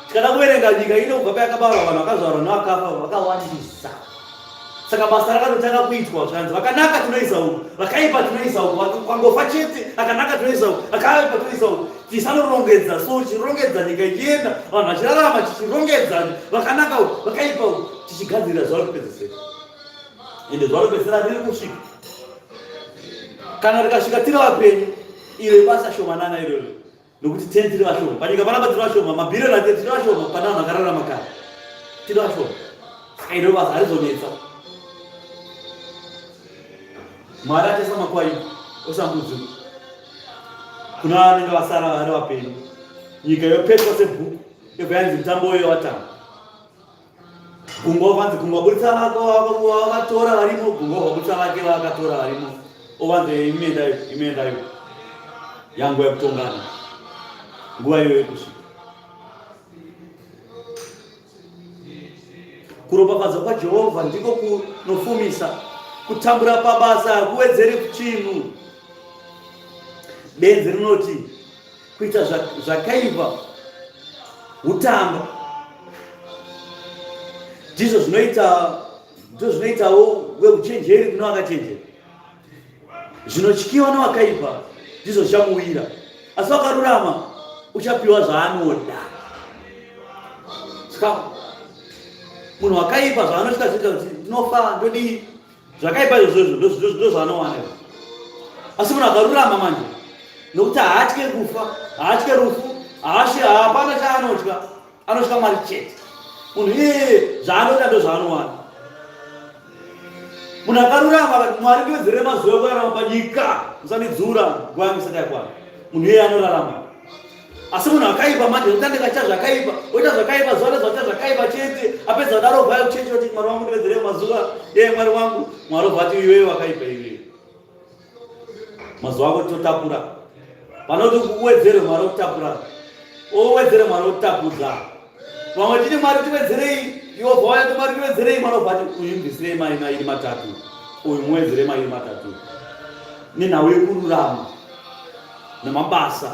A: tikada kuverenga nyika ino kubva payakabarwa vanhu vakazvarwa nevakafa vakawandisa. Saka basa rakatotanga kuitwa zvanzi vakanaka tinoisa uku, vakaipa tinoisa uku, kwangofa chete, akanaka tinoisa uku, akaipa tinoisa uku. Tisanorongedza so tichirongedza nyika ichienda, vanhu vachirarama tichirongedza vakanaka uku, vakaipa uku, tichigadzirira zuva rekupedzisira. Ende zuva rekupedzisira riri kusvika. Kana rikasvika tiri vapenyu, iro ibasa shomanana iroro. Nokuti teni tiri vashoma panyika panapa, tiri vashoma, mabhiriyoni ati tiri vashoma pane vanhu vakararama kare, tiri vashoma. Saka iro basa harizonetsa. Mwari achaisa makwai osambudzi kuna vanenge vasara vari vapenyu, nyika yopetwa sebhuku, yobva yanzi mutambo uyo watanga. Gungwa vanzi gungwa buritsa vako vakatora varimo, gungwa vaburitsa vake vakatora varimo, ovanzi imenda imenda yo yanguva yekutongana, nguva iyoyo yekusvika. Kuropafadzwa kwaJehovha ndiko kunofumisa, kutambura pabasa hakuwedzeri chinhu. Benzi rinoti kuita zvakaipa hutamba, ndizvo zvinoita ndizvo zvinoitawo weuchenjeri kune wakachenjera. Zvinotyiwa newakaipa ndizvo zvichamuwira, asi wakarurama uchapiwa zvaanoda. Saka munhu wakaipa zvaanotya zvoita kuti ndinofa ndodii, zvakaipa izvozvo ndozvaanowana izvo. Asi munhu akarurama manje, nokuti haatye kufa, haatye rufu, haashe, hapana chaanotya, anotya Mwari chete. Munhu iyeye zvaanoda ndozvaanowana. Munhu akarurama akati, Mwari ndiwedzere mazuva ekurarama panyika, musandidzura nguva yangu isati yakwana. Munhu iyeye anorarama. Asi munhu akaipa manje unotange kaita zvakaipa, oita zvakaipa zuva nezuva aita zvakaipa chete, apedza kudaro obva kuchechi oti Mwari wangu ndiwedzere mazuva, ee Mwari wangu, Mwari obva ati iwewe wakaipa iwewe. Mazuva ako totapura. Panoti uwedzere Mwari okutapura. Owedzere Mwari okutapudza. Vamwe titi Mwari tiwedzerei, iwe obva waya kuti Mwari tiwedzerei, Mwari obva ati uyu mubvisirei mai mairi matatu, uyu muwedzere mairi matatu. Nenhau yekururama namabasa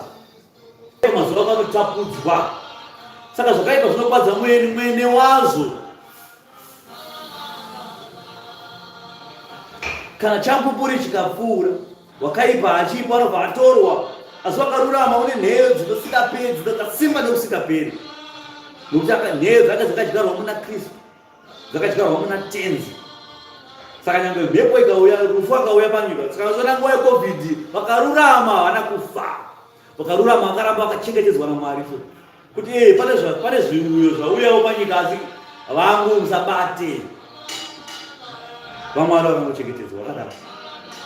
A: mazuva ako anotapudzwa. Saka zvakaipa zvinokwadza mwene mwene wazvo. Kana chamupupuri chikapfuura, wakaipa achipo anobva atorwa, asi wakarurama une nheyo dzinosingaperi, dzakasimba nekusingaperi, nokuti nheyo dzake dzakadyarwa muna Kristu, dzakadyarwa muna Tenzi. Saka nyangwe mhepo ikauya, rufu akauya panyika, saka zona nguva yeCovid, vakarurama havana kufa, vakarurama vakaramba vakachengetedzwa naMwari. So kuti eh, pane pane zviuyo zvauyawo panyika, asi vangu musabate, vamwari vakangochengetedzwa vakadaro.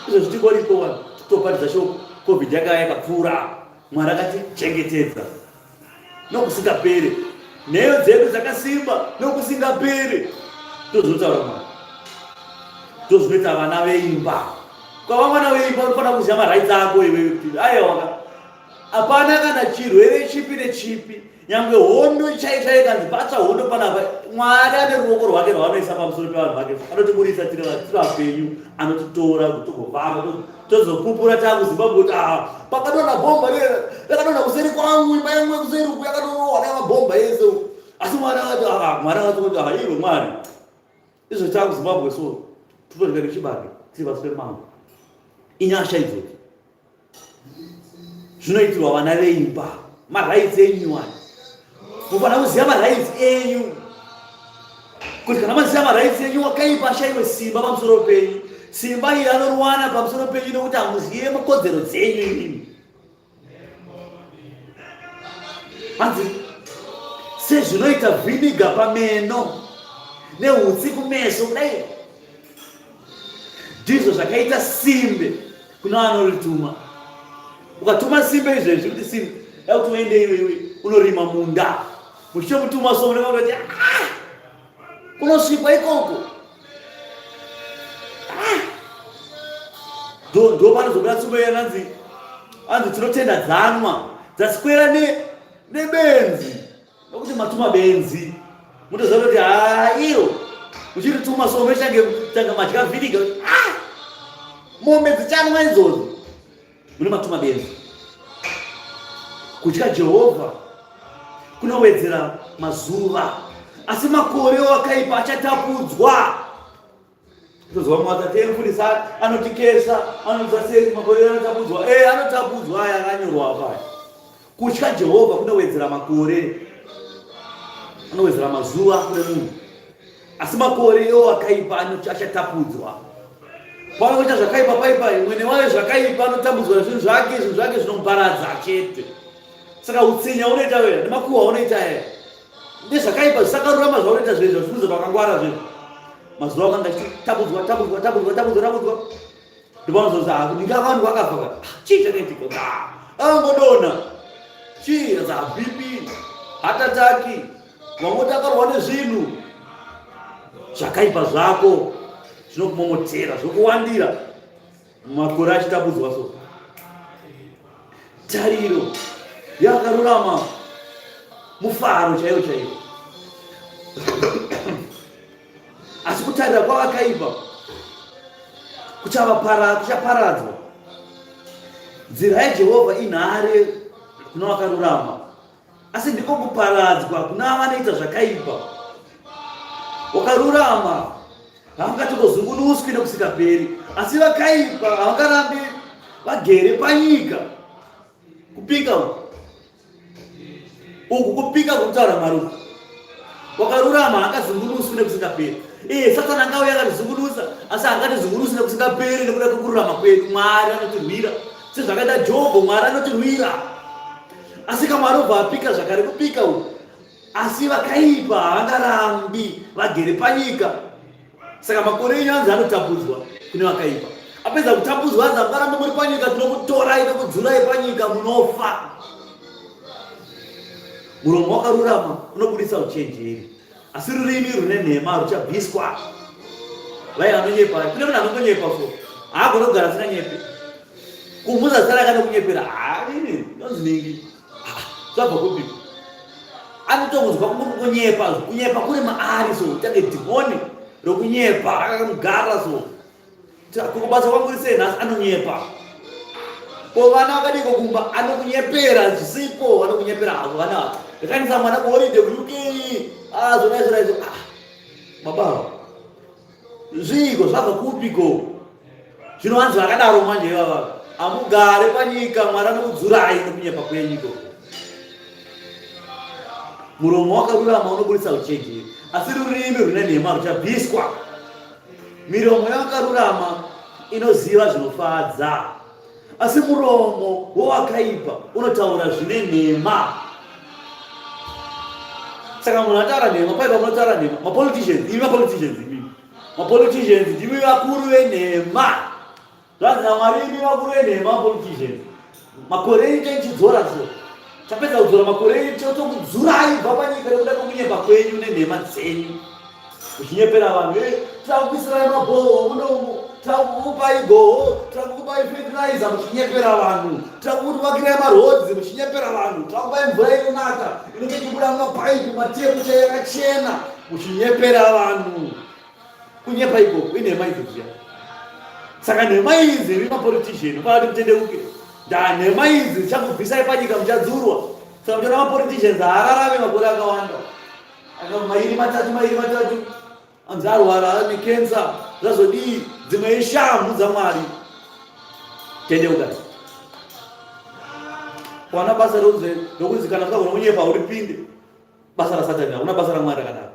A: Izvo zvitingoripo vanhu titoparidza shoko. Covid yakauya yakapfuura, Mwari akatichengetedza nokusingaperi, nheyo dzedu dzakasimba nokusingaperi. Ndozvinotaura Mwari, ndozvinoita vana veimba. Ukava mwana weimba unofanira kuziva marights ako iwewe, kuti aiwa, hapana kana chirwere chipi nechipi, nyangwe hondo chai chai kanzi patsva hondo panapa, Mwari ane ruoko rwake rwaanoisa pamusoro pevanhu vake, anotiburitsa tiri vapenyu, anotitora togofamba, tozopupura taakuZimbabwe kuti ah, pakadonha bhomba rakadonha kuseri kwangu, imba yangu yekuseri uku yakatorohwa nemabhomba ese. Asi Mwari akati, ah, Mwari akati kuti, ah, iwe Mwari, izvo taakuZimbabwe so totodya nechibage tiri pasi pemango. Inyasha idzodzo zvinoitirwa vana veimba. Marights enyu aya, mufanira kuziva marights enyu, kuti kana maziva marights enyu, wakaipa ashaiwe simba pamusoro penyu. Simba iri anoriwana pamusoro penyu nokuti hamuzive makodzero dzenyu imimi. Hanzi sezvinoita vhiniga pameno neutsi kumeso, kudai ndizvo zvakaita simbe kuna vanorituma. Ukatuma simbe izvezvi kuti simbe yakuti uende iwe iwe unorima munda, muchitomutuma so unenge unoti, ah, kunosvikwa ikoko. Ah! Ndo panozobuda tsumbo yananzi anzi tinotenda dzanwa dzaswera nebenzi, nokuti matuma benzi, mutoziva kuti haa, iro uchirituma so unochange tanga madya vhiniga, ah, mombe dzichanwa idzodzo, mune matuma benzi. Kutya Jehovha kunowedzera mazuva, asi makore wakaipa achatapudzwa. Tozwa mwata temfundisi anotikesa anoita sei makore anotapudzwa eh anotapudzwa aya akanyorwa apa. Kutya Jehovha kunowedzera makore. Anowedzera mazuva kune munhu. Asi makore iwo akaipa achatapudzwa. Panoita zvakaipa paipa mwene wayo zvakaipa anotambudzwa nezvinhu zvake zvinhu zvake zvinomuparadza chete. Saka utsinya unoita wena nemakuhwa unoita aya. Ndezvakaipa zvisakarurama zvaunoita zvezvo zvifunza pakangwara zvezvo. Mazuva akanga achitabudzwa tabudzwa tabudzwa tabudzwa tabudzwa. Ndopanozozi ah ndinga vanhu vakafa ka. Ah, chii chakaitika? Ah, angodona. Chii za BP, heart attack, wangoti akarwa nezvinhu zvakaipa zvako zvinokumomotera zvokuwandira makore achitabudzwa so tariro yakarurama mufaro chaiwo chaiwo asi kutarira kwavakaipa kuchaparadzwa nzira yajehovha inhare kuna vakarurama asi ndiko kuparadzwa kuna vanoita zvakaipa wakarurama havangatongozungunuswi nekusingaperi asi vakaipa havangarambi vagere panyika kupika uku uku kupika kutaura mwari uku wakarurama haangazungunuswi nekusingaperi iye satani angauya akatizungunusa asi haangatizungunusi nekusingaperi nekuda kwekururama kwedu mwari anotirwira sezvakaita jobho mwari anotirwira asi kamwari obva apika zvakare kupika uku asi vakaipa havangarambi vagere panyika saka makore enyu anzi anotapudzwa kune vakaipa apedza kutapudzwa anzi hamungarambi muri panyika tinokutorai tokudzurai panyika munofa muromo wakarurama unobudisa uchenjeri asi rurimi rune nhema ruchabviswa vai anonyepa kune munhu anongonyepa so haagone kugara asinganyepi kumuza zita rake anokunyepera haini nonzi ningi zvabva kupi anotongonzwa kunyepa kunyepa kuri maari so tange dhimoni rokunyepa rakamugara so kubasa kwangu uri sei nhasi anonyepa ko vana vakadiko kumba anokunyepera zvisipo vanokunyepera havo vana ava ndakaendesa mwana kuholiday kuuk ah, zvona izvo izvo ah, baba zviiko zvabva kupiko zvino vanzi vakadaro manje ivava amugare panyika mwari anokudzurai nokunyepa kwenyiko muromo wakarurama unoburitsa uchenjeri asi rurimi rune nhema ruchabviswa Miromo yawakarurama inoziva zvinofadza, asi muromo wowakaipa unotaura zvine nhema. Saka munhu ataura nhema, paipa munotaura nhema. Mapoliticians, imi mapoliticians, imi mapoliticians ndimi vakuru venhema. Zvanzi naMwari imi vakuru venhema politicians. Makore enyu taichidzora so. Tapedza kudzora makore enyu totokudzurai kubva panyika nekuda kwekunyepa kwenyu nenhema dzenyu. Uchinyepera vanhu, eh, takuisirai mabhoho munomu, takukupai goho, takukupai fertilizer muchinyepera vanhu, takuvakirai marodzi muchinyepera vanhu, takupai mvura inonaka inenge ichibuda mumapaipi matepu chaiyo yakachena muchinyepera vanhu. Kunyepa ikoko inhema idzo dziya. Saka nhema idzi imi mapolitician unofanira kuti mutendeuke. Ndaa nhema idzi dzichakubvisai panyika muchadzurwa. Saka muchiona mapoliticians haararame makore akawanda. Aka mairi matatu mairi matatu anzi arwara ane cancer zvazodii dzimwe ishamhu dzaMwari. Tendeuka. Wana basa rokunzi kana usagona kunyepa uripinde. Basa raSatani hakuna basa raMwari rakadaro.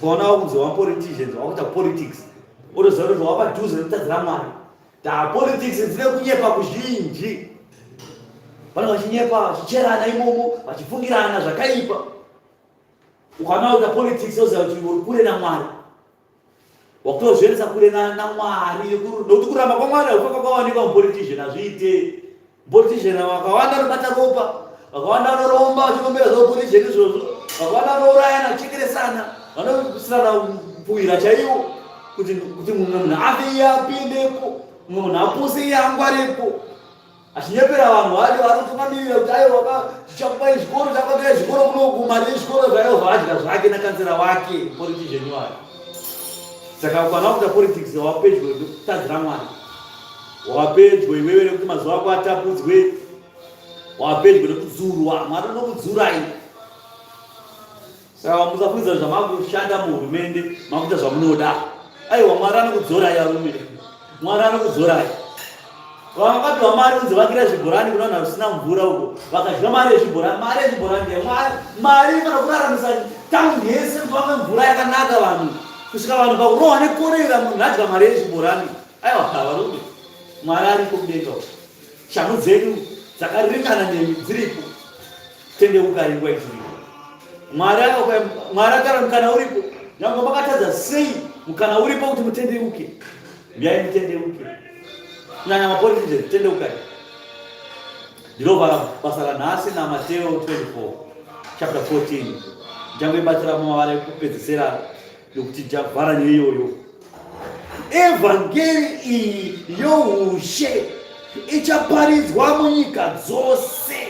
A: Ukaona wakunzi wapoliticians wakuita politics otoziva kuti wapadhuze nekutadzira Mwari. Ta politics dzine kunyepa kuzhinji. Vanenge vachinyepa vachicherana imomo vachifungirana zvakaipa. Ukaona wakuita politics oziva kuti uri kure naMwari. Wakutozviendesa kure naMwari nekuti kuramba kwaMwari hakufa kwakawanikwa mupolitician hazviite. Politician vakawanda vanobata ropa, vakawanda vanoromba vachirombera zvepolitician izvozvo, vakawanda vanourayana vachichekeresana, vanoisirana mupfuhwira chaiwo kuti kuti mumwe munhu afe iye apindepo, mumwe munhu apuse iye angwarepo. Achinyepera vanhu vacho vari kutungamirira kuti aiwa ka tichakupai zvikoro, tichakuvakirai zvikoro kunoku, mari yezvikoro zvayo adya zvake nakanzera wake politician iwayo. Saka ukaona wakuita politics wapedyo nekutadzira Mwari. Wapedyo iwewe nekuti mazuva ako atapudzwe. Wapedyo nekudzurwa. Mwari unokudzurai. Saka musafungidzira zvamakushanda muhurumende makuita zvamunoda. Aiwa, Mwari anokudzorai arume, Mwari anokudzorai. Vakapiwa mari kunzi vakira zvibhorani kuna vanhu vasina mvura uko, vakadya mari yezvibhorani. Mari yezvibhorani ndiye mari, mari inofanira kuraramisa taundi yese kuti vamwe mvura yakanaka vanhu, kusvika vanhu pakurohwa nekorera, munhu adya mari yezvibhorani. Aiwa, varume, Mwari ariko kudenga uko, shangu dzenyu dzakaringana nemi dziripo. Tendeukai nguva ichiripo. Mwari Mwari akara mukana uripo, nyange makatadza sei, mukana uripo kuti mutendeuke. Uyai mutendeuke, kunyanya mapoliticians, tendeukai. Ndinovhara basa ranhasi naMateo 24 chapter 14. Ndichangoibatira mumavara ekupedzisira nokuti ndichavhara neiyoyo.
B: Evhangeri iyi youshe ichaparidzwa munyika dzose,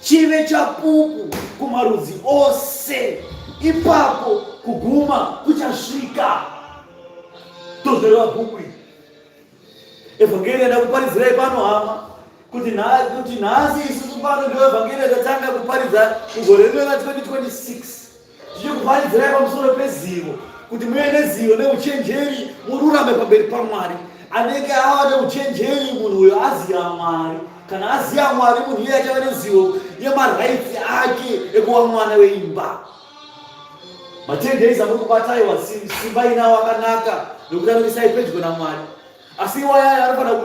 B: chive chapupu kumarudzi ose, ipapo kuguma kuchasvika.
A: Tozoreva bhuku iri evhangeri yandakuparidzirai pano hama, kuti nhasi isusu pano ndio evhangeri yatatanga kuparidza mugore rino ra 2026, tichikuparidzirai pamusoro pezivo, kuti muve nezivo neuchenjeri, mururame pamberi paMwari. Anenge ava neuchenjeri munhu uyo aziva Mwari. Kana aziva Mwari, munhu iye achava nezivo yemarights ake ekuva mwana weimba. Ma10 days amuri kubata, aiwa, simba inawo akanaka nekuti anoisai pedyo naMwari, asi iwaya anofanira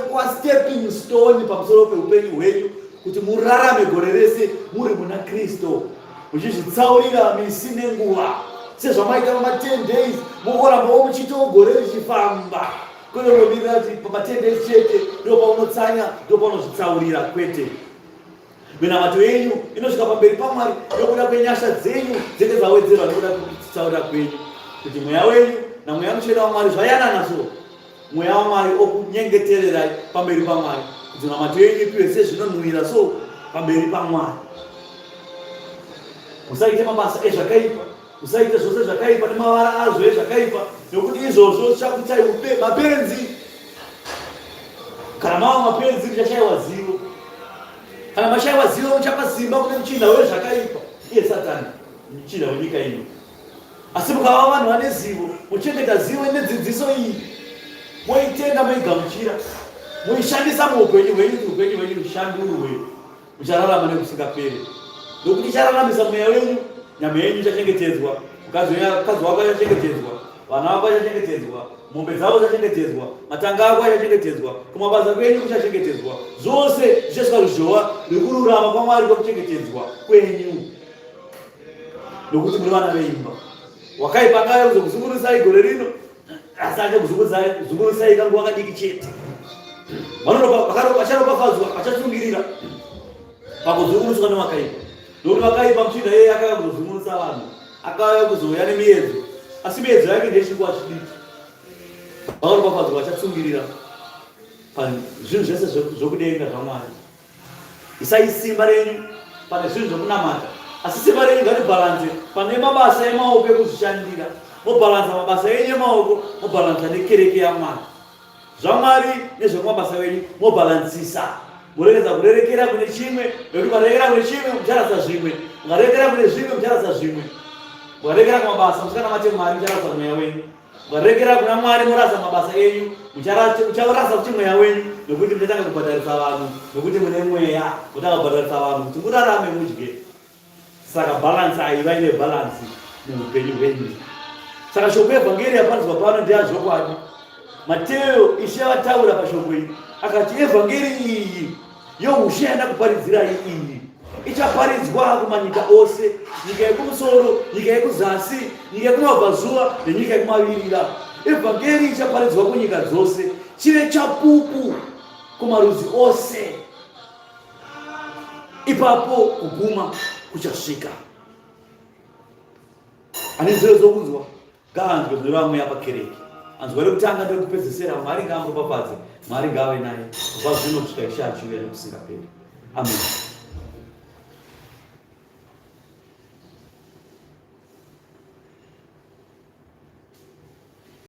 A: kuva stepping stone pamusoro peupenyu hwenyu kuti murarame gore rese muri muna Kristu, muchizvitsaurira misi nenguva sezvamaita pama10 days, mokorambawo muchiitawo gore richifamba, kwete kungomirira kuti pama10 days chete ndo paunotsanya, ndo paunozvitsaurira. Kwete. Minamato yenyu inosvika pamberi paMwari nokuda kwenyasha dzenyu dzinenge dzawedzerwa nokuda kwekutsaurira kwenyu, kuti mweya wenyu naMweya Mutsvene waMwari zvayanana. So mweya waMwari okunyengetererai pamberi paMwari kuti minamato yenyu ipiwe sezvinonhuhwira so pamberi paMwari. Musaite mabasa ezvakaipa, musaite zvose zvakaipa nemavara azvo ezvakaipa, nokuti izvozvo zvichakuitai upe mapenzi. Kana mava mapenzi, muchashayiwa zivo. Kana mashayiwa zivo, muchapa simba kune muchinda wezvakaipa, iye Satani, muchinda wenyika ino. Asi mukava vanhu vane zivo, muchengeta zivo nedzidziso iyi, moitenda, moigamuchira, moishandisa muupenyu hwenyu kuti upenyu hwenyu hushandurwe, muchararama nekusingaperi, nokuti ichararamisa mweya wenyu. Nyama yenyu ichachengetedzwa, mukadzi wako achachengetedzwa, vana vako vachachengetedzwa, mombe dzavo dzichachengetedzwa, matanga ako achachengetedzwa, kumabasa kwenyu kuchachengetedzwa. Zvose zvichasvika ruzhowa rwekururama kwaMwari kwekuchengetedzwa kwenyu, nokuti muri vana veimba. Wakaipa ngave kuzokuzungurutsai gore rino, asi achakuzungurutsai kanguva kadiki chete. Vacharopafadzwa vachatsungirira pakuzungurutswa newakaipa, nokuti vakaipa muchinda iyeye akauya kuzozungurutsa vanhu, akauya kuzouya nemiedzo, asi miedzo yake ndeyechinguva chidiki. Vakaropafadzwa vachatsungirira pazvinhu zvese zvokudenga zvaMwari. Isai simba renyu pane zvinhu zvokunamata, asi simba renyu ngaribhalanze pane mabasa emaoko ekuzvishandira. Mobhalanza mabasa enyu emaoko, mobhalanza nekereke yaMwari, zvaMwari nezvekumabasa wenyu mobhalansisa, muregedza kurerekera kune chimwe, nekuti mukarerekera kune chimwe mucharasa zvimwe, mukarerekera kune zvimwe mucharasa zvimwe. Mukarerekera kumabasa musikanamate Mwari, mucharasa mweya wenyu. Mukarerekera kuna Mwari morasa mabasa enyu, mucharasa kuti mweya wenyu, nokuti muchatanga kubhadharisa vanhu, nokuti mune mweya, motanga kubhadharisa vanhu kuti murarame mudye. Saka balance haiva ine balance muupenyu hwenyu. Saka shoko yevhangeri yaparidzwa pano ndeyazvokwadi. Mateo Ishe vataura pashoko iyi akati evhangeri iyi youshe yandakuparidzirai iyi ichaparidzwa kumanyika ose, nyika yekumusoro, nyika yekuzasi, nyika yekumabvazuva nenyika yekumavirira. Evhangeri ichaparidzwa kunyika dzose, chive chapupu kumarudzi ose, ipapo kuguma kuchasvika. Ane nzeve dzokunzwa ngaanzwe zvinoreva mweya pakereke. Anzwa rekutanga nderekupedzesera. Mwari ngaamuropafadze, Mwari ngaave naye kubva zvino kusvika Ishe achiuya nekusingaperi. Amen.